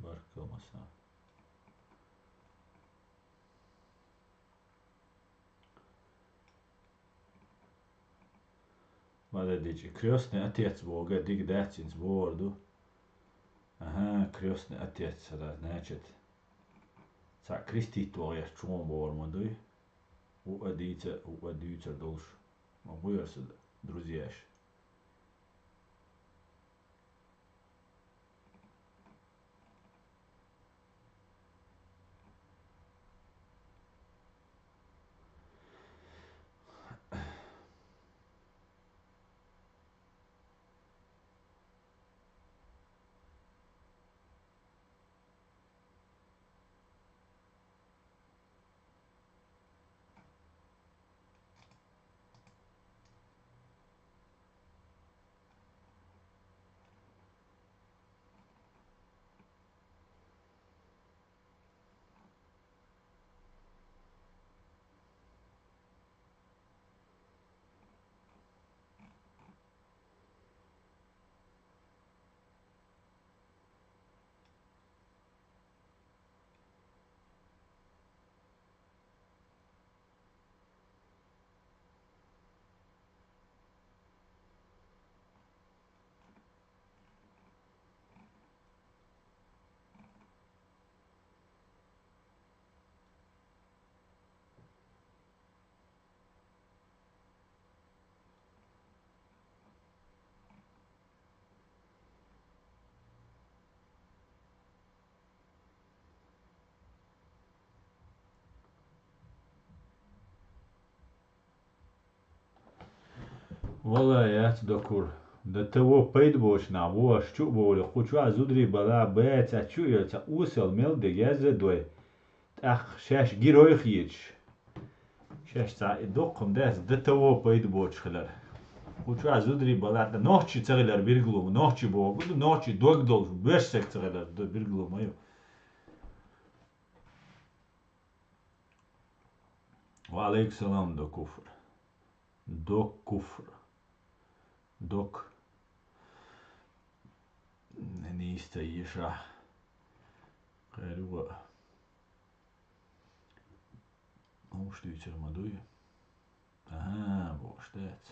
Баркалла, масала. Ма даьдичи, Крёстный отец бохург дика дац, хӀинца бохур ду. Аха, Крёстный отец, да, значит, цхьаъ крестить вахь еш чу бохур ма дуй. Ву а дийца, ву а дуьйцур долуш. Ма бу яра сан друзьяш. Валлахь, яц докур. До того пайда боцу нах бу аша чу а бовлий, кху чохь зударий балахь баьцац чу а йоьлу, цхьа осал мел де геза дой. ТӀаккха шаьш гирой хеташ. Шаьш цхьа и доккхам дац, до того пайда боцуш хилар. Кху чохь зударий балахь, нохчий ца хилар биргало, нохчий боху ду, нохчий дог долуш, боьрша стаг ца хилар ду, биргало ма ю. Ва алейкум салам, до куфр. До куфр. Док. Нийса ца ешахь. Кхерва. Хьуш дуьйцур ма дуй? Ага, бохуш дац.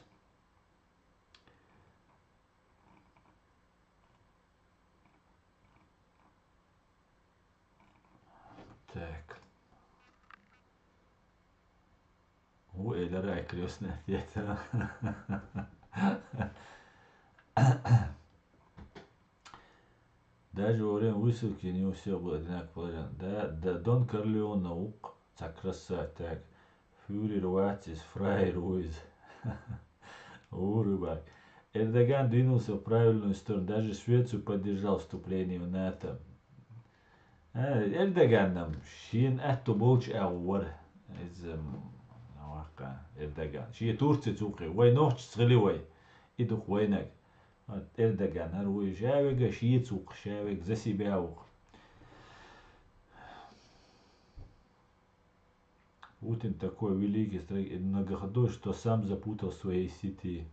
Так. Ву элира крестный отец. Даже во время высылки не у всех был одинаково положен. Да, да, Дон Корлеона вукх, ца красавец так. Фюрер вац из, фраер ву из. Ву рыбак. Эрдоган двинулся в правильную сторону, даже Швецию поддержал вступление в НАТО. А, Эрдоган-м шена аьтто болчу агӀо вара. Иза, м, ваккха, Эрдоган. Шен Турци цу кхе. Вай нохчаца хили вай. И дукха вайнаг. Эрдоган хӀара вуй ша вега, шен цу кхе ша вега, за себя вукх. Путин такой великий стратег и многоходовый, что сам запутал в своей сети.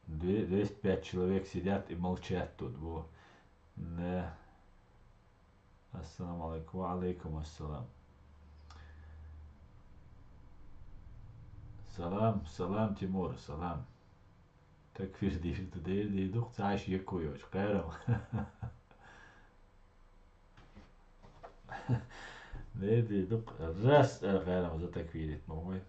Две- двести пять человек сидят и молчат тут. Во. Да. Ассаламу алейкум. Ва алейкум ассалам. Салам, салам, Тимур, салам. Такфир дийр ду, дер дийр ду, цхьа а шеко йоцуш, кхерам. Дер дийр ду, рас ара кхерам за такфирит ма вай.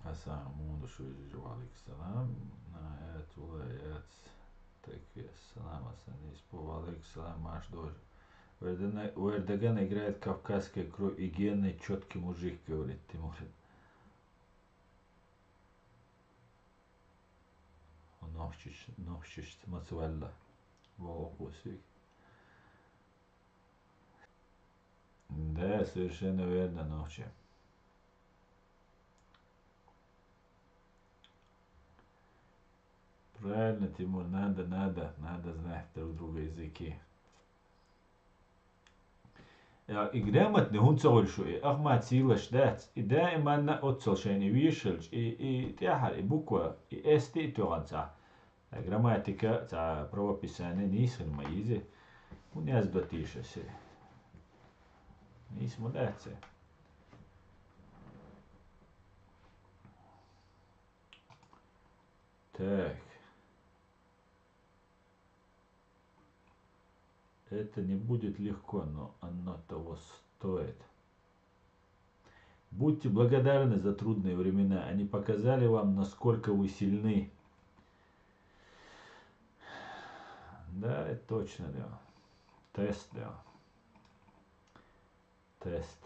Асан мунду шу жижи, ва алейкум салам. На, эт, ула, эт. Такфир, салам, асан, испу, ва алейкум салам, маш дожи. У Эрдогана- у Эрдогана играет кавказская кровь и гены, чёткий мужик, говорит Тимур. Нохчич, нохчич, мацвалла. Вокус вик. Да, совершенно верно, нохчи. Правильно, Тимур, надо, надо, надо знать друг друга языки. Я, и грамотный хӀунда ца хуьлу шу, и Ахмат сийлаш дац, и даиманна оццал шайна и вешалча, и, и тӀаьхьара, и буква, и эс тӀе а тоьхна цхьа. Ткъа грамматика, цхьа правописание нийса хила ма йизи. ХӀунда яздо тийша се? Нийса ма дац се. Так. Это не будет легко, но оно того стоит. Будьте благодарны за трудные времена. Они показали вам, насколько вы сильны. Да, это точно, да. Тест, да. Тест.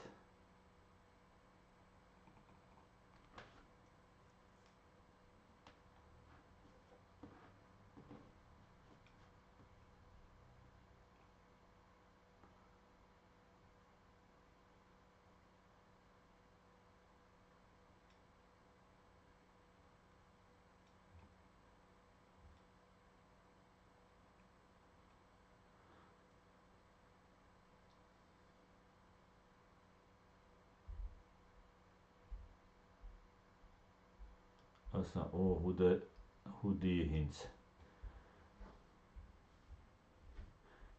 Аса о хӀуда, хӀу де хӀинца.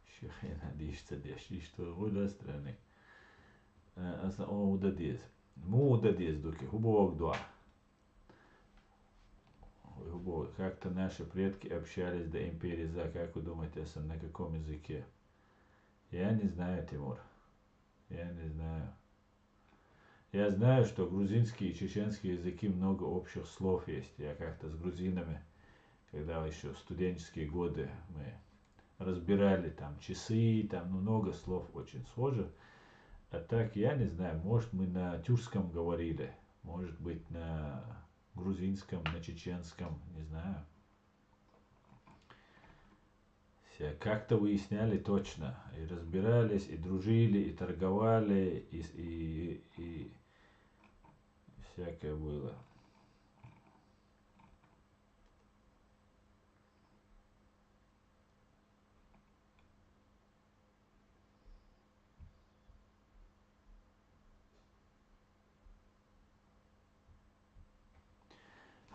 Шихина диш ца деш, иштта хӀуда страны. Э, аса о хӀуда деза. Му хӀуда деза дуки, хӀу богу дуа. Ой, хӀу богу. Как-то наши предки общались до империи За. Как вы думаете, аса на каком языке? Я не знаю, Тимур. Я не знаю. Я знаю, что грузинский и чеченский языки много общих слов есть. Я как-то с грузинами, когда ещё в студенческие годы мы разбирали там часы, там, ну, много слов очень схожих. А так, я не знаю, может, мы на тюркском говорили, может быть, на грузинском, на чеченском, не знаю. Всё, как-то выясняли точно. И разбирались, и дружили, и торговали, и, и, и всякое было.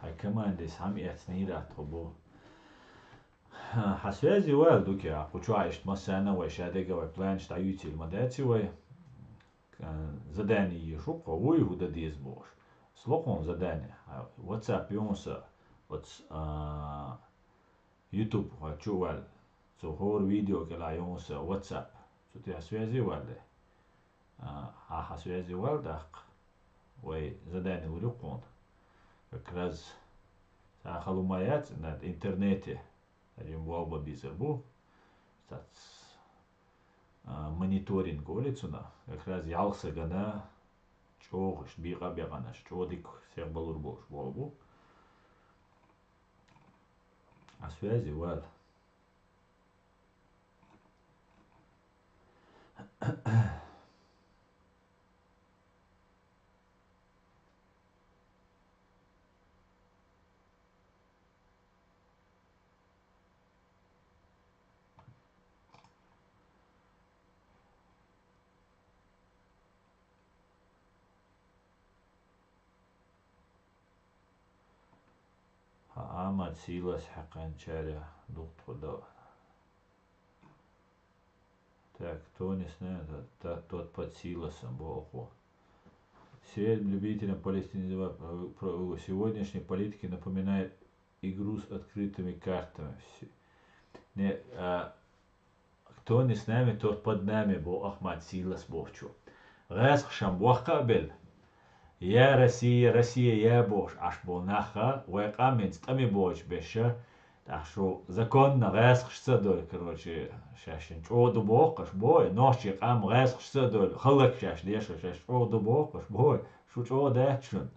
Хьай командис хӀама эцнийра тхо бу. Хьа, хьа связи вайл дукха, кху чу Ӏа иштта массарна вай шадерга вай планаш дӀаюьйцийла ма дац вай. Э, задание еш ву кхо, вуй хӀу дан деза бохуш. Слокхун задание. Хьа, WhatsApp юн са, оц, а, YouTube хьа чу вайл. Цу хӀора видео кӀела юн са WhatsApp. Цу тӀехь связи вайл. А, хьа, хьа связи вайл даккха. Вай задание лур ю кхуна. Как раз ца хала ма яц, над интернете. Хьажин болба бизар бу. Цац, а, мониторинг олу цунах. Как раз ялх са гана чӀогӀа иш бийкъа бегӀанаш, чӀогӀа дика сехбалур болуш болу бу. А связи вайл. Хьа Ахьмад Силас хьаькханчарех дукха тхо до. Так, Тонис, наверное, та-, тот под Силосом, боху. Всем любителям палестинизма, э, про-, сегодняшние политики напоминают игру с открытыми картами. Всё. Не, а, кто не с нами, тот под нами, бо Ахьмад Силас бохучо. ГӀаскхашан бохка а белла. Я Россия, Россия, я бохуш Ӏаш болу наха, вай къамминца тӀаме боцуш беша, тӀаккха шу законна гӀаскхаш ца дой, короче, шаьшшина чӀогӀа ду боху аш, бой, нохчий къам гӀаскхаш ца дой, халлак шаьш деша, шаьш чӀогӀа ду боху аш, бой, шу чӀогӀа дац шуна.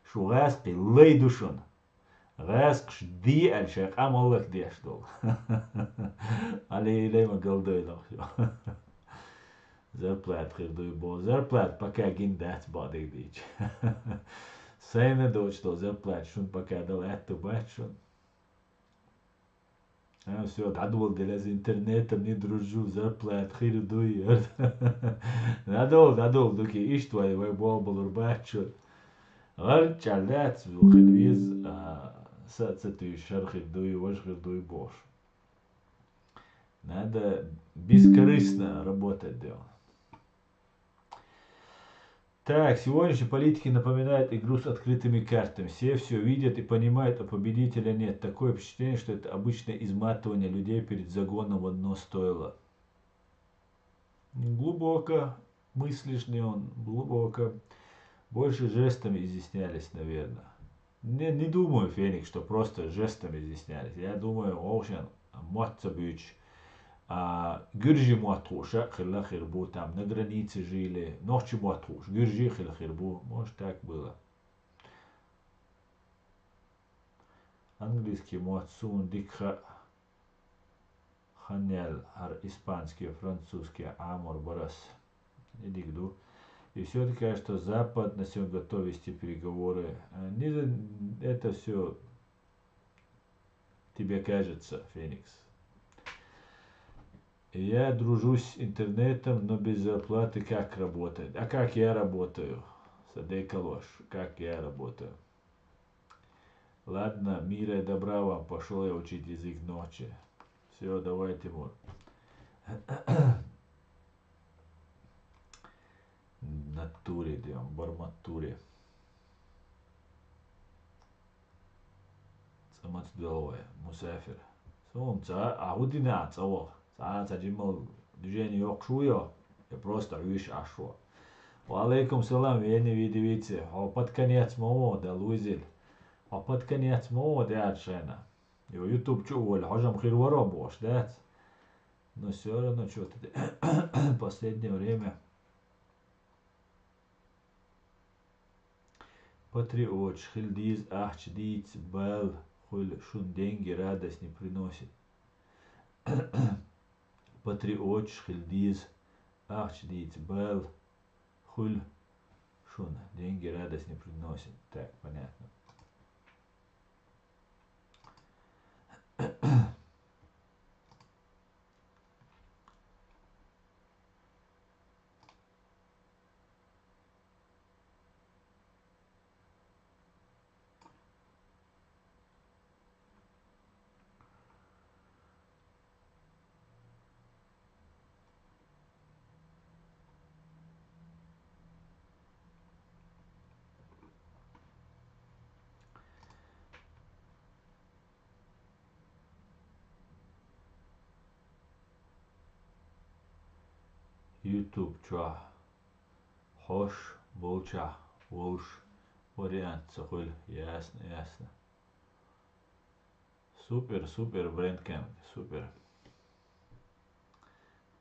Шу гӀаскхий лай ду шуна. ГӀаскхаш де аьлла шайн къам аллак деш долу. Алей-лей ма галдойла ахчо. Зарплата хир дуй бо. Зарплата пока гин дац бадыг дийча. Сайна доцу долу зарплата шун пока дала аьтту бац шун. А, всё, дӀадола делаза интернетом не дружу, зарплата хир дуй. ДӀадола, дӀадола, дуки, иштта вай, вай болбалур бац шун. ГӀарчӀа дац, хила веза, а, са а ца туьйсуш, хӀара хир дуй, важа хир дуй бохуш. Надо бескорыстно работать, да. Так, сегодняшние политики напоминают игру с открытыми картами. Все все видят и понимают, а победителя нет. Такое впечатление, что это обычное изматывание людей перед загоном в одно стойло. Глубоко мыслишь, не он, глубоко. Больше жестами изъяснялись, наверное. Не, не думаю, Феникс, что просто жестами изъяснялись. Я думаю, оушен мотт ца буьйцуш, а, гуьржи мотт хууш а хилла хир бу, там, на границе жили, нохчи мотт хууш, гуьржи хилла хир бу. Может, так было. Английский мотт суна дика хаьа. Хан яьлла, хӀара испанский, французский Ӏамор барас. И дика ду. И всё-таки кажется, что Запад на сегодня готов вести переговоры. Э, не за-, это всё тебе кажется, Феникс. Я дружу с интернетом, но без зарплаты как работать? А как я работаю? Садей калош, как я работаю? Ладно, мира и добра вам. Пошёл я учить язык ночи. Всё, давай, Тимур. Натуре идём, барматуре. ЦӀа маца доьлху вай, мусафир? Суна ца, а хӀун дина цӀа ваха? Цхьа а ца жимал движение йоккхуш ву йо? Я просто вуьйш Ӏаш ву? Ва алейкум салам, вени види вице. Хьо под конец ма ву, да луйзил. Хьо под конец ма ву, да шайна. Йо, YouTube чу а волу, хьожам хир варо бохуш, дац? Но всё равно что-то последнее время. Патриоташ хила деза, ахча дийца бала хуьлу шуна деньги радость не приносит. Патриоташ хила деза, ахча дийца бала хуьлу шуна деньги радость не приносит. Так, понятно. YouTube чохь хьош болчохь волуш вариант ца хуьлу. Ясно, ясно. Супер, супер, Брендкинг, супер.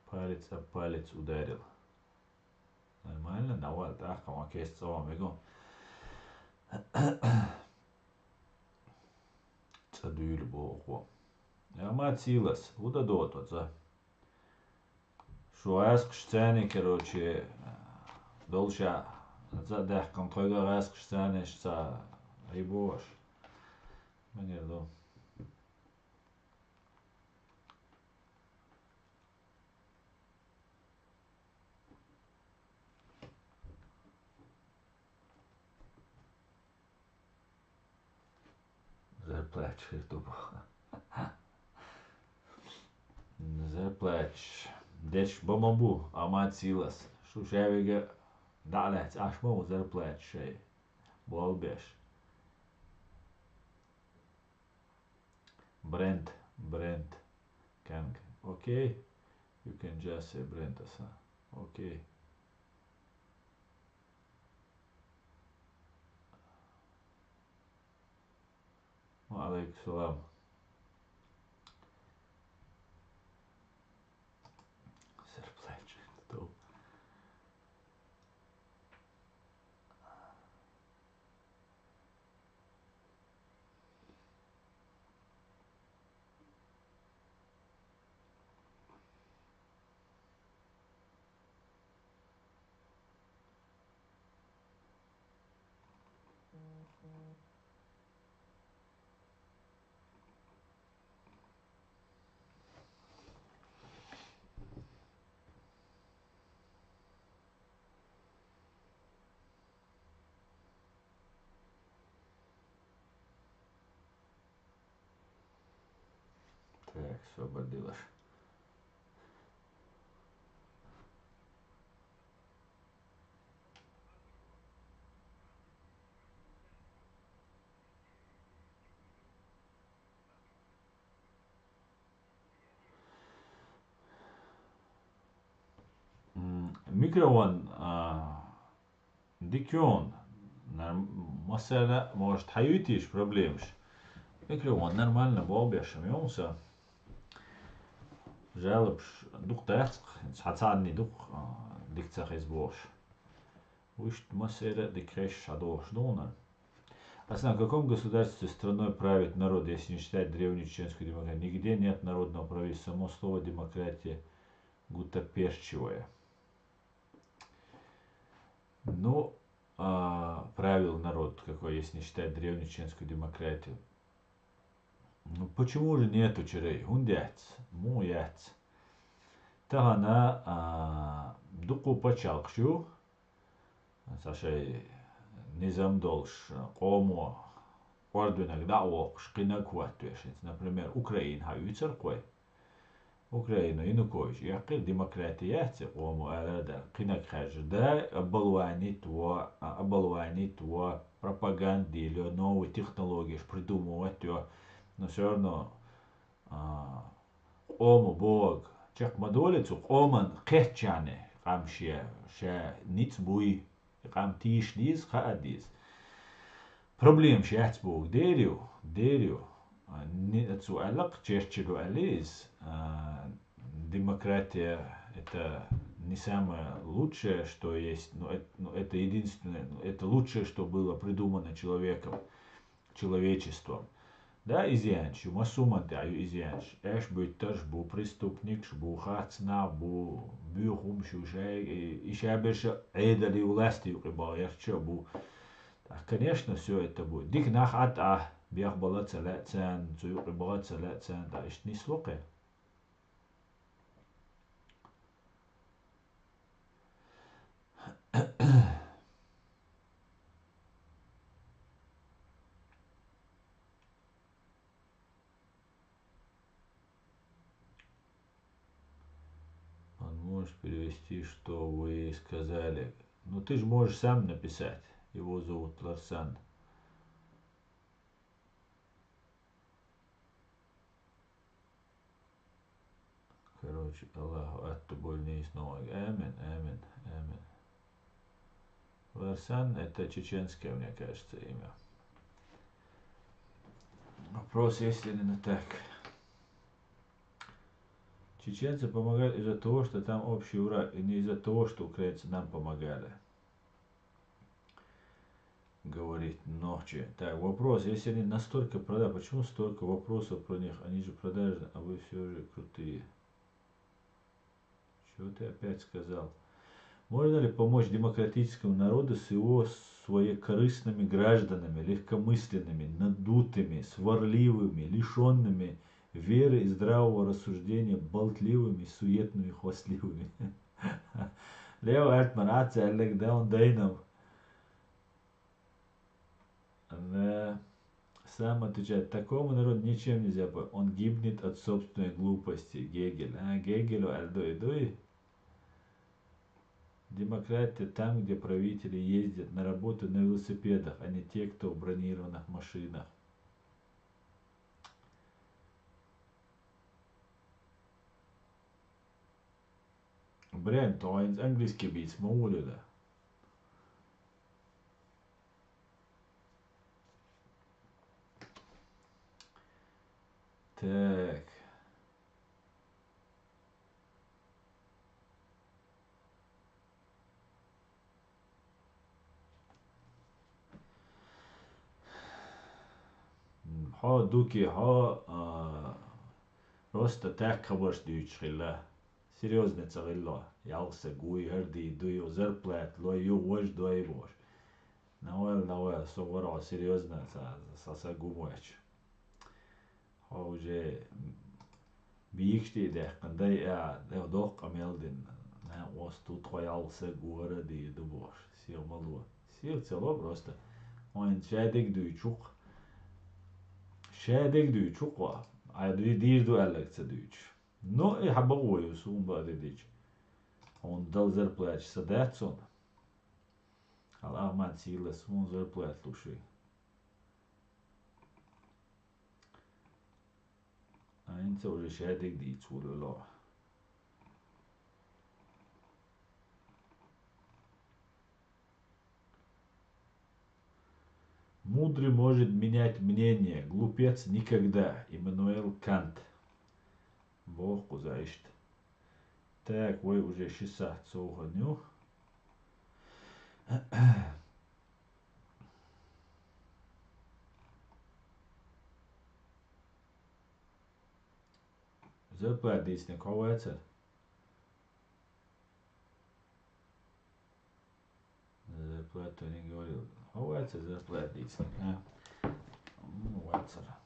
Палец об палец ударил. Нормально, давай, тӀаккха ма кест цӀа ма мегу. ЦӀа дуьйла боху. Я ма цилас, хӀун дан догӀу тхо цӀа? Шу гӀаскхаш царний, короче, долуша цӀа а даьккхина, тхойга гӀаскхаш царниш ца хьийбош. Манера ду. Зарплатча хир ду боху. Зарплатча. Деш ба ма бу, амма цилас. Шу шаьвига дӀа а лаьцна, Ӏаш ма ву зарплатча шай. Болх беш. Бренд, бренд. Can. Окей. You can just say бренд аса. Окей. Ва алейкум салам. Зарплатча. Так, освободилась. М, микрофон, а, дика ю хьуна. Нар-, массарна, может, хьан юьйтийша проблемаш? Микрофон нормально болх беш-м ю хьуна сан. Жалобаш дукха дац-кх, хӀинца хьан цхьанний дукха, а, дика ца хеза бохуш. Вуьшта массеран а дика хезаш хьан дохуш ду хьуна. А в каком государстве страной правит народ, если не считать древнюю чеченскую демократию? Нигде нет народного правительства. Само слово демократия гуттаперчевое. Ну, а, правил народ какой, если не считать древнюю чеченскую демократию? Ну, почему же нету чарей? ХӀунда яц? Муха яц? Тахана, а, дукха пачхьалкхаш ю, цхьа шайн низам долуш, къомо кӀордвинарг дӀа а воккхуш, кхинарг а хӀоттавеш хӀинца. Например, Украина хьан уьйцура кхой? Украина Янукович эккхира, демократия яц и къомо алара а даьлла, кхинарг хаьржира. Да, оболванить во, а, оболванить во, пропаганда дийла, новые технологии придумывать йо, но всё равно, а, къомо бохург чекх ма долий цу къоман кхетчахьана, къам шен, ша ницкъ буй, и къам тийша деза, хаа деза. Проблемаш яц бохург дера ю, дера ю. А, ни-, цо аьлла-кх, Черчилло аьлла иза, а, демократия — это не самое лучшее, что есть, но это, но это единственное, но это лучшее, что было придумано человеком, человечеством. Да, изъянчу, масуман тя изъянчу. Эш буттарш бу, преступникш бу, хацна бу, бюхум шу шай, и шаберша эдали уласти юкъи багъерча бу. Так, конечно, все это будет. Дик нах ат а, бях бала цале цен, цу юкъи бала цале цен, да, ишт нисло кхе. Он может перевести, что вы сказали. Ну, ты же можешь сам написать. Его зовут Ларсан. Короче, Аллаху атту больниц новый. Амин, амин, амин. Ларсан — это чеченское, мне кажется, имя. Вопрос, если не на так. Чеченцы помогают из-за того, что там общий враг, и не из-за того, что украинцы нам помогали. Говорит ночи. Так, вопрос. Если они настолько продажны, почему столько вопросов про них? Они же продажны, а вы все же крутые. Что ты опять сказал? Можно ли помочь демократическому народу с его своекорыстными гражданами, легкомысленными, надутыми, сварливыми, лишёнными веры и здравого рассуждения, болтливыми, суетными, хвастливыми? Лев Альтман, ацци аллег даун дайнам. Да. Сам отвечает: такому народу ничем нельзя помочь. Он гибнет от собственной глупости. Гегель. А, Гегелю альдой дуй. Демократия там, где правители ездят на работу на велосипедах, а не те, кто в бронированных машинах. Брянь, то английский бит, ма улюда. Так. Хьо дукий, хьо, а, просто так хабарш дуьйцуш хилла. Серьёзно ца хилла. Ялх саг вуй, хӀара дийр дуй, зарплата лой, юха важа дой бохуш. Навал, навал, со вара хьо серьёзно, са, са, са гу моьтту. Хьо уже бийкаш тӀе а даьккхина, дай а, дай доккха мел дина. На, оцу тут хьо ялх саг вара дийр ду бохуш. Сел ма ло. Сел ца ло просто. Хьайна шадерг дуьйцу-кх. Шадерг дуьйцу-кх хьо. Ай дуй дийр ду аьлларг ца дуьйцуш. Ну, и хьан бакъо ю, суна бакъдерг дийцича. Хьуна дала зарплаташ са дац хьуна. Хьал Ахмат сийлас хьуна зарплата луш ву. А хӀинца уже шадерг дийца волавелла. Мудрый может менять мнение, глупец никогда. Иммануил Кант. Боху кхуза иштта. Так, вай уже ши сахьт совгӀан ю. Зарплата дийцинарг хьо вацара? Зарплату не говорил. Хьо вацара зарплата дийцинарг, а? М, вацара.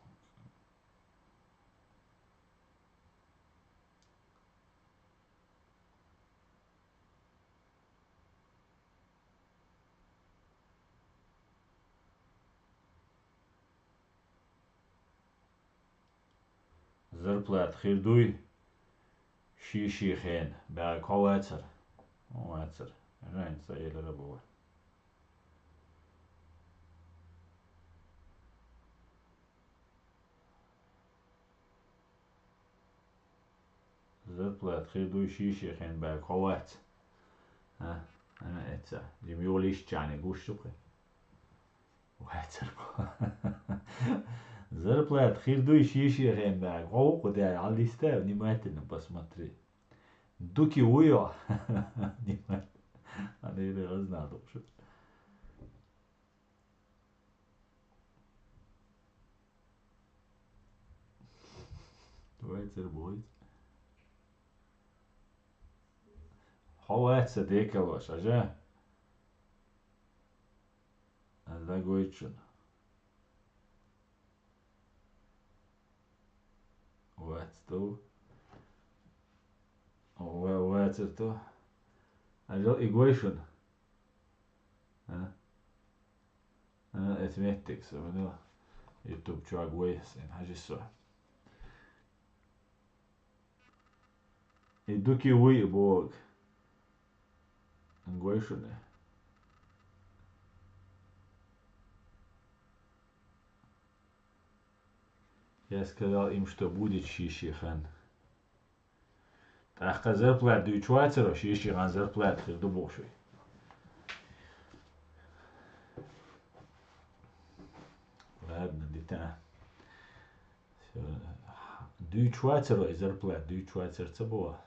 Зарплата хир дуй ший-ший хенахь баьхьарг хьо вацара? Хьо вацара. Жайн ца элира боху. Зарплата хир дуй ший-ший хенахь баьхьарг хьо вац? А? Ана эца. Жим йолийш чане гуш ю кхе. Вацара. Зарплата хир дуй ший-ший хенахь баьхьарг. Хьо ву кху дай, хьал диста, внимательно посмотри. Дуки вуйо. Анира разнадукъ шу. Давайте рыбой. Хьо вац ца декалош, ажа? Аз дагойчун. Вац ту. Ва-, вацар ту. Ажал и гойшун. А? А, эс меттик, са ванила. YouTube чуаг вай, сэн хажи со. И дуки вуй бог. Гойшуне. Я сказал им, что будет шишихан. Тахка зарплат дуйчу вацаро, шишихан зарплат хир ду бохшуй. Ладно, дита. Всё. Дуйчу вацаро, и зарплат дуйчу вацар ца бо.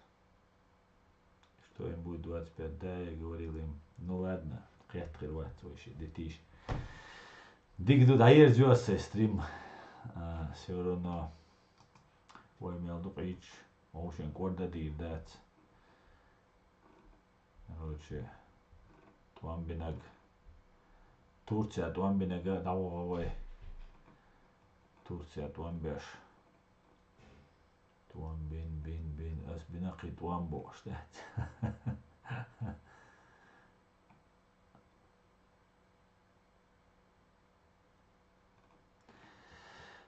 Что им будет двадцать пять, да, я говорил им. Ну ладно, кхет хир вац вообще, детиш. Дик ду, даерзю аса стрим. А, всё равно. Вай мел ду къич. Оушен корда дир дац. Короче, тӀом бинаг. Турция тӀом бинага дӀавугӀа вай. Турция тӀом беш. ТӀом бин, бин, бин. Ас бинакхи тӀом бохуш дац.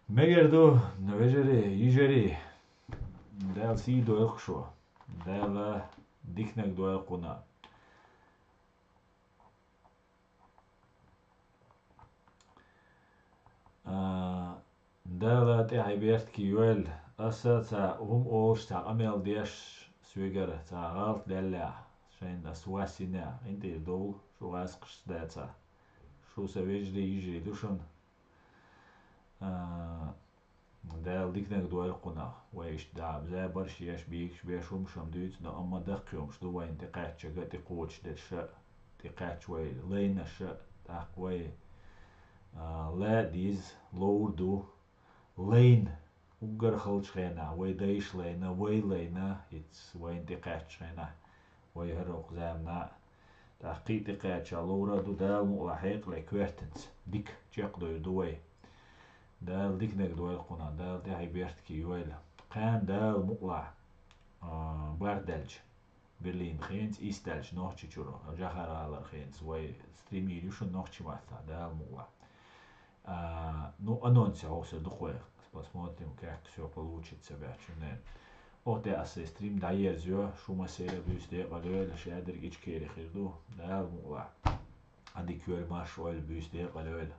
Мегар ду, вежарий, йижарий, Дала сий дойла шо, Дала диканиг дойла кхуна. А, Дала тӀехьа бертке йойла, аса ца хӀума олуш, ца къамел деш, соьгара ца гӀалат даьлла, шайна ас вассина, гӀинтӀера довла, шу гӀаскхаш даца. Шу сан вежарий, йижарий ду шуна. А, Дала диканиг дойла кхунах. Вай иштта дӀа, забарш еш, бийгаш беш хӀумаш-м дуьйцу, но амма даккхий хӀумаш ду вайна тӀекхаьчча, тӀекхочушдерш а, тӀекхаьчча вай лайнаш а, тӀаккха вай, а, ла деза, ловр ду, лайна, уггар халчу хенахь, вай дайша лайна, вай лайна, хӀинца вайна тӀекхаьччу хенахь, вай хӀара окху заманахь а. ТӀаккха кхин а тӀекхаьчча ловр а ду, Дала мукъалахь хьекъале коьртанца, дика чекхдойр ду вай. Дала диканиг дойла кхунах, Дала тӀехьа бертке йойла. Кхана Дала мукъалахь, а, барт даьлча, Берлин хенца, ийс даьлча Нохчийчуьра, Жахар-гӀалара хенца, вай стример ю шуна нохчийн маттахь, Дала мукъалахь. А, ну, анонс хьовсур ду кхуьнан. Посмотрим, как всё получится, баьччунна. Оха тӀе аса стрим дӀаерзайо, шу массеран а буьйса декъала йойла, шадерг Ичкери хир ду, Дала мукъалахь. Ӏадика йойла, марша Ӏойла, буьйса декъала йойла.